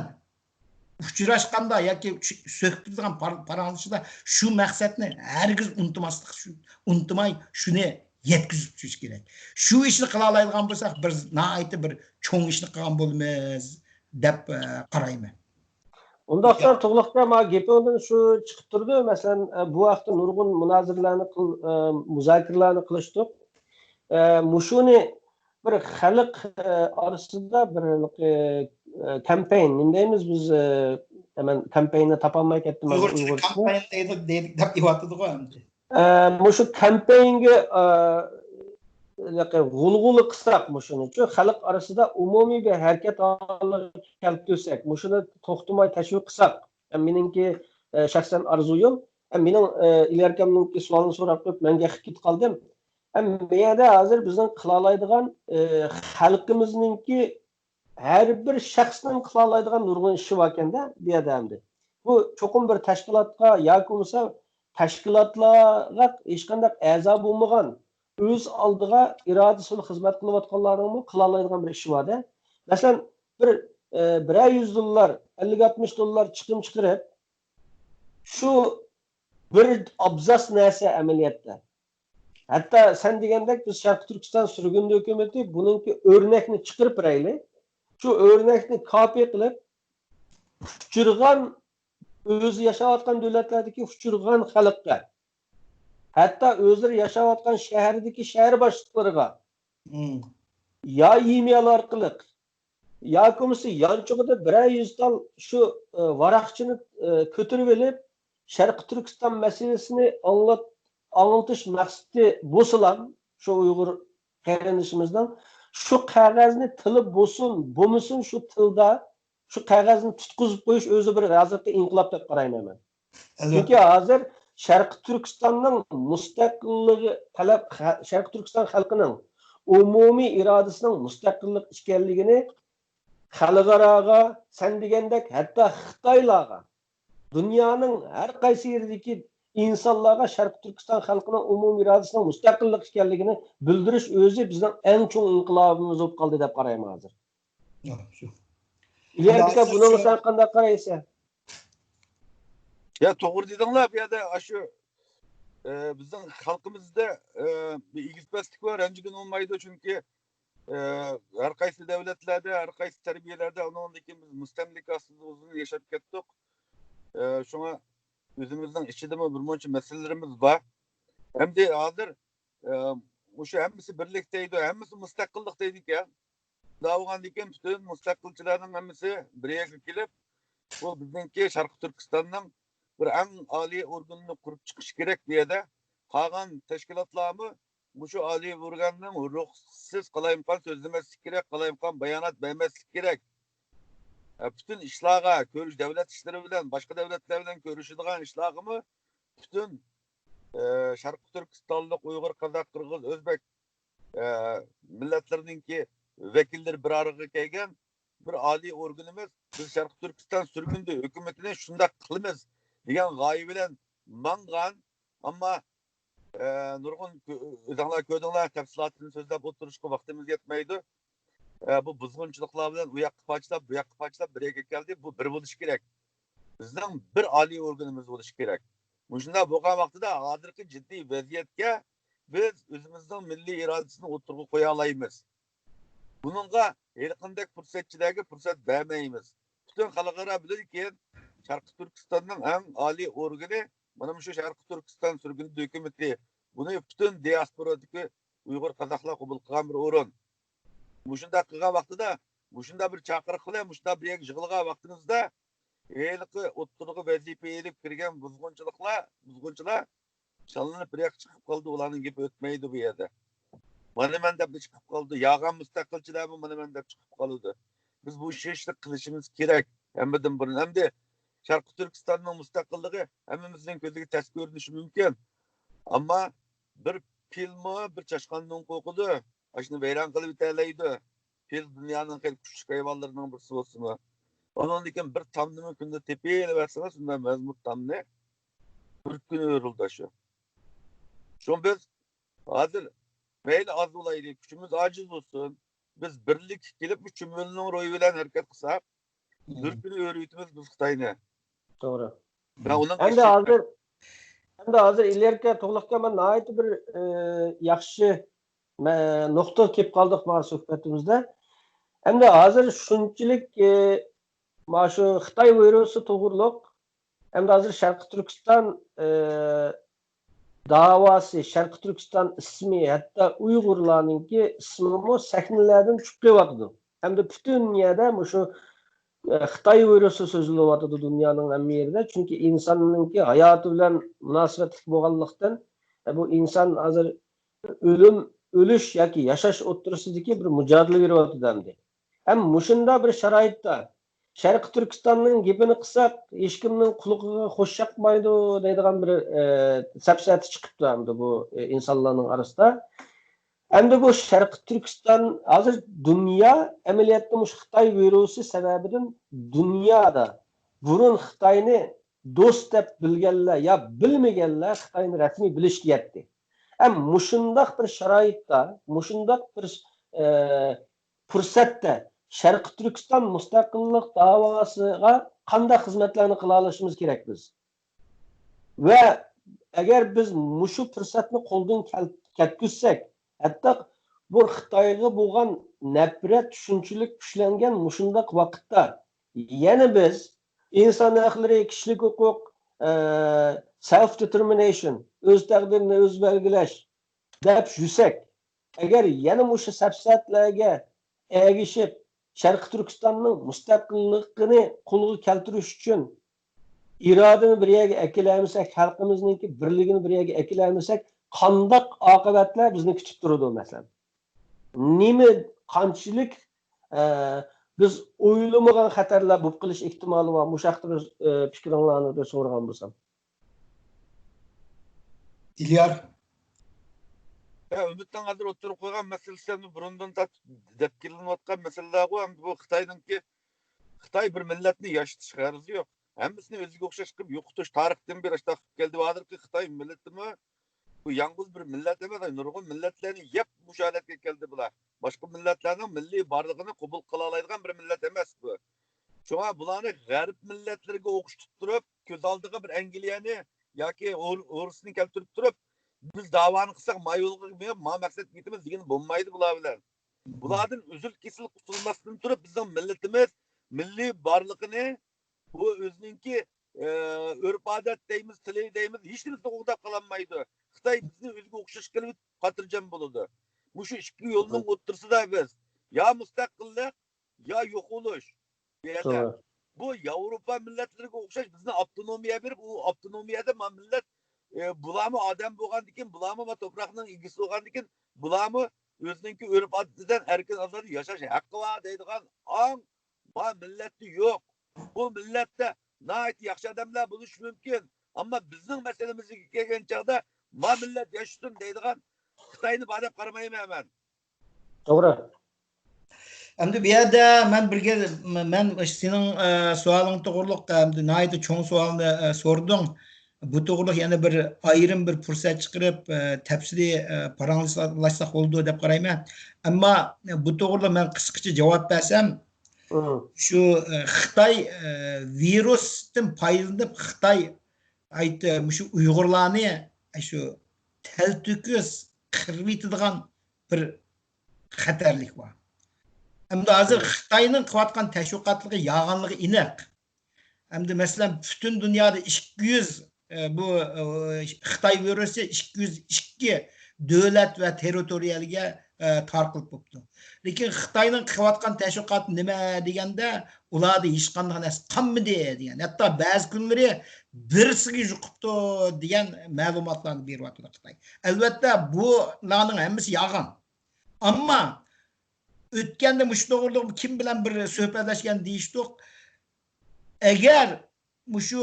ئۇچراشقاندا ياكى سۆھبەت قىلىدىغان پار-، پاراڭلىشىشتا شۇ مەقسەتنى ھەرگىز ئۇنتۇماسلىق، شۇ، ئۇنتۇماي شۇنى يەتكۈزۈپ تۇرۇش كېرەك. شۇ ئىشنى قىلالايدىغان بولساق، بىز ناھايىتى بىر چوڭ ئىشنى قىلغان بولىمىز دەپ، ئە، قارايمەن. ئۇنداقتا تۇغلۇقتا ما گېپىڭدىن شۇ چىقىپ تۇرىدۇ. مەسىلەن، ئە، بۇ ھەقتە نۇرغۇن مۇنازىرىلەرنى قىل-، ئە، مۇزاكىرىلەرنى قىلىشتۇق. ئە، مۇشۇنى بىر خەلق، ئە، ئارىسىدا بىر، ئە، كامپەين، نېمە دەيمىز بىز، ئە، مەن كامپەيننى تاپالماي كەتتىم ھازىر ئۇيغۇرچىسىنى. كامپەين دەيدۇ، دەيدۇ دەپ دەۋاتىدىغۇ ئەمدى. ئە، مۇشۇ كامپەينگە، ئە، غۇلغۇلا قىلساق مۇشۇنى، شۇ خەلق ئارىسىدا ئومۇمىي بىر ھەرىكەت ھالىغا كەلتۈرسەك، مۇشۇنى توختىماي تەشۋىق قىلساق، ئە، مېنىڭكى، ئە، شەخسەن ئارزۇيۇم، ئە، مېنىڭ، ئە، ئىلگىرىكى ئامنىڭكى سوئالىنى سوراپ قويۇپ، مەن گەپ قىلىپ كەتكەن قالدىم. ئە، بۇ يەردە ھازىر بىزنىڭ قىلالايدىغان، ئە، خەلقىمىزنىڭكى ھەر بىر شەخسنىڭ قىلالايدىغان نۇرغۇن ئىشى باركەن-دە، بۇ يەردە ئەمدى. بۇ چوقۇم بىر تەشكىلاتقا ياكى بولمىسا تەشكىلاتلارغا ھېچقانداق ئەزا بولمىغان، ئۆز ئالدىغا ئىرادىسى بىلەن خىزمەت قىلىۋاتقانلارنىڭمۇ قىلالايدىغان بىر ئىشى بار-دە. مەسىلەن، بىر، ئە، بىرەر يۈز دوللار، ئەللىك ئاتمىش دوللار چىقىم چىقىرىپ، شۇ بىر ئابزاس نەرسە ئەمەلىيەتتە. ھەتتا سەن دېگەندەك بىز شەرقىي تۈركىستان سۈرگۈندە ھۆكۈمىتى بۇنىڭكى ئۆرنەكنى چىقىرىپ بېرەيلى. شۇ ئۆرنەكنى كاپى قىلىپ، ئۇچرىغان، ئۆزى ياشاۋاتقان دۆلەتلەردىكى ئۇچرىغان خەلققە، ھەتتا ئۆزلىرى ياشاۋاتقان شەھەردىكى شەھەر باشلىقلىرىغا يا ئىمېيل ئارقىلىق ياكى بولمىسا يانچۇقىدا بىرەر يۈز تال شۇ، ئە، ۋاراقچىنى، ئە، كۆتۈرۈۋېلىپ، شەرقىي تۈركىستان مەسىلىسىنى ئاڭلات-، ئاڭلىتىش مەقسىتى بولسىلا، شۇ ئۇيغۇر قېرىندىشىمىزنىڭ شۇ قەغەزنى تىلى بولسۇن، بولمىسۇن، شۇ تىلدا شۇ قەغەزنى تۇتقۇزۇپ قويۇش ئۆزى بىر ھازىرقى ئىنقىلاب دەپ قارايمەن مەن. ئەلۋەتتە. چۈنكى ھازىر شەرقىي تۈركىستاننىڭ مۇستەقىللىقى تەلەپ، خە-، شەرقىي تۈركىستان خەلقىنىڭ ئومۇمىي ئىرادىسىنىڭ مۇستەقىللىق ئىكەنلىكىنى خەلقئاراغا، سەن دېگەندەك، ھەتتا خىتايلارغا، دۇنيانىڭ ھەر قايسى يېرىدىكى ئىنسانلارغا شەرقىي تۈركىستان خەلقىنىڭ ئومۇمىي ئىرادىسىنىڭ مۇستەقىللىق ئىكەنلىكىنى بىلدۈرۈش ئۆزى بىزنىڭ ئەڭ چوڭ ئىنقىلابىمىز بولۇپ قالدى دەپ قارايمەن ھازىر. يا، شۇ. ئىلياس ئاكا، بۇنىڭغا سەن قانداق قارايسەن؟ يا، توغرا دېدىڭلار. بۇ يەردە ئاشۇ، ئە، بىزنىڭ خەلقىمىزدە، ئە، بىر ئېگىز پەسلىك بار، رەنجىگىلى بولمايدۇ. چۈنكى، ئە، ھەر قايسى دەۋلەتلەردە، ھەر قايسى تەربىيەلەردە ئۇنىڭدىن كېيىن بىز مۇستەملىكە ئاستىدا ئۇزۇن ياشاپ كەتتۇق. ئە، شۇڭا ئۆزىمىزنىڭ ئىچىدىمۇ بىر مۇنچە مەسىلىلىرىمىز بار. ئەمدى ھازىر، ئە، مۇشۇ ھەممىسى بىرلىك دەيدۇ، ھەممىسى مۇستەقىللىق دەيدىكەن. شۇنداق بولغاندىكىن پۈتۈن مۇستەقىلچىلەرنىڭ ھەممىسى بىر يەرگە كېلىپ، بۇ بىزنىڭكى شەرقىي تۈركىستاننىڭ بىر ئەڭ ئالىي ئورگىنىنى قۇرۇپ چىقىش كېرەك بۇ يەردە. قالغان تەشكىلاتلارمۇ مۇشۇ ئالىي ئورگاننىڭ رۇخسىتىسىز قالايمىقان سۆزلىمەسلىك كېرەك، قالايمىقان بايانات بەرمەسلىك كېرەك. ئە، پۈتۈن ئىشلارغا كۆرۈش، دۆلەت ئىشلىرى بىلەن، باشقا دۆلەتلەر بىلەن كۆرۈشىدىغان ئىشلارغىمۇ پۈتۈن، ئە، شەرقىي تۈركىستانلىق ئۇيغۇر، قازاق، قىرغىز، ئۆزبەك، ئە، مىللەتلىرىنىڭكى ۋەكىللىرى بىر ئارىغا كەلگەن بىر ئالىي ئورگىنىمىز، بىز شەرقىي تۈركىستان سۈرگۈندە ھۆكۈمىتىنى شۇنداق قىلىمىز دېگەن غايە بىلەن ماڭغان. ئەمما، ئە، نۇرغۇن كۆ-، ئۆزۈڭلار كۆردۈڭلار، تەپسىلاتىنى سۆزلەپ ئولتۇرۇشقا ۋاقتىمىز يەتمەيدۇ. ئە، بۇ بۇزغۇنچىلىقلار بىلەن ئۇ ياققا پارچىلاپ، بۇ ياققا پارچىلاپ بىر يەرگە كەلدى. بۇ بىر بولۇشى كېرەك. بىزنىڭ بىر ئالىي ئورگىنىمىز بولۇشى كېرەك. مۇشۇنداق بولغان ۋاقتىدا ھازىرقى جىددىي ۋەزىيەتكە بىز ئۆزىمىزنىڭ مىللىي ئىرادىسىنى ئوتتۇرىغا قويالايمىز. بۇنىڭغا ھېلىقىندەك پۇرسەتچىلەرگە پۇرسەت بەرمەيمىز. پۈتۈن خەلقئارا بىلىدىكى، شەرقىي تۈركىستاننىڭ ئەڭ ئالىي ئورگىنى مانا مۇشۇ شەرقىي تۈركىستان سۈرگۈندە ھۆكۈمىتى. بۇنى پۈتۈن دىياسپورادىكى ئۇيغۇر، قازاقلار قوبۇل قىلغان بىر ئورۇن. مۇشۇنداق قىلغان ۋاقتىدا، مۇشۇنداق بىر چاقىرىق بىلەن مۇشۇنداق بىر يەرگە يىغىلغان ۋاقتىمىزدا، ھېلىقى ئوتتۇرىغا ۋەزىپە ئېلىپ كىرگەن بۇزغۇنچىلىقلار، بۇزغۇنچىلار شاللىنىپ بىر ياققا چىقىپ قالىدۇ، ئۇلارنىڭ گېپى ئۆتمەيدۇ بۇ يەردە. مانا مەن دەپ چىقىپ قالىدۇ. يالغان مۇستەقىلچىلەرمۇ مانا مەن دەپ چىقىپ قالىدۇ. بىز بۇ ئىشنى قىلىشىمىز كېرەك ھەممىدىن بۇرۇن. ئەمدى شەرقىي تۈركىستاننىڭ مۇستەقىللىقى ھەممىمىزنىڭ كۆزىگە تەس كۆرۈنۈشى مۇمكىن. ئەمما بىر پىلمۇ بىر چاشقاندىن قورقىدۇ. ئاشۇنى ۋەيران قىلىۋېتەلەيدۇ. پىل دۇنيانىڭ خېلى كۈچلۈك ھايۋانلىرىنىڭ بىرسى بولسىمۇ. ئۇنىڭدىن كېيىن بىر تامنىمۇ كۈندە تېپىۋەرسىڭىز، شۇنداق مەزمۇت تامنى بىر كۈن ئۆرۈلدى شۇ. شۇڭا بىز ھازىر مەيلى ئاز بولايلى، كۈچىمىز ئاجىز بولسۇن، بىز بىرلىككە كېلىپ، مۇشۇ چۈمۈلىنىڭ روھى بىلەن ھەرىكەت قىلساق، بىر كۈنى ئۆرۈۋېتىمىز بىز خىتاينى. توغرا. ۋە ئۇنىڭ ئەمدى ئىشى ھازىر، ئەمدى ھازىر ئىلگىرىكى توغرىلىقتا مەن ناھايىتى بىر، ئى، ياخشى، مە-، نۇقتىغا كېلىپ قالدۇق مانا سۆھبىتىمىزدە. ئەمدى ھازىر شۇنچىلىك، ئى، مانا شۇ خىتاي ۋىرۇسى توغرۇلۇق، ئەمدى ھازىر شەرقىي تۈركىستان، ئى، داۋاسى، شەرقىي تۈركىستان ئىسمى، ھەتتا ئۇيغۇرلارنىڭكى ئىسمىمۇ سەھنىلەردىن چۈشۈپ قېلىۋاتىدۇ. ئەمدى پۈتۈن يەردە مۇشۇ، ئە، خىتاي ۋىرۇسى سۆزلىنىۋاتىدۇ دۇنيانىڭ ھەممە يېرىدە. چۈنكى ئىنساننىڭكى ھاياتى بىلەن مۇناسىۋەتلىك بولغانلىقتىن، ئە، بۇ ئىنسان ھازىر ئۆلۈم، ئۆلۈش ياكى ياشاش ئوتتۇرىسىدىكى بىر مۇجادىلە بېرىۋاتىدۇ ئەمدى. ھەم مۇشۇنداق بىر شارائىتتا شەرقىي تۈركىستاننىڭ گېپىنى قىلساق، ھېچكىمنىڭ قۇلىقىغا خوش چاقمايدۇ دەيدىغان بىر، ئە، سەپسەتە چىقىپتۇ ئەمدى بۇ، ئە، ئىنسانلارنىڭ ئارىسىدا. ئەمدى بۇ شەرقىي تۈركىستان ھازىر دۇنيا ئەمەلىيەتتە مۇشۇ خىتاي ۋىرۇسى سەۋەبىدىن دۇنيادا بۇرۇن خىتاينى دوست دەپ بىلگەنلەر يا بىلمىگەنلەر خىتاينى رەسمىي بىلىشكە يەتتى. ھەم مۇشۇنداق بىر شارائىتتا، مۇشۇنداق بىر، ئە، پۇرسەتتە شەرقىي تۈركىستان مۇستەقىللىق داۋاسىغا قانداق خىزمەتلەرنى قىلالىشىمىز كېرەك بىز؟ ۋە ئەگەر بىز مۇشۇ پۇرسەتنى قولدىن كەل-، كەتكۈزسەك، ھەتتا بۇ خىتايغا بولغان نەپرەت شۇنچىلىك كۈچلەنگەن مۇشۇنداق ۋاقىتتا، يەنە بىز ئىنسان ھەقلىرى، كىشىلىك ھوقۇق، ئە، سېلف دېتېرمىنەيشن، ئۆز تەقدىرىنى ئۆزى بەلگىلەش دەپ يۈرسەك، ئەگەر يەنە مۇشۇ سەپسەتىلەرگە ئەگىشىپ، شەرقىي تۈركىستاننىڭ مۇستەقىللىقىنى قولغا كەلتۈرۈش ئۈچۈن ئىرادىنى بىر يەرگە ئەكېلەلمىسەك، خەلقىمىزنىڭكى بىرلىكىنى بىر يەرگە ئەكېلەلمىسەك، قانداق ئاقىۋەتلەر بىزنى كۈتۈپ تۇرىدۇ، مەسىلەن؟ نېمە، قانچىلىك، ئە، بىز ئويلىمىغان خەتەرلەر بولۇپ قېلىش ئېھتىمالى بار؟ مۇشۇ ھەقتە بىر، ئە، پىكرىڭلارنى بىر سورىغان بولسام. ئىليار. يا، ئۈمىدنىڭ ھازىر ئوتتۇرىغا قويغان مەسىلىسى ئەمدى بۇرۇندىن تارتىپ دەپ كېلىنىۋاتقان مەسىلىلەرغۇ. ئەمدى بۇ خىتاينىڭكى، خىتاي بىر مىللەتنى ياشىتىش غەرىزى يوق. ھەممىسىنى ئۆزىگە ئوخشاش قىلىپ يوقىتىش تارىختىن بېرى ئاشۇنداق قىلىپ كەلدى. ھازىرقى خىتاي مىللىتىمۇ بۇ يالغۇز بىر مىللەت ئەمەس، نۇرغۇن مىللەتلەرنى يەپ مۇشۇ ھالەتكە كەلدى بۇلار. باشقا مىللەتلەرنىڭ مىللىي بارلىقىنى قوبۇل قىلالايدىغان بىر مىللەت ئەمەس بۇ. شۇڭا بۇلارنى غەرب مىللەتلىرىگە ئوخشىتىپ تۇرۇپ، كۆز ئالدىغا بىر ئەنگلىيەنى ياكى ئور-، ئورۇسنى كەلتۈرۈپ تۇرۇپ، بىز داۋانى قىلساق، ما يولغا مېڭىپ، ما مەقسەتكە يېتىمىز دېگىلى بولمايدۇ بۇلار بىلەن. بۇلاردىن ئۈزۈل كېسىل قۇتۇلماستىن تۇرۇپ، بىزنىڭ مىللىتىمىز مىللىي بارلىقىنى، بۇ ئۆزىنىڭكى ئۆرپ-ئادەت دەيمىز، تىلى دەيمىز، ھېچنېمىسىنى قوغداپ قالالمايدۇ. خىتاي بىزنى ئۆزىگە ئوخشاش قىلىپ خاتىرجەم بولىدۇ. مۇشۇ ئىككى يولنىڭ ئوتتۇرىسىدا بىز يا مۇستەقىللىق، يا يوقىلىش. بۇ يەردە بۇ ياۋروپا مىللەتلىرىگە ئوخشاش بىزنى ئاپتونومىيە بېرىپ، ئۇ ئاپتونومىيەدە ما مىللەت، ئە، بۇلارمۇ ئادەم بولغاندىكىن، بۇلارمۇ ما توپراقنىڭ ئىگىسى بولغاندىكىن، بۇلارمۇ ئۆزىنىڭكى ئۆرپ-ئادىتى بىلەن ئەركىن-ئازادە ياشاش ھەققى بار دەيدىغان ئاڭ ما مىللەتتە يوق. بۇ مىللەتتە ناھايىتى ياخشى ئادەملەر بولۇشى مۇمكىن. ئەمما بىزنىڭ مەسىلىمىزگە كەلگەن چاغدا ما مىللەت ياشىسۇن دەيدىغان خىتاينى بار دەپ قارىمايمەن مەن. توغرا. ئەمدى بۇ يەردە مەن بىرگە، مەن سېنىڭ، ئە، سوئالىڭ توغرۇلۇق، ئەمدى ناھايىتى چوڭ سوئالنى، ئە، سورىدىڭ. بۇ توغرۇلۇق يەنە بىر ئايرىم بىر پۇرسەت چىقىرىپ، ئە، تەپسىلىي، ئە، پاراڭلاشساق بولىدۇ دەپ قارايمەن. ئەمما بۇ توغرۇلۇق مەن قىسقىچە جاۋاب بەرسەم، شۇ، ئە، خىتاي، ئە، ۋىرۇستىن پايدىلىنىپ، خىتاي ئايت-، مۇشۇ ئۇيغۇرلارنى شۇ تەلتۆكۈس قىرىۋېتىدىغان بىر خەتەرلىك بار. ئەمدى ھازىر خىتاينىڭ قىلىۋاتقان تەشۋىقاتلىرى يالغانلىقى ئېنىق. ئەمدى مەسىلەن، پۈتۈن دۇنيادا ئىككى يۈز، ئە، بۇ، ئە، خىتاي ۋىرۇسى ئىككى يۈز ئىككى دۆلەت ۋە تېررىتورىيەگە، ئە، تارقىلىپ بوپتۇ. لېكىن خىتاينىڭ قىلىۋاتقان تەشۋىقاتى نېمە دېگەندە، ئۇلاردا ھېچقانداق نەرسە قالمىدى دېگەن. ھەتتا بەزى كۈنلىرى بىرسىگە يۇقۇپتۇ دېگەن مەلۇماتلارنى بېرىۋاتىدۇ خىتاي. ئەلۋەتتە، بۇلارنىڭ ھەممىسى يالغان. ئەمما ئۆتكەندە مۇشۇ توغرىلىق كىم بىلەن بىر سۆھبەتلەشكەندە دېيىشتۇق. ئەگەر مۇشۇ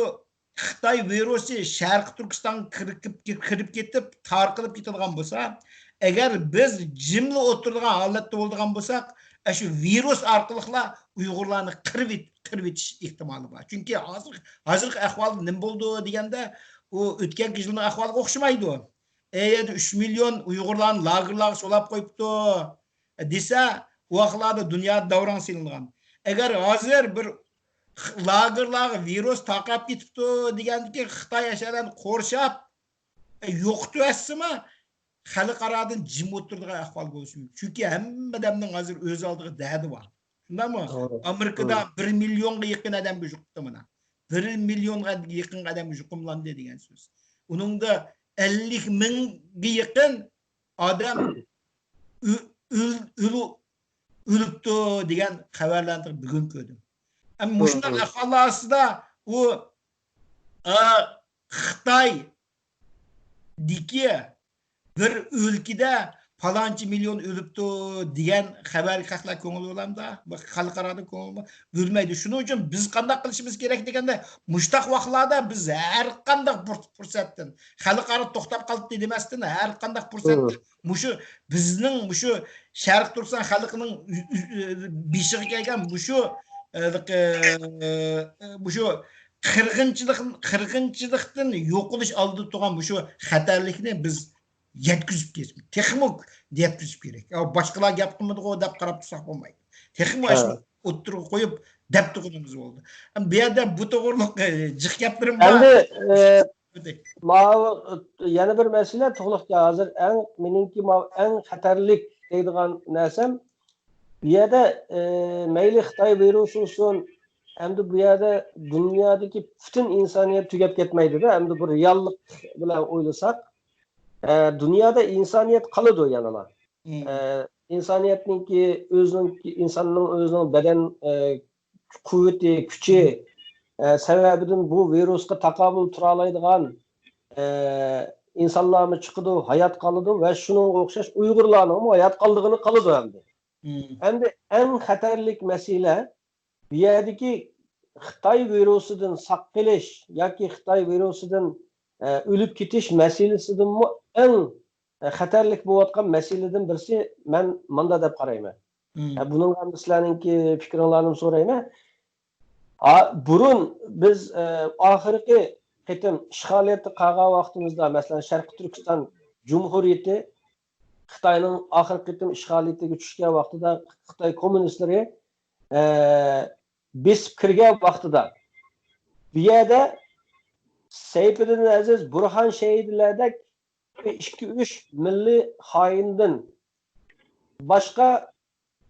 خىتاي ۋىرۇسى شەرقىي تۈركىستانغا كىرىپ، كىرىپ كېتىپ، تارقىلىپ كېتىدىغان بولسا، ئەگەر بىز جىملا ئولتۇرىدىغان ھالەتتە بولىدىغان بولساق، ئاشۇ ۋىرۇس ئارقىلىقلا ئۇيغۇرلارنى قىرىۋېت-، قىرىۋېتىش ئېھتىمالى بار. چۈنكى ھازىر، ھازىرقى ئەھۋال نېمە بولىدۇ دېگەندە، ئۇ ئۆتكەنكى يىلنىڭ ئەھۋالىغا ئوخشىمايدۇ. ئەيەردە ئۈچ مىليون ئۇيغۇرلارنى لاگېرلارغا سولاپ قويۇپتۇ دېسە، ئۇ ۋاقىتلاردا دۇنيادا داۋراڭ سېلىنغان. ئەگەر ھازىر بىر لاگېرلارغا ۋىرۇس تارقاپ كېتىپتۇ دېگەندىكىن خىتاي ئەشەلەرنى قورشاپ، يوقىتىۋەتسىمۇ، خەلقئارادىن جىم ئولتۇرىدىغان ئەھۋال بولۇشى مۇمكىن. چۈنكى ھەممە ئادەمنىڭ ھازىر ئۆز ئالدىغا دەردى بار. شۇنداقمۇ؟ ئامېرىكىدا بىر مىليونغا يېقىن ئادەمگە يۇقۇپتۇ مانا. بىر مىليونغا يېقىن ئادەمگە يۇقۇملاندى دېگەن سۆز. ئۇنىڭدا ئەللىك مىڭغا يېقىن ئادەم ئۆ-، ئۆل-، ئۆلۈ-، ئۆلۈپتۇ دېگەن خەۋەرلەرنى بۈگۈن كۆردۈم. ئەمما مۇشۇنداق ئەھۋاللار ئاستىدا ئۇ، ئا، خىتايدىكى بىر ئۆلكىدە پالانچە مىليون ئۆلۈپتۇ دېگەن خەۋەرگە خەقلەر كۆڭۈل بۆلەمدۇ؟ خەلقئارادا كۆڭۈل بۆلمەيدۇ. شۇنىڭ ئۈچۈن بىز قانداق قىلىشىمىز كېرەك دېگەندە، مۇشۇنداق ۋاقىتلاردا بىز ھەر قانداق پۇر-، پۇرسەتتىن، خەلقئارا توختاپ قالدى دېمەستىن، ھەر قانداق پۇرسەتتىن مۇشۇ بىزنىڭ مۇشۇ شەرقىي تۈركىستان خەلقىنىڭ ئۈ-، ئۈ-، بېشىغا كەلگەن مۇشۇ، ئە، مۇشۇ قىرغىنچىلىق، قىرغىنچىلىقتىن يوقىلىش ئالدىدا تۇرغان مۇشۇ خەتەرلىكنى بىز يەتكۈزۈپ كېتىپ، تېخىمۇ يەتكۈزۈپ كېرەك. يا باشقىلار گەپ قىلمىدىغۇ دەپ قاراپ تۇرساق بولمايدۇ. تېخىمۇ ھە. ئاشۇنى ئوتتۇرىغا قويۇپ دەپ تۇرغىنىمىز بولدى. بۇ يەردە بۇ توغرۇلۇق، ئە، جىق گەپلىرىم بار. ئەمدى، ئە، ماۋۇ، ئە، يەنە بىر مەسىلە توغرۇلۇق. ھازىر ئەڭ، مېنىڭكى ماۋۇ ئەڭ خەتەرلىك دەيدىغان نەرسەم، بۇ يەردە، ئە، مەيلى خىتاي ۋىرۇسى بولسۇن، ئەمدى بۇ يەردە دۇنيادىكى پۈتۈن ئىنسانىيەت تۈگەپ كەتمەيدۇ-دە، ئەمدى بۇ رېئاللىق بىلەن ئويلىساق، ئە، دۇنيادا ئىنسانىيەت قالىدۇ يەنىلا. ئە، ئىنسانىيەتنىڭكى ئۆزىنىڭ، ئىنساننىڭ ئۆزىنىڭ بەدەن، ئە، قۇۋۋىتى، كۈچى، ئە، سەۋەبىدىن بۇ ۋىرۇسقا تاقابىل تۇرالايدىغان، ئە، ئىنسانلارمۇ چىقىدۇ، ھايات قالىدۇ ۋە شۇنىڭغا ئوخشاش ئۇيغۇرلارنىڭمۇ ھايات قالىدىغىنى قالىدۇ ئەمدى. ئەمدى ئەڭ خەتەرلىك مەسىلە بۇ يەردىكى خىتاي ۋىرۇسىدىن ساق قېلىش ياكى خىتاي ۋىرۇسىدىن، ئە، ئۆلۈپ كېتىش مەسىلىسىدىنمۇ ئەڭ، ئە، خەتەرلىك بولۇۋاتقان مەسىلىدىن بىرسى، مەن مۇنداق دەپ قارايمەن. ئە، بۇنىڭغا ئەمدى سىلەرنىڭكى پىكرىڭلارنىمۇ سورايمەن. ئا، بۇرۇن بىز، ئە، ئاخىرقى قېتىم ئىشغالىيەتتە قالغان ۋاقتىمىزدا، مەسىلەن، شەرقىي تۈركىستان جۇمھۇرىيىتى خىتاينىڭ ئاخىرقى قېتىم ئىشغالىيىتىگە چۈشكەن ۋاقتىدا خىتاي كوممۇنىستلىرى، ئە، بېسىپ كىرگەن ۋاقتىدا بۇ يەردە سەيپىدىن ئەزىز، بۇرھان شەھىدىلەردەك ئىككى، ئۈچ مىللىي خائىندىن باشقا،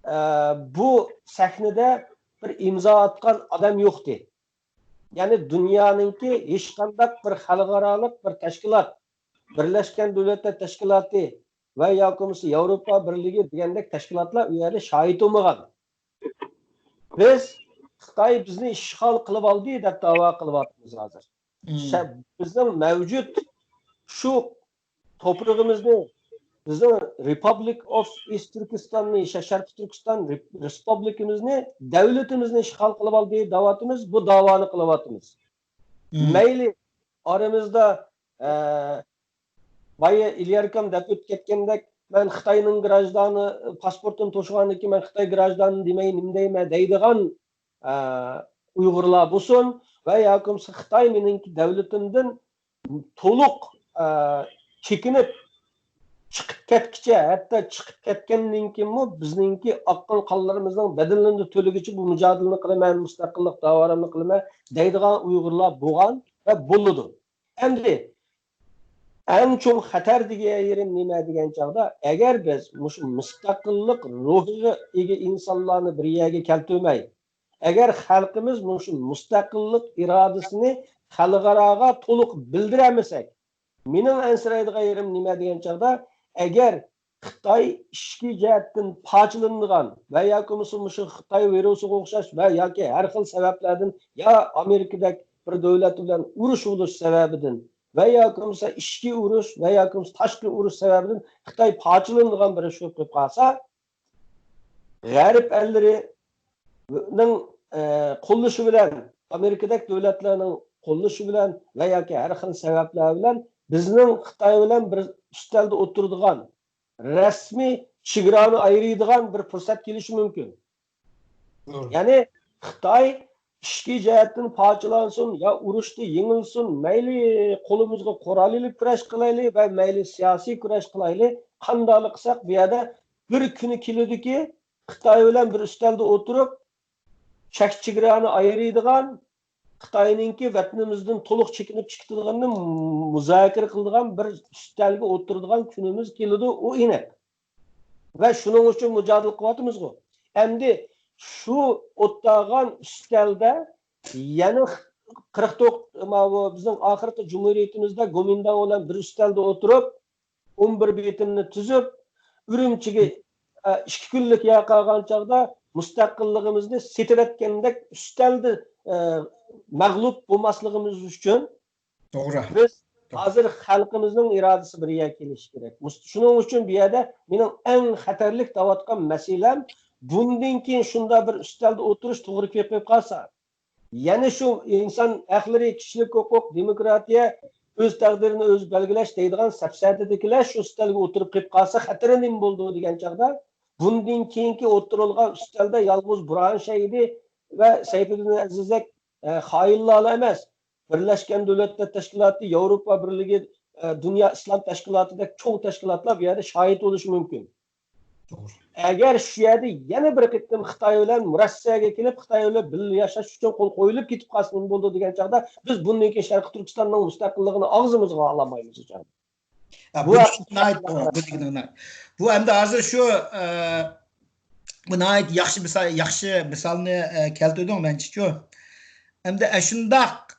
ئە، بۇ سەھنىدە بىر ئىمزا ئاتقان ئادەم يوقتى. يەنى دۇنيانىڭكى ھېچقانداق بىر خەلقئارالىق بىر تەشكىلات، بىرلەشكەن دۆلەتلەر تەشكىلاتى ۋە ياكى بولمىسا ياۋروپا بىرلىكى دېگەندەك تەشكىلاتلار ئۇ يەردە شاھىت بولمىغان. بىز خىتاي بىزنى ئىشغال قىلىۋالدى دەپ داۋا قىلىۋاتىمىز ھازىر. شە-، بىزنىڭ مەۋجۇت شۇ توپرىقىمىزنى، بىزنىڭ Republic of East تۈركىستاننى، شە-، شەرقىي تۈركىستان رېپ-، رېسپۇبلىكىمىزنى، دۆلىتىمىزنى ئىشغال قىلىۋالدى دەۋاتىمىز، بۇ داۋانى قىلىۋاتىمىز. مەيلى، ئارىمىزدا، ئە، بايا ئىلياركام دەپ ئۆتۈپ كەتكەندەك، مەن خىتاينىڭ گراژدانى، پاسپورتىنى توشۇغاندىن كېيىن مەن خىتاي گراژدانى دېمەي، نېمە دەيمەن دەيدىغان، ئە، ئۇيغۇرلار بولسۇن ۋە ياكى بولمىسا خىتاي مېنىڭكى دۆلىتىمدىن تولۇق، ئە، چېكىنىپ چىقىپ كەتكىچە، ھەتتا چىقىپ كەتكەندىن كېيىنمۇ بىزنىڭكى ئاققان قانلىرىمىزنىڭ بەدىلىنى تۆلىگۈچە بۇ مۇجادىلىنى قىلىمەن، مۇستەقىللىق داۋالىرىنى قىلىمەن دەيدىغان ئۇيغۇرلار بولغان ۋە بولىدۇ. ئەمدى ئەڭ چوڭ خەتەر دېگەن يېرىم نېمە دېگەن چاغدا، ئەگەر بىز مۇشۇ مۇستەقىللىق روھىغا ئىگە ئىنسانلارنى بىر يەرگە كەلتۈرمەي، ئەگەر خەلقىمىز مۇشۇ مۇستەقىللىق ئىرادىسىنى خەلقئاراغا تولۇق بىلدۈرەلمىسەك، مېنىڭ ئەنسىرەيدىغان يېرىم نېمە دېگەن چاغدا، ئەگەر خىتاي ئىچكى جەھەتتىن پارچىلىنىدىغان ۋە ياكى بولمىسا مۇشۇ خىتاي ۋىرۇسىغا ئوخشاش ۋە ياكى ھەر خىل سەۋەبلەردىن، يا ئامېرىكىدەك بىر دۆلەت بىلەن ئۇرۇش بولۇش سەۋەبىدىن ۋە ياكى بولمىسا ئىچكى ئۇرۇش ۋە ياكى بولمىسا تاشقى ئۇرۇش سەۋەبىدىن خىتاي پارچىلىنىدىغان بىر ئىش بولۇپ قېلىپ قالسا، غەرب ئەللىرىنىڭ، ئە، قوللىشى بىلەن، ئامېرىكىدەك دۆلەتلەرنىڭ قوللىشى بىلەن ۋە ياكى ھەر خىل سەۋەبلەر بىلەن بىزنىڭ خىتاي بىلەن بىر ئۈستەلدە ئولتۇرىدىغان، رەسمىي چېگرانى ئايرىيدىغان بىر پۇرسەت كېلىشى مۇمكىن. يەنى خىتاي ئىچكى جەھەتتىن پارچىلانسۇن يا ئۇرۇشتا يېڭىلسۇن، مەيلى قولىمىزغا قورال ئېلىپ كۈرەش قىلايلى ۋە مەيلى سىياسىي كۈرەش قىلايلى، قانداقلا قىلساق، بۇ يەردە بىر كۈنى كېلىدۇكى، خىتاي بىلەن بىر ئۈستەلدە ئولتۇرۇپ، چەك چېگرانى ئايرىيدىغان، خىتاينىڭكى ۋەتىنىمىزدىن تولۇق چېكىنىپ چىقىدىغىنىنى مۇزاكىرە قىلىدىغان بىر ئۈستەلگە ئولتۇرىدىغان كۈنىمىز كېلىدۇ، ئۇ ئېنىق. ۋە شۇنىڭ ئۈچۈن مۇجادىلە قىلىۋاتىمىزغۇ. ئەمدى شۇ ئولتۇرغان ئۈستەلدە يەنە قىرىق توققۇز، ماۋۇ بىزنىڭ ئاخىرقى جۇمھۇرىيىتىمىزدە گومىنداڭ بىلەن بىر ئۈستەلدە ئولتۇرۇپ، ئون بىر بېتىمنى تۈزۈپ، ئۈرۈمچىگە، ئە، ئىككى كۈنلۈك يەر قالغان چاغدا مۇستەقىللىقىمىزنى سېتىۋەتكەندەك ئۈستەلدە، ئە، مەغلۇپ بولماسلىقىمىز ئۈچۈن توغرا. بىز ھازىر خەلقىمىزنىڭ ئىرادىسى بىر يەرگە كېلىشى كېرەك. مۇس-، شۇنىڭ ئۈچۈن بۇ يەردە مېنىڭ ئەڭ خەتەرلىك دەۋاتقان مەسىلەم، بۇندىن كېيىن شۇنداق بىر ئۈستەلدە ئولتۇرۇش توغرا كېلىپ قالسا، يەنە شۇ ئىنسان ھەقلىرى، كىشىلىك ھوقۇق، دېموكراتىيە، ئۆز تەقدىرىنى ئۆزى بەلگىلەش دەيدىغان سەپسەتىدىكىلەر شۇ ئۈستەلگە ئولتۇرۇپ قېلىپ قالسا، خەتىرى نېمە بولىدۇ دېگەن چاغدا، بۇندىن كېيىنكى ئولتۇرۇلغان ئۈستەلدە يالغۇز بۇرھان شەھىدى ۋە سەيپىدىن ئەزىزدەك، ئە، خائىنلارلا ئەمەس، بىرلەشكەن دۆلەتلەر تەشكىلاتى، ياۋروپا بىرلىكى، ئە، دۇنيا ئىسلام تەشكىلاتىدەك چوڭ تەشكىلاتلار بۇ يەردە شاھىت بولۇشى مۇمكىن. توغرا. ئەگەر شۇ يەردە يەنە بىر قېتىم خىتاي بىلەن رۇسىيەگە كېلىپ، خىتاي بىلەن بىللە ياشاش ئۈچۈن قول قويۇلۇپ كېتىپ قالسا نېمە بولىدۇ دېگەن چاغدا، بىز بۇندىن كېيىن شەرقىي تۈركىستاننىڭ مۇستەقىللىقىنى ئاغزىمىزغا ئالالمايمىز ھېچ. بۇ بۇ ناھايىتى توغرا، بۇ دېگىنىڭ ناھايىتى. بۇ ئەمدى ھازىر شۇ، ئە، بۇ ناھايىتى ياخشى مىسال، ياخشى مىسالنى، ئە، كەلتۈردۈڭ مەنچىچۇ. ئەمدى ئەشۇنداق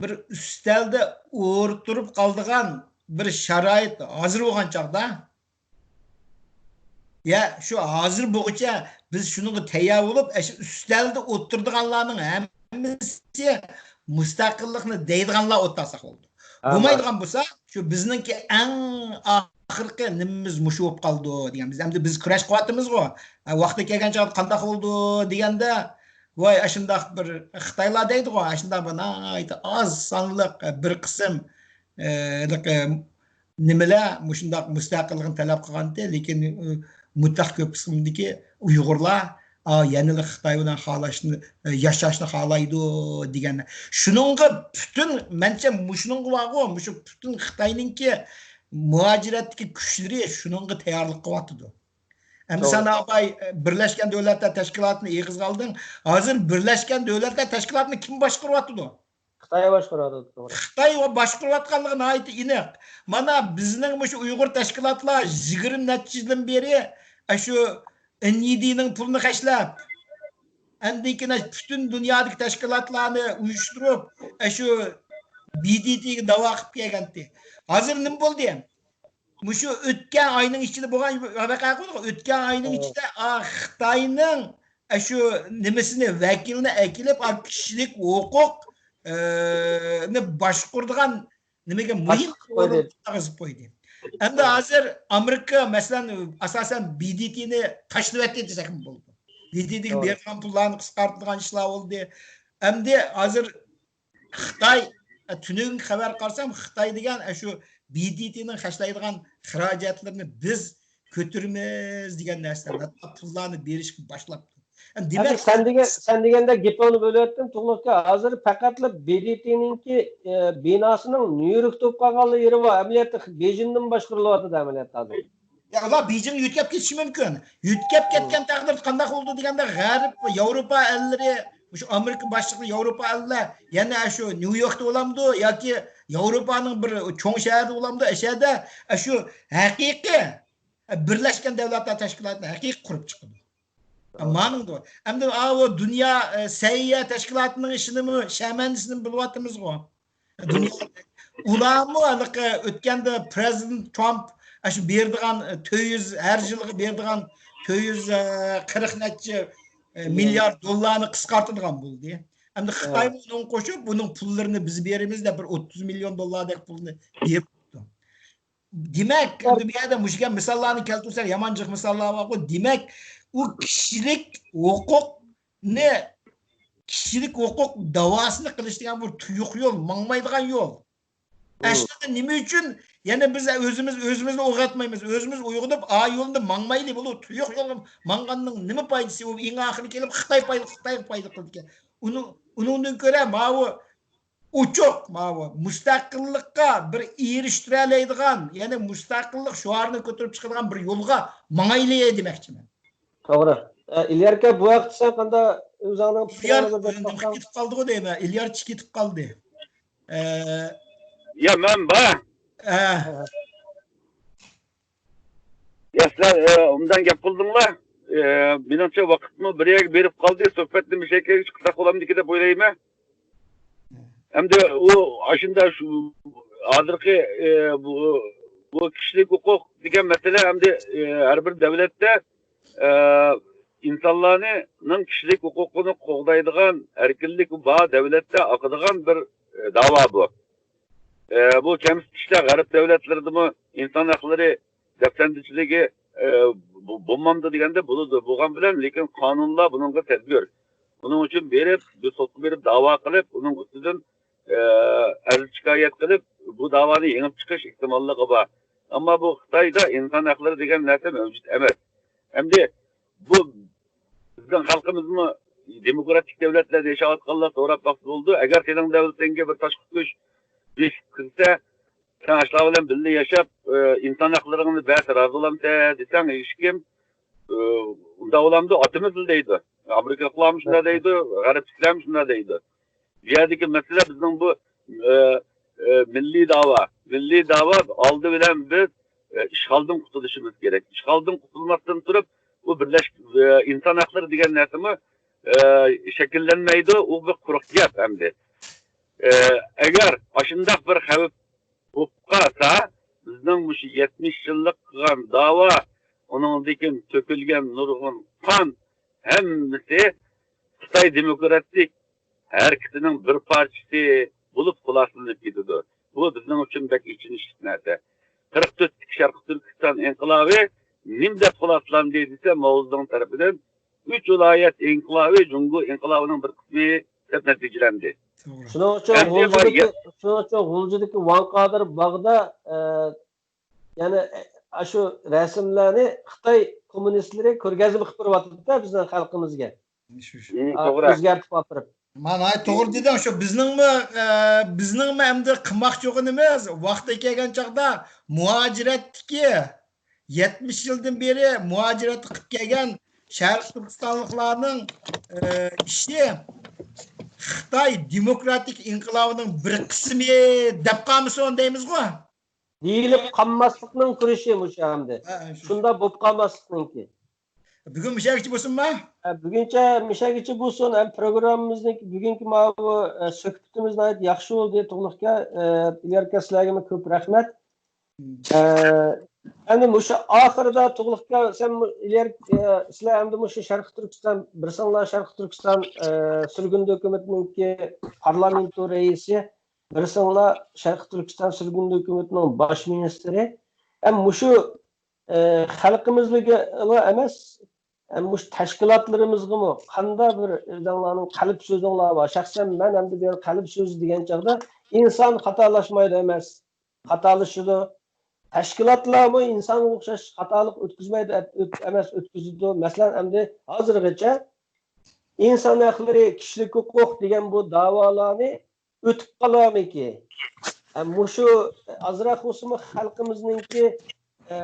بىر ئۈستەلدە ئولتۇرۇپ قالىدىغان بىر شارائىت ھازىر بولغان چاغدا، يا، شۇ ھازىر بولغۇچە بىز شۇنىڭغا تەييار بولۇپ، ئاشۇ ئۈستەلدە ئولتۇرىدىغانلارنىڭ ھەممىسى مۇستەقىللىقنى دەيدىغانلار ئولتۇرساق بولىدۇ. ھە، بولمايدىغان بولسا، شۇ بىزنىڭكى ئەڭ ئاخىرقى نېمىمىز مۇشۇ بولۇپ قالىدۇ دېگەن. بىز ئەمدى بىز كۈرەش قىلىۋاتىمىزغۇ. ھە، ۋاقتى كەلگەن چاغدا قانداق بولىدۇ دېگەندە، ۋاي، ئاشۇنداق بىر خىتايلار دەيدىغۇ، ئاشۇنداق بىر ناھايىتى ئاز سانلىق بىر قىسىم، ئە، ھېلىقى نېمىلەر مۇشۇنداق مۇستەقىللىقنى تەلەپ قىلغانتى، لېكىن، ئۇ، مۇتلەق كۆپ قىسىمدىكى ئۇيغۇرلار، ئا، يەنىلا خىتاي بىلەن خالاشنى، ئە، ياشاشنى خالايدۇ دېگەن. شۇنىڭغا پۈتۈن، مەنچە مۇشۇنىڭغا بارغۇ، مۇشۇ پۈتۈن خىتاينىڭكى مۇھاجىرەتتىكى كۈچلىرى شۇنىڭغا تەييارلىق قىلىۋاتىدۇ. ئەمدى توغرا. سەن ئاپاي، ئە، بىرلەشكەن دۆلەتلەر تەشكىلاتىنى ئېغىزغا ئالدىڭ. ھازىر بىرلەشكەن دۆلەتلەر تەشكىلاتىنى كىم باشقۇرۇۋاتىدۇ؟ خىتاي باشقۇرۇۋاتىدۇ، توغرا. خىتاي باشقۇرۇۋاتقانلىقى ناھايىتى ئېنىق. مانا بىزنىڭ مۇشۇ ئۇيغۇر تەشكىلاتلار يىگىرمە نەچچە يىلدىن بېرى ئاشۇ ئېن ئى دىنىڭ پۇلىنى خەجلەپ، ئاندىن كېيىن پۈتۈن دۇنيادىكى تەشكىلاتلارنى ئۇيۇشتۇرۇپ، ئە، شۇ بى دى تىگە داۋا قىلىپ كەلگەنتى. ھازىر نېمە بولدى؟ مۇشۇ ئۆتكەن ئاينىڭ ئىچىدە بولغان ۋەقە، ئۆتكەن ئاينىڭ ئىچىدە، ئا، خىتاينىڭ، ئە، شۇ نېمىسىنى، ۋەكىلىنى ئەكېلىپ، ئا، كىشىلىك ھوقۇق، ئە، نى باشقۇرىدىغان نېمىگە مۇھىم ئورۇن تۇتقۇزۇپ قويدى. ئەمدى ھازىر ئامېرىكا، مەسىلەن، ئاساسەن بى دى تىنى تاشلىۋەتتى دېسەكمۇ بولىدۇ. بى دى تىگە بېرىدىغان پۇللارنى قىسقارتىدىغان ئىشلار بولدى. ئەمدى ھازىر خىتاي، تۈنۈگۈنكى خەۋەر قارىسام، خىتاي دېگەن، ئە، شۇ بى دى تىنىڭ خەجلەيدىغان خىراجەتلىرىنى بىز كۆتۈرىمىز دېگەن نەرسىلەرنى، پۇللارنى بېرىشكە باشلاپتۇ. دېمەك، سەن دېگەن، سەن دېگەندە گېپىڭنى بۆلۈۋەتتىم، تۇغلۇق ئاكا. ھازىر پەقەتلا بى دى تىنىڭكى، ئە، بىناسىنىڭ نيۇ يوركتا بولۇپ قالغانلا يېرى بار. ئەمەلىيەتتە بېيجىڭدىن باشقۇرۇلۇۋاتىدۇ ئەمەلىيەتتە ھازىر. يا، ئۇلار بېيجىڭغا يۆتكەپ كېتىشى مۇمكىن. يۆتكەپ كەتكەن تەقدىردە قانداق بولىدۇ دېگەندە، غەرب، ياۋروپا ئەللىرى، مۇشۇ ئامېرىكا باشلىقلىرى، ياۋروپا ئەللەر يەنە شۇ نيۇ يوركتا بولامدۇ ياكى ياۋروپانىڭ بىر چوڭ شەھىرىدە بولامدۇ؟ ئەشەدە شۇ ھەقىقىي بىرلەشكەن دۆلەتلەر تەشكىلاتىنى ھەقىقىي قۇرۇپ چىقىدۇ. مانىڭدۇ. ئەمدى ئاۋۇ دۇنيا، ئە، سەھىيە تەشكىلاتىنىڭ ئىشىنىمۇ، شەمەندىسىنىمۇ بىلىۋاتىمىزغۇ. دۇنيا، ئۇلارمۇ ھېلىقى ئۆتكەندە پرېزىدېنت ترامپ ئاشۇ بېرىدىغان، ئە، تۆت يۈز، ھەر يىلغا بېرىدىغان تۆت يۈز، ئە، قىرىق نەچچە، ئە، مىليارد دوللارنى قىسقارتىدىغان بولدى. ئەمدى خىتايمۇ ئۇنىڭغا قوشۇپ، بۇنىڭ پۇللىرىنى بىز بېرىمىز دەپ، بىر ئوتتۇز مىليون دوللاردەك پۇلنى بېرىپ دېمەك، ئەمدى بۇ يەردە مۇشۇ گەپ مىساللارنى كەلتۈرسەك، يامان جىق مىساللار بارغۇ. دېمەك، ئۇ كىشىلىك ھوقۇقنى، كىشىلىك ھوقۇق داۋاسىنى قىلىش دېگەن بۇ تۇيۇق يول، ماڭمايدىغان يول. ئەسلىدە نېمە ئۈچۈن يەنە بىز ئۆزىمىز ئۆزىمىزنى ئويغاتمايمىز؟ ئۆزىمىز ئويغىنىپ، ئا يولدا ماڭمايلى، بۇ تۇيۇق يولغا ماڭغاننىڭ نېمە پايدىسى؟ ئۇ ئەڭ ئاخىرى كېلىپ خىتاي پايدا، خىتايغا پايدا قىلىدىكەن. ئۇنىڭ، ئۇنىڭدىن كۆرە ماۋۇ ئوچۇق، ماۋۇ مۇستەقىللىققا بىر ئېرىشتۈرەلەيدىغان، يەنى مۇستەقىللىق شوئارىنى كۆتۈرۈپ چىقىدىغان بىر يولغا ماڭايلى دېمەكچىمەن. توغرا. ئە، ئىليار ئاكا، بۇ ھەقتە سەن قانداق ئۆزۈڭنىڭ ئىليار پىكرىڭنى بىر نېمە قىلىپ كەتتىڭ؟ كېتىپ قالدىغۇ دەيمەن. ئىليار چىقىپ كېتىپ قالدى. ئە، يا، مەن بار. ئە. يا، سىلەر، ئە، ئوبدان گەپ قىلدىڭلار. ئە، مېنىڭچە ۋاقىتمۇ بىر يەرگە بېرىپ قالدى. سۆھبەتنى مۇشۇ يەرگە چىقساق بولامدىكىن دەپ ئويلايمەن. ئەمدى ئۇ ئاشۇنداق شۇ ھازىرقى، ئە، بۇ، بۇ كىشىلىك ھوقۇق دېگەن مەسىلە ئەمدى، ئە، ھەر بىر دۆلەتتە، ئە، ئىنسانلارنىڭ كىشىلىك ھوقۇقىنى قوغدايدىغان، ئەركىنلىك بار دۆلەتتە ئاقىدىغان بىر، ئە، داۋا بۇ. ئە، بۇ كەمسىتىشلەر غەرب دۆلەتلىرىدىمۇ ئىنسان ھەقلىرى دەپسەندىچىلىكى، ئە، بۇ-، بولمامدۇ دېگەندە بولىدۇ. بولغان بىلەن، لېكىن قانۇنلار بۇنىڭغا تەدبىر. بۇنىڭ ئۈچۈن بېرىپ، بىر سوتقا بېرىپ داۋا قىلىپ، ئۇنىڭ ئۈستىدىن، ئە، ئەرز شىكايەت قىلىپ، بۇ داۋانى يېڭىپ چىقىش ئېھتىماللىقى بار. ئەمما بۇ خىتايدا ئىنسان ھەقلىرى دېگەن نەرسە مەۋجۇت ئەمەس. ئەمدى بۇ بىزنىڭ خەلقىمىزمۇ دېموكراتىك دۆلەتلەردە ياشاۋاتقانلار سوراپ باقسا بولىدۇ. ئەگەر سېنىڭ دۆلىتىڭگە بىر تاشقى كۈچ بېسىپ كىرسە، سەن ئاشۇلار بىلەن بىللە ياشاپ، ئى، ئىنسان ھەقلىرىڭنى بەرسە رازى بولامسەن دېسەڭ، ھېچكىم، ئى، ئۇنداق بولامدۇ؟ ئاتىمىزلا دەيدۇ. ئامېرىكىلىقلارمۇ شۇنداق دەيدۇ، غەربلىكلەرمۇ شۇنداق دەيدۇ. بۇ يەردىكى مەسىلە بىزنىڭ بۇ، ئى، ئى، مىللىي داۋا. مىللىي داۋا ئالدى بىلەن بىز، ئى، ئىشغالدىن قۇتۇلۇشىمىز كېرەك. ئىشغالدىن قۇتۇلماستىن تۇرۇپ، بۇ بىرلەش-، ئى، ئىنسان ھەقلىرى دېگەن نەرسىمۇ، ئى، شەكىللەنمەيدۇ. ئۇ بىر قۇرۇق گەپ ئەمدى. ئى، ئەگەر ئاشۇنداق بىر خەۋپ بولۇپ قالسا، بىزنىڭ مۇشۇ يەتمىش يىللىق قىلغان داۋا، ئۇنىڭدىن كېيىن تۆكۈلگەن نۇرغۇن قان، ھەممىسى خىتاي دېموكراتىك ھەرىكىتىنىڭ بىر پارچىسى بولۇپ خۇلاسىلىنىپ كېتىدۇ. بۇ بىزنىڭ ئۈچۈن بەك ئېچىنىشلىق نەرسە. قىرىق تۆتتىكى شەرقىي تۈركىستان ئىنقىلابى نېمە دەپ خۇلاسىلاندى دېسە، ماۋزېدۇڭ تەرىپىدىن ئۈچ ۋىلايەت ئىنقىلابى جۇڭگو ئىنقىلابىنىڭ بىر قىسمى دەپ نەتىجىلەندى. توغرا. شۇنىڭ ئۈچۈن ئەمدى غۇلجىدىكى، ما-، شۇنىڭ ئۈچۈن غۇلجىدىكى ۋاڭ قادىر باغدا، ئە، يەنە، ئە، ئاشۇ رەسىملەرنى خىتاي كوممۇنىستلىرى كۆرگەزمە قىلىپ بېرىۋاتىدۇ-دە بىزنىڭ خەلقىمىزگە. شۇ، شۇ. ئا، توغرا. ئۆزگەرتىپ ئاپىرىپ. مانا، توغرا دېدىڭ، شۇ بىزنىڭمۇ، ئە، بىزنىڭمۇ ئەمدى قىلماقچى بولغىنىمىز، ۋاقتى كەلگەن چاغدا مۇھاجىرەتتىكى يەتمىش يىلدىن بېرى مۇھاجىرەت قىلىپ كەلگەن شەرقىي تۈركىستانلىقلارنىڭ، ئى، ئىشى خىتاي دېموكراتىك ئىنقىلابىنىڭ بىر قىسمى دەپ قالمىسۇن دەيمىزغۇ؟ دېيىلىپ قالماسلىقنىڭ كۈرىشى مۇشۇ ئەمدى. ھە، شۇ. شۇنداق بولۇپ قالماسلىقنىڭكى. بۈگۈن مۇشەگىچە بولسۇنما؟ بۈگۈنچە مۇشەگىچە بولسۇن. ھەم پروگراممىمىزنىڭ بۈگۈنكى ماۋۇ سۆھبىتىمىز ناھايىتى ياخشى بولدى، تۇغلۇقكا. ئىلگىرىكى سىلەرگىمۇ كۆپ رەھمەت. ئەمدى مۇشۇ ئاخىرىدا تۇغلۇقكا سەن ئىلگىرى سىلەر ئەمدى مۇشۇ شەرقىي تۈركىستان، بىرسىڭلار شەرقىي تۈركىستان سۈرگۈندە ھۆكۈمىتىنىڭكى پارلامېنتو رەئىسى، بىرسىڭلار شەرقىي تۈركىستان سۈرگۈندە ھۆكۈمىتىنىڭ باش مىنىستىرى. ھەم مۇشۇ ئە، خەلقىمىزلىكلا ئەمەس، ئە، مۇشۇ تەشكىلاتلىرىمىزغىمۇ قانداق بىر ئۆزۈڭلارنىڭ قەلب سۆزۈڭلار بار. شەخسەن مەن ئەمدى بۇ يەردە قەلب سۆزى دېگەن چاغدا ئىنسان خاتالاشمايدۇ ئەمەس، خاتالىشىدۇ. تەشكىلاتلارمۇ ئىنسانغا ئوخشاش خاتالىق ئۆتكۈزمەيدۇ، ئەت-، ئۆت-، ئەمەس، ئۆتكۈزىدۇ. مەسىلەن، ئەمدى ھازىرغىچە ئىنسان ھەقلىرى، كىشىلىك ھوقۇق دېگەن بۇ داۋالارنى ئۆتۈپ قالامىكى؟ ئە، مۇشۇ ئازراق بولسىمۇ خەلقىمىزنىڭكى، ئە،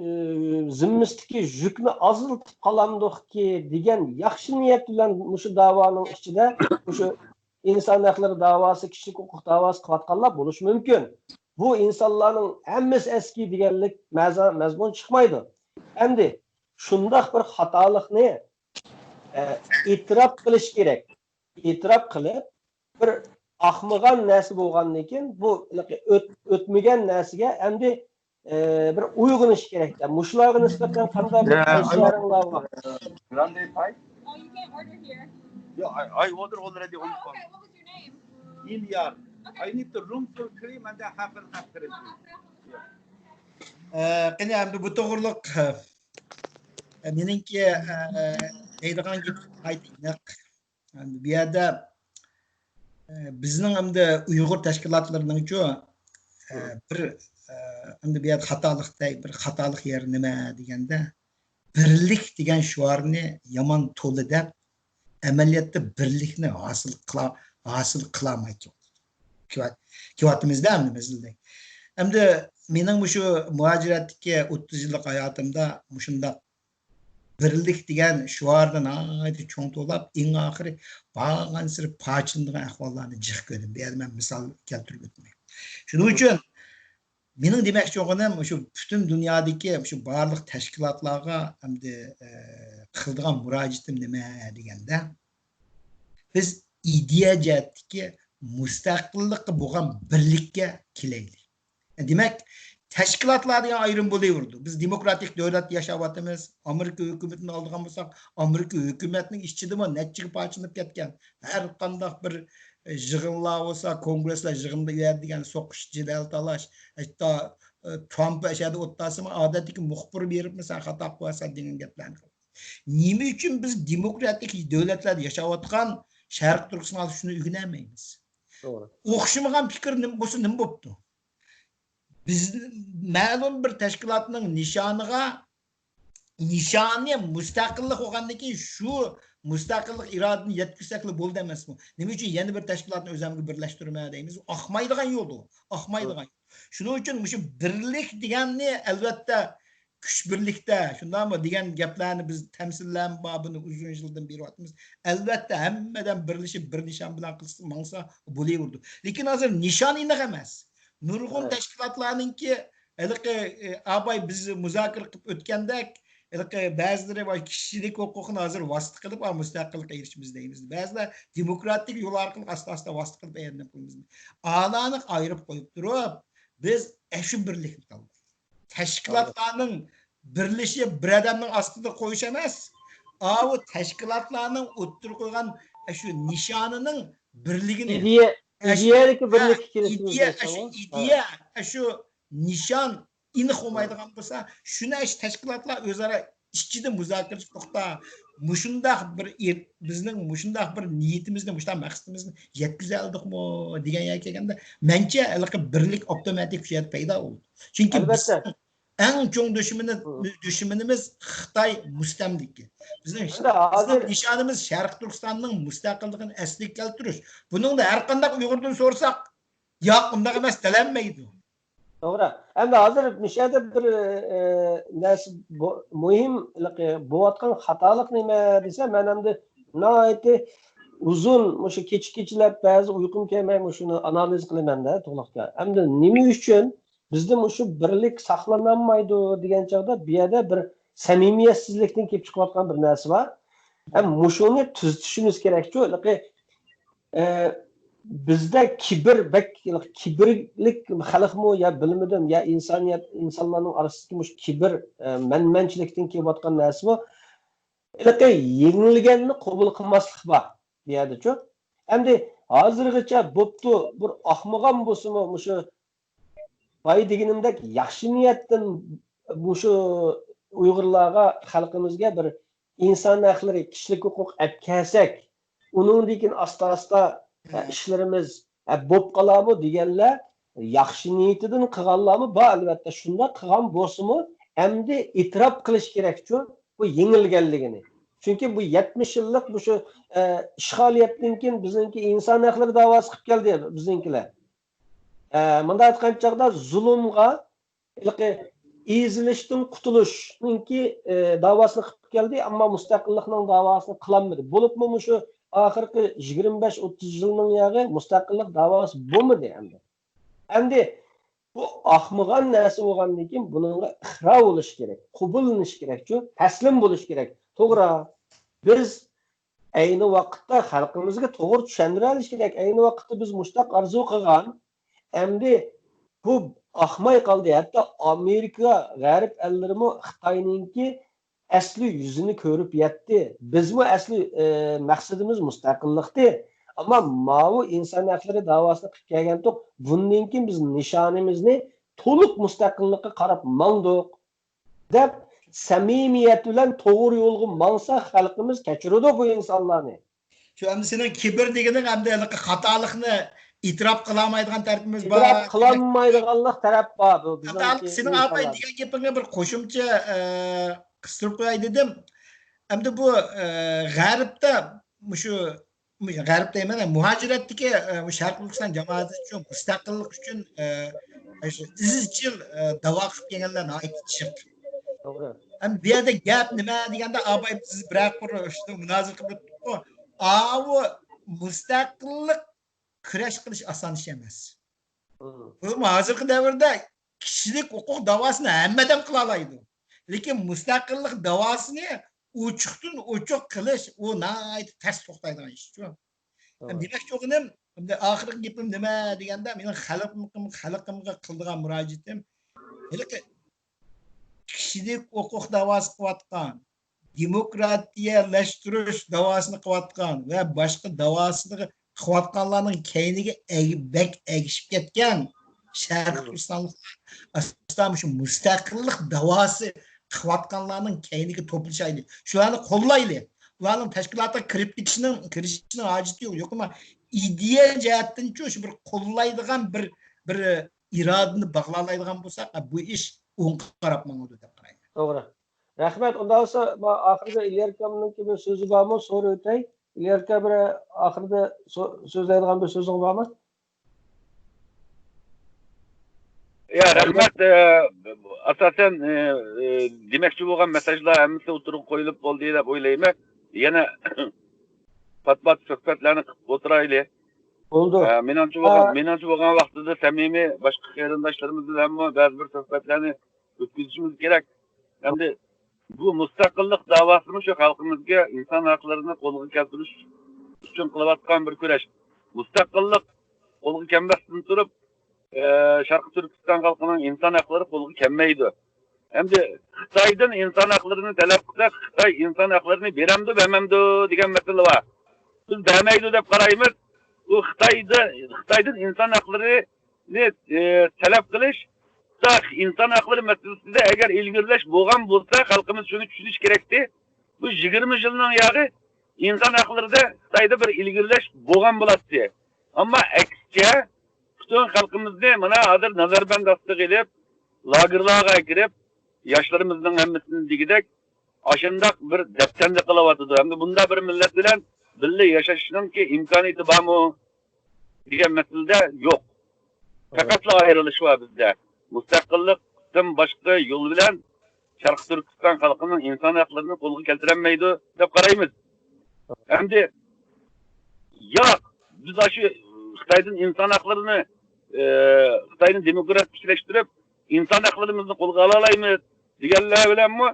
ئە، زىممىسىدىكى يۈكنى ئازلىتىپ قالامدۇقكى دېگەن ياخشى نىيەت بىلەن مۇشۇ داۋانىڭ ئىچىدە مۇشۇ ئىنسان ھەقلىرى داۋاسى، كىشىلىك ھوقۇق داۋاسى قىلىۋاتقانلار بولۇشى مۇمكىن. بۇ ئىنسانلارنىڭ ھەممىسى ئەسكى دېگەنلىك مەزە-، مەزمۇن چىقمايدۇ. ئەمدى شۇنداق بىر خاتالىقنى، ئە، ئېتىراپ قىلىش كېرەك. ئېتىراپ قىلىپ، بىر ئاقمىغان نەرسە بولغاندىن كېيىن، بۇ ھېلىقى ئۆت-، ئۆتمىگەن نەرسىگە ئەمدى، ئە، بىر ئويغىنىش كېرەك. مۇشۇلارغا نىسبەتەن قانداق بىر ئەسەرلىرىڭلار بار؟ Grande pie? Oh, you can't order here. Yeah, I, I order already on the phone. Oh, okay. What was your name? Ilyar. Okay. I need the room for cream and the half and half cream. ئە، قېنى ئەمدى بۇ توغرىلىق، ئە، مېنىڭكى، ئە، دەيدىغان گېپىم ناھايىتى ئېنىق. ئەمدى بۇ يەردە، ئە، بىزنىڭ ئەمدى ئۇيغۇر تەشكىلاتلىرىنىڭچۇ، ئە، بىر، ئە، ئەمدى بۇ يەردە خاتالىق دەي، بىر خاتالىق يېرى نېمە دېگەندە، بىرلىك دېگەن شوئارنى يامان تولا دەپ، ئەمەلىيەتتە بىرلىكنى ھاسىل قىلا-، ھاسىل قىلالماي كېلىۋاتىمىزدا ئەمدى مەسىلىدە. ئەمدى مېنىڭ مۇشۇ مۇھاجىرەتتىكى ئوتتۇز يىللىق ھاياتىمدا مۇشۇنداق بىرلىك دېگەن شوئارنى ناھايىتى چوڭ توۋلاپ، ئەڭ ئاخىرى بارغانسېرى پارچىلىنىدىغان ئەھۋاللارنى جىق كۆردۈم. بۇ يەردە مەن مىسال كەلتۈرۈپ ئۆتمەي. شۇنىڭ ئۈچۈن مېنىڭ دېمەكچى بولغىنىم، مۇشۇ پۈتۈن دۇنيادىكى مۇشۇ بارلىق تەشكىلاتلارغا ئەمدى، ئە، قىلىدىغان مۇراجىئىتىم نېمە دېگەندە، بىز ئىدىيە جەھەتتىكى مۇستەقىللىققا بولغان بىرلىككە كېلەيلى. دېمەك، تەشكىلاتلار دېگەن ئايرىم بولۇۋېرىدۇ. بىز دېموكراتىك دۆلەتتە ياشاۋاتىمىز. ئامېرىكا ھۆكۈمىتىنى ئالىدىغان بولساق، ئامېرىكا ھۆكۈمەتنىڭ ئىچىدىمۇ نەچچىگە پارچىلىنىپ كەتكەن. ھەر قانداق بىر، ئە، يىغىنلار بولسا، كونگرېسلار يىغىنىدا ئۇ يەردە دېگەن سوقۇش، جېدەل تالاش، ھەتتا، ئە، ترامپ ئەشەدە ئولتۇرسىمۇ، ئادەتتىكى مۇخبىر بېرىپمۇ سەن خاتا قىلىۋاتىسەن دېگەن گەپلەرنى قىلىدۇ. نېمە ئۈچۈن بىز دېموكراتىك دۆلەتلەردە ياشاۋاتقان شەرقىي تۈركىستان ھازىر شۇنى ئۆگىنەلمەيمىز؟ توغرا. ئوخشىمىغان پىكىر نېمە بولسا نېمە بوپتۇ؟ بىز مەلۇم بىر تەشكىلاتنىڭ نىشانىغا، نىشانى مۇستەقىللىق بولغاندىن كېيىن شۇ مۇستەقىللىق ئىرادىنى يەتكۈزسەكلا بولدى ئەمەسمۇ؟ نېمە ئۈچۈن يەنە بىر تەشكىلاتنى ئۆزۈمگە بىرلەشتۈرىمەن دەيمىز؟ ئاقمايدىغان يولدۇر، ئاقمايدىغان يول. شۇنىڭ ئۈچۈن مۇشۇ بىرلىك دېگەننى ئەلۋەتتە كۈچ بىرلىكتە، شۇنداقمۇ دېگەن گەپلەرنى بىز تەمسىللەرمۇ بار، بۇنى ئۇزۇن يىلدىن بېرىۋاتىمىز. ئەلۋەتتە ھەممە ئادەم بىرلىشىپ بىر نىشان بىلەن قىلسا، ماڭسا بولۇۋېرىدۇ. لېكىن ھازىر نىشان ئېنىق ئەمەس. نۇرغۇن تەشكىلاتلارنىڭكى ھېلىقى، ئە، ئاباي بىز مۇزاكىرە قىلىپ ئۆتكەندەك، ھېلىقى بەزىلىرى بار، كىشىلىك ھوقۇقنى ھازىر ۋاسىتە قىلىپ، ئا، مۇستەقىللىققا ئېرىشىمىز دەيمىز. بەزىلەر دېموكراتىك يول ئارقىلىق ئاستا-ئاستا ۋاسىتە قىلىپ ئايرىم قىلىمىز. ئالارنى ئايرىپ قويۇپ تۇرۇپ، بىز ئەشۇ بىرلىكنى تاللايلى. تەشكىلاتلارنىڭ بىرلىشىپ بىر ئادەمنىڭ ئاستىدا قويۇش ئەمەس، ئاۋۇ تەشكىلاتلارنىڭ ئوتتۇرىغا قويغان ئەشۇ نىشانىنىڭ بىرلىكىنى، ئىدىيە، ئىدىيەدىكى بىرلىككە كېلىشىمىز ئىدىيە، ئەشۇ ئىدىيە، ئەشۇ نىشان ئېنىق بولمايدىغان بولسا، شۇنى ئاشۇ تەشكىلاتلار ئۆزئارا ئىچىدە مۇزاكىرە قىلىپ، توختا، مۇشۇنداق بىر ئېر-، بىزنىڭ مۇشۇنداق بىر نىيىتىمىزنى، مۇشۇنداق مەقسىتىمىزنى يەتكۈزەلىدۇقمۇ دېگەن يەرگە كەلگەندە، مەنچە ھېلىقى بىرلىك ئاپتوماتىك شۇ يەردە پەيدا بولىدۇ. چۈنكى بىز ئەڭ چوڭ دۈشمىنى، دۈشمىنىمىز خىتاي مۇستەملىكە. بىزنىڭ، بىزنىڭ نىشانىمىز شەرقىي تۈركىستاننىڭ مۇستەقىللىقىنى ئەسلىگە كەلتۈرۈش. بۇنىڭدا ھەر قانداق ئۇيغۇردىن سورىساق، ياق، ئۇنداق ئەمەس، دېيەلمەيدۇ. توغرا. ئەمدى ھازىر مۇشۇ يەردە بىر، ئە، نەرسە بو-، مۇھىم، ھېلىقى بولۇۋاتقان خاتالىق نېمە دېسە، مەن ئەمدى ناھايىتى ئۇزۇن مۇشۇ كېچە-كېچىلەپ بەزى ئۇيقۇم كەلمەي مۇشۇنى ئانالىز قىلىمەن-دە، توغرىلىقتا. ئەمدى نېمە ئۈچۈن بىزدە مۇشۇ بىرلىك ساقلىنالمايدۇ دېگەن چاغدا، بۇ يەردە بىر سەمىمىيەتسىزلىكتىن كېلىپ چىقىۋاتقان بىر نەرسە بار. ھەم مۇشۇنى تۈزىتىشىمىز كېرەكچۇ. ھېلىقى، ئە، بىزدە كىبىر، بەك كىبىرلىك خەلقمۇ يا بىلمىدىم، يا ئىنسانىيەت، ئىنسانلارنىڭ ئارىسىدىكى مۇشۇ كىبىر، ئە، مەنمەنچىلىكتىن كېلىۋاتقان نەرسىمۇ. ھېلىقى يېڭىلگەننى قوبۇل قىلماسلىق بار بۇ يەردىچۇ. ئەمدى ھازىرغىچە بوپتۇ، بىر ئاقمىغان بولسىمۇ، مۇشۇ بايا دېگىنىمدەك ياخشى نىيەتتىن مۇشۇ ئۇيغۇرلارغا، خەلقىمىزگە بىر ئىنسان ھەقلىرى، كىشىلىك ھوقۇق ئەپ كەلسەك، ئۇنىڭدىن كېيىن ئاستا-ئاستا، ئە، ئىشلىرىمىز، ئە، بوپ قالارمۇ دېگەنلەر ياخشى نىيىتىدىن قىلغانلارمۇ بار، ئەلۋەتتە. شۇنداق قىلغان بولسىمۇ، ئەمدى ئېتىراپ قىلىش كېرەكچۇ، بۇ يېڭىلگەنلىكىنى. چۈنكى بۇ يەتمىش يىللىق مۇشۇ، ئە، ئىشغالىيەتتىن كېيىن بىزنىڭكى ئىنسان ھەقلىرى داۋاسى قىلىپ كەلدى بىزنىڭكىلەر. ئە، مۇنداق ئېيتقان چاغدا زۇلۇمغا، ھېلىقى ئېزىلىشتىن قۇتۇلۇشنىڭكى، ئە، داۋاسىنى قىلىپ كەلدى، ئەمما مۇستەقىللىقنىڭ داۋاسىنى قىلالمىدى. بولۇپمۇ مۇشۇ ئاخىرقى يىگىرمە بەش ئوتتۇز يىلنىڭ ياغى مۇستەقىللىق داۋاسى بولمىدى ئەمدى. ئەمدى بۇ ئاقمىغان نەرسە بولغاندىن كېيىن بۇنىڭغا ئىقرار بولۇش كېرەك، قوبۇللىنىش كېرەكچۇ، تەسلىم بولۇش كېرەك. توغرا، بىز ئەينى ۋاقىتتا خەلقىمىزگە توغرا چۈشەندۈرەلىش كېرەك. ئەينى ۋاقىتتا بىز مۇشتاق ئارزۇ قىلغان، ئەمدى بۇ ئاقماي قالدى. ھەتتا ئامېرىكا، غەرب ئەللىرىمۇ خىتاينىڭكى ئەسلى يۈزىنى كۆرۈپ يەتتى. بىزمۇ ئەسلى، ئە، مەقسىتىمىز مۇستەقىللىقتى. ئەمما ماۋۇ ئىنسان ھەقلىرى داۋاسىنى قىلىپ كەلگەنتۇق. بۇندىن كېيىن بىز نىشانىمىزنى تولۇق مۇستەقىللىققا قاراپ ماڭدۇق، دەپ سەمىمىيەت بىلەن توغرا يولغا ماڭسا، خەلقىمىز كەچۈرىدۇ بۇ ئىنسانلارنى. شۇ ئەمدى سېنىڭ كىبىر دېگىنىڭ ئەمدى ھېلىقى خاتالىقنى ئېتىراپ قىلالمايدىغان تەرىپىمىز بار. ئېتىراپ قىلالمايدىغانلىق تەرەپ بار. بۇ خاتالىق، بىزنىڭكى سېنىڭ ئاپاي ئىنسانلار دېگەن گېپىڭگە بىر قوشۇمچە، ئە، قىستۇرۇپ قوياي دېدىم. ئەمدى بۇ، ئە، غەربتە مۇشۇ، مۇشۇ غەرب دەيمەن، مۇھاجىرەتتىكى، ئە، مۇشۇ شەرقىي تۈركىستان جامائىتى ئۈچۈن مۇستەقىللىق ئۈچۈن، ئە، شۇ ئىزچىل، ئە، داۋا قىلىپ كەلگەنلەر ناھايىتى جىق. توغرا. ھەم بۇ يەردە گەپ نېمە دېگەندە، ئاباي بىز بىرەر قۇر شۇنى مۇنازىرە قىلىپ ئۆتتۇققۇ. ئاۋۇ مۇستەقىللىق كۈرەش قىلىش ئاسان ئىش ئەمەس. مم. بۇ ھازىرقى دەۋردە كىشىلىك ھوقۇق داۋاسىنى ھەممە ئادەم قىلالايدۇ. لېكىن مۇستەقىللىق داۋاسىنى ئوچۇقتىن ئوچۇق قىلىش، ئۇ ناھايىتى تەس توختايدىغان ئىشچۇ. توغرا. دېمەكچى بولغىنىم، ئەمدى ئاخىرقى گېپىم نېمە دېگەندە، مېنىڭ خەلقىم، خەلقىمگە قىلىدىغان مۇراجىئىتىم، ھېلىقى كىشىلىك ھوقۇق داۋاسى قىلىۋاتقان، دېموكراتىيەلەشتۈرۈش داۋاسىنى قىلىۋاتقان ۋە باشقا داۋاسىنى قىلىۋاتقانلارنىڭ كەينىگە ئەگ-، بەك ئەگىشىپ كەتكەن شەرقىي تۈركىستانلىقلار ئاساسەن مۇشۇ مۇستەقىللىق داۋاسى قىلىۋاتقانلارنىڭ كەينىگە توپلىشايلى. شۇلارنى قوللايلى. بۇلارنىڭ تەشكىلاتقا كىرىپ كېتىشىنىڭ، كىرىشىشىنىڭ ھاجىتى يوق. يوقىما ئىدىيە جەھەتتىنچۇ شۇ بىر قوللايدىغان بىر، بىر ئىرادىنى باغلالايدىغان بولساق، بۇ ئىش ئوڭغا قاراپ ماڭىدۇ دەپ قارايمەن. توغرا. رەھمەت. ئۇنداق بولسا، ما-، ئاخىرىدا ئىليار ئاكامنىڭكى بىر سۆزى بارمۇ؟ سورىۋېتەي. ئىليار ئاكا، بىر ئاخىرىدا سو-، سۆزلەيدىغان بىر سۆزۈڭ بارمۇ؟ يا، رەھمەت. ئە، ئاساسەن، ئە، ئە، دېمەكچى بولغان مېساژلار ھەممىسى ئوتتۇرىغا قويۇلۇپ بولدى دەپ ئويلايمەن. يەنە پات-پات سۆھبەتلەرنى قىلىپ ئولتۇرايلى. بولدى. ئە، مېنىڭچە بولغان، ھە. مېنىڭچە بولغان ۋاقتىدا سەمىمىي، باشقا قېرىنداشلىرىمىز بىلەنمۇ بەزى بىر سۆھبەتلەرنى ئۆتكۈزۈشىمىز كېرەك. ئەمدى بۇ مۇستەقىللىق داۋاسىمۇ شۇ خەلقىمىزگە ئىنسان ھەقلىرىنى قولغا كەلتۈرۈش ئۈچۈن قىلىۋاتقان بىر كۈرەش. مۇستەقىللىق قولغا كەلمەستىن تۇرۇپ، ئە، شەرقىي تۈركىستان خەلقىنىڭ ئىنسان ھەقلىرى قولغا كەلمەيدۇ. ئەمدى خىتايدىن ئىنسان ھەقلىرىنى تەلەپ قىلساق، خىتاي ئىنسان ھەقلىرىنى بېرەمدۇ، بەرمەمدۇ دېگەن مەسىلە بار. بىز بەرمەيدۇ دەپ قارايمىز. ئۇ خىتايدا، خىتايدىن ئىنسان ھەقلىرىنى، ئى، تەلەپ قىلىش، خىتاي ئىنسان ھەقلىرى مەسىلىسىدە ئەگەر ئىلگىرىلەش بولغان بولسا، خەلقىمىز شۇنى چۈشىنىشى كېرەكتى. بۇ يىگىرمە يىلنىڭ ياغى ئىنسان ھەقلىرىدە خىتايدا بىر ئىلگىرىلەش بولغان بولاتتى. ئەمما ئەكسىچە، پۈتۈن خەلقىمىزنى مانا ھازىر نەزەربەند ئاستىغا ئېلىپ، لاگېرلارغا ئەكىرىپ، ياشلىرىمىزنىڭ ھەممىسىنى دېگۈدەك ئاشۇنداق بىر دەپسەندە قىلىۋاتىدۇ. ھەمدە بۇنداق بىر مىللەت بىلەن بىللە ياشاشنىڭكى ئىمكانىيىتى بارمۇ دېگەن مەسىلىدە يوق. پەقەتلا ئايرىلىش بار بىزدە. مۇستەقىللىقتىن باشقا يول بىلەن شەرقىي تۈركىستان خەلقىنىڭ ئىنسان ھەقلىرىنى قولغا كەلتۈرەلمەيدۇ دەپ قارايمىز. ئەمدى ياق، بىز ئاشۇ خىتايدىن ئىنسان ھەقلىرىنى، ئى، خىتاينى دېموكراتىكلەشتۈرۈپ، ئىنسان ھەقلىرىمىزنى قولغا ئالالايمىز دېگەنلەر بىلەنمۇ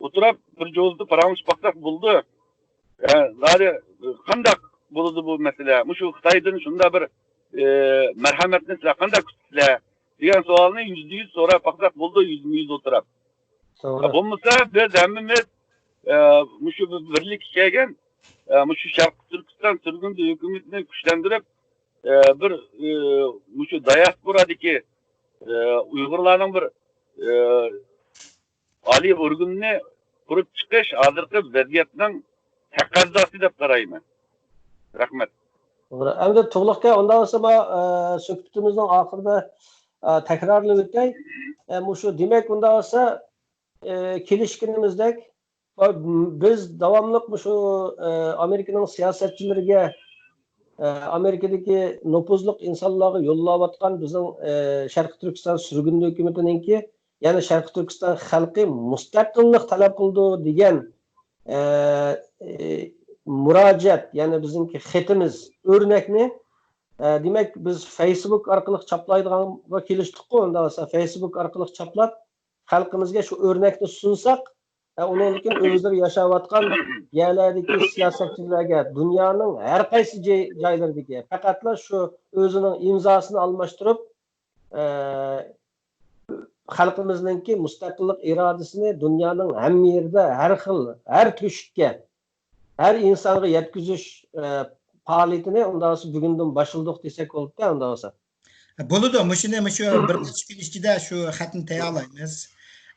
ئولتۇرۇپ، بىر جوزىدا پاراڭلىشىپ باقساق بولىدۇ. ئە، زادى، قانداق بولىدۇ بۇ مەسىلە؟ مۇشۇ خىتايدىن شۇنداق بىر، ئە، مەرھەمەتنى سىلەر قانداق كۈتىسىلەر؟ دېگەن سوئالنى يۈزدە يۈز سوراپ باقساق بولىدۇ، يۈزمۇ يۈز ئولتۇرۇپ. توغرا. بولمىسا، بىز ھەممىمىز، ئە، مۇشۇ بىر بىرلىككە كەلگەن، ئە، مۇشۇ شەرقىي تۈركىستان سۈرگۈندە ھۆكۈمىتىنى كۈچلەندۈرۈپ، ئە، بىر، ئە، مۇشۇ دىياسپورادىكى، ئە، ئۇيغۇرلارنىڭ بىر، ئە، ئالىي ئورگىنىنى قۇرۇپ چىقىش ھازىرقى ۋەزىيەتنىڭ تەقەززاسى دەپ قارايمەن. رەھمەت. توغرا. ئەمدى تۇغلۇق ئاكا، ئۇنداق بولسا، ما، ئە، سۆھبىتىمىزنىڭ ئاخىرىدا، ئە، تەكرارلىۋېتەي. ئە، مۇشۇ، دېمەك، ئۇنداق بولسا، ئە، كېلىشكىنىمىزدەك، بىز داۋاملىق مۇشۇ، ئە، ئامېرىكىنىڭ سىياسەتچىلىرىگە، ئە، ئامېرىكىدىكى نوپۇزلۇق ئىنسانلارغا يوللاۋاتقان بىزنىڭ، ئە، شەرقىي تۈركىستان سۈرگۈندە ھۆكۈمىتىنىڭكى، يەنى شەرقىي تۈركىستان خەلقى مۇستەقىللىق تەلەپ قىلىدۇ دېگەن، ئە، ئە، مۇراجىئەت، يەنى بىزنىڭكى خېتىمىز، ئۆرنەكنى، ئە، دېمەك، بىز فېيسبۇك ئارقىلىق چاپلايدىغانغا كېلىشتۇققۇ، ئۇنداق بولسا فېيسبۇك ئارقىلىق چاپلاپ، خەلقىمىزگە شۇ ئۆرنەكنى سۇنساق، ئە، ئۇنىڭدىن كېيىن ئۆزلىرى ياشاۋاتقان يەرلەردىكى سىياسەتچىلەرگە، دۇنيانىڭ ھەر قايسى جاي-، جايلىرىدىكى، پەقەتلا شۇ ئۆزىنىڭ ئىمزاسىنى ئالماشتۇرۇپ، ئە، خەلقىمىزنىڭكى مۇستەقىللىق ئىرادىسىنى دۇنيانىڭ ھەممە يېرىدە، ھەر خىل، ھەر تۆشۈككە، ھەر ئىنسانغا يەتكۈزۈش، ئە، پائالىيىتىنى ئۇنداق بولسا بۈگۈندىن باشلىدۇق دېسەك بولىدۇ، ئۇنداق بولسا. بولىدۇ، مۇشۇنى مۇشۇ بىر نەچچە كۈن ئىچىدە شۇ خەتنى تەييارلايمىز.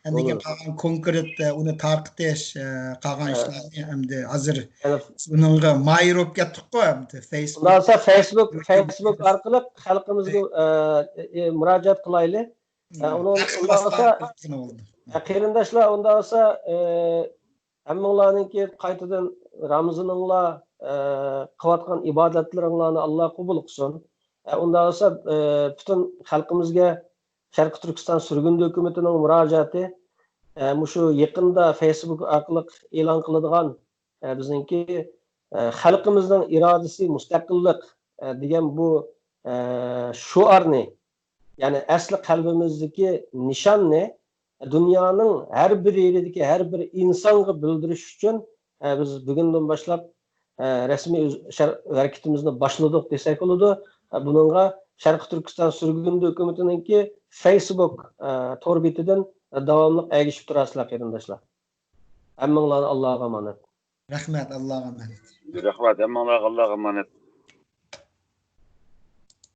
ئەندىن كېيىن بولىدۇ. قالغان كونكرېت، ئە، ئۇنى تارقىتىش، ئە، قالغان ھە. ئىشلارنى ئەمدى ھازىر يەنە بۇنىڭغا ماھىر بولۇپ كەتتۇققۇ، ئەمدى فېيسبۇك. ئۇنداق بولسا فېيسبۇك، فېيسبۇك ئارقىلىق خەلقىمىزگە، ئە، ئە، مۇراجىئەت قىلايلى. ئە، ئۇنىڭ، ئۇنداق بولسا، ئە، قېرىنداشلار، ئۇنداق بولسا، ئە، ھەممىڭلارنىڭكى قايتىدىن رامىزىنىڭلار، ئە، قىلىۋاتقان ئىبادەتلىرىڭلارنى ئاللا قوبۇل قىلسۇن. ئە، ئۇنداق بولسا، ئە، پۈتۈن خەلقىمىزگە شەرقىي تۈركىستان سۈرگۈندە ھۆكۈمىتىنىڭ مۇراجىئەتى، ئە، مۇشۇ يېقىندا فېيسبۇك ئارقىلىق ئېلان قىلىدىغان، ئە، بىزنىڭكى، ئە، خەلقىمىزنىڭ ئىرادىسى مۇستەقىللىق، ئە، دېگەن بۇ، ئە، شوئارنى، يەنى ئەسلى قەلبىمىزدىكى نىشاننى دۇنيانىڭ ھەر بىر يېرىدىكى ھەر بىر ئىنسانغا بىلدۈرۈش ئۈچۈن، ئە، بىز بۈگۈندىن باشلاپ، ئە، رەسمىي ئۆز-، شەر-، ھەرىكىتىمىزنى باشلىدۇق دېسەك بولىدۇ. ئە، بۇنىڭغا شەرقىي تۈركىستان سۈرگۈندە ھۆكۈمىتىنىڭكى فېيسبۇك، ئە، تور بېتىدىن داۋاملىق ئەگىشىپ تۇرارسىلەر، قېرىنداشلار. ھەممىڭلارنى ئاللاغا ئامانەت. رەھمەت، ئاللاغا ئامانەت. رەھمەت، ھەممىڭلارغا ئاللاغا ئامانەت.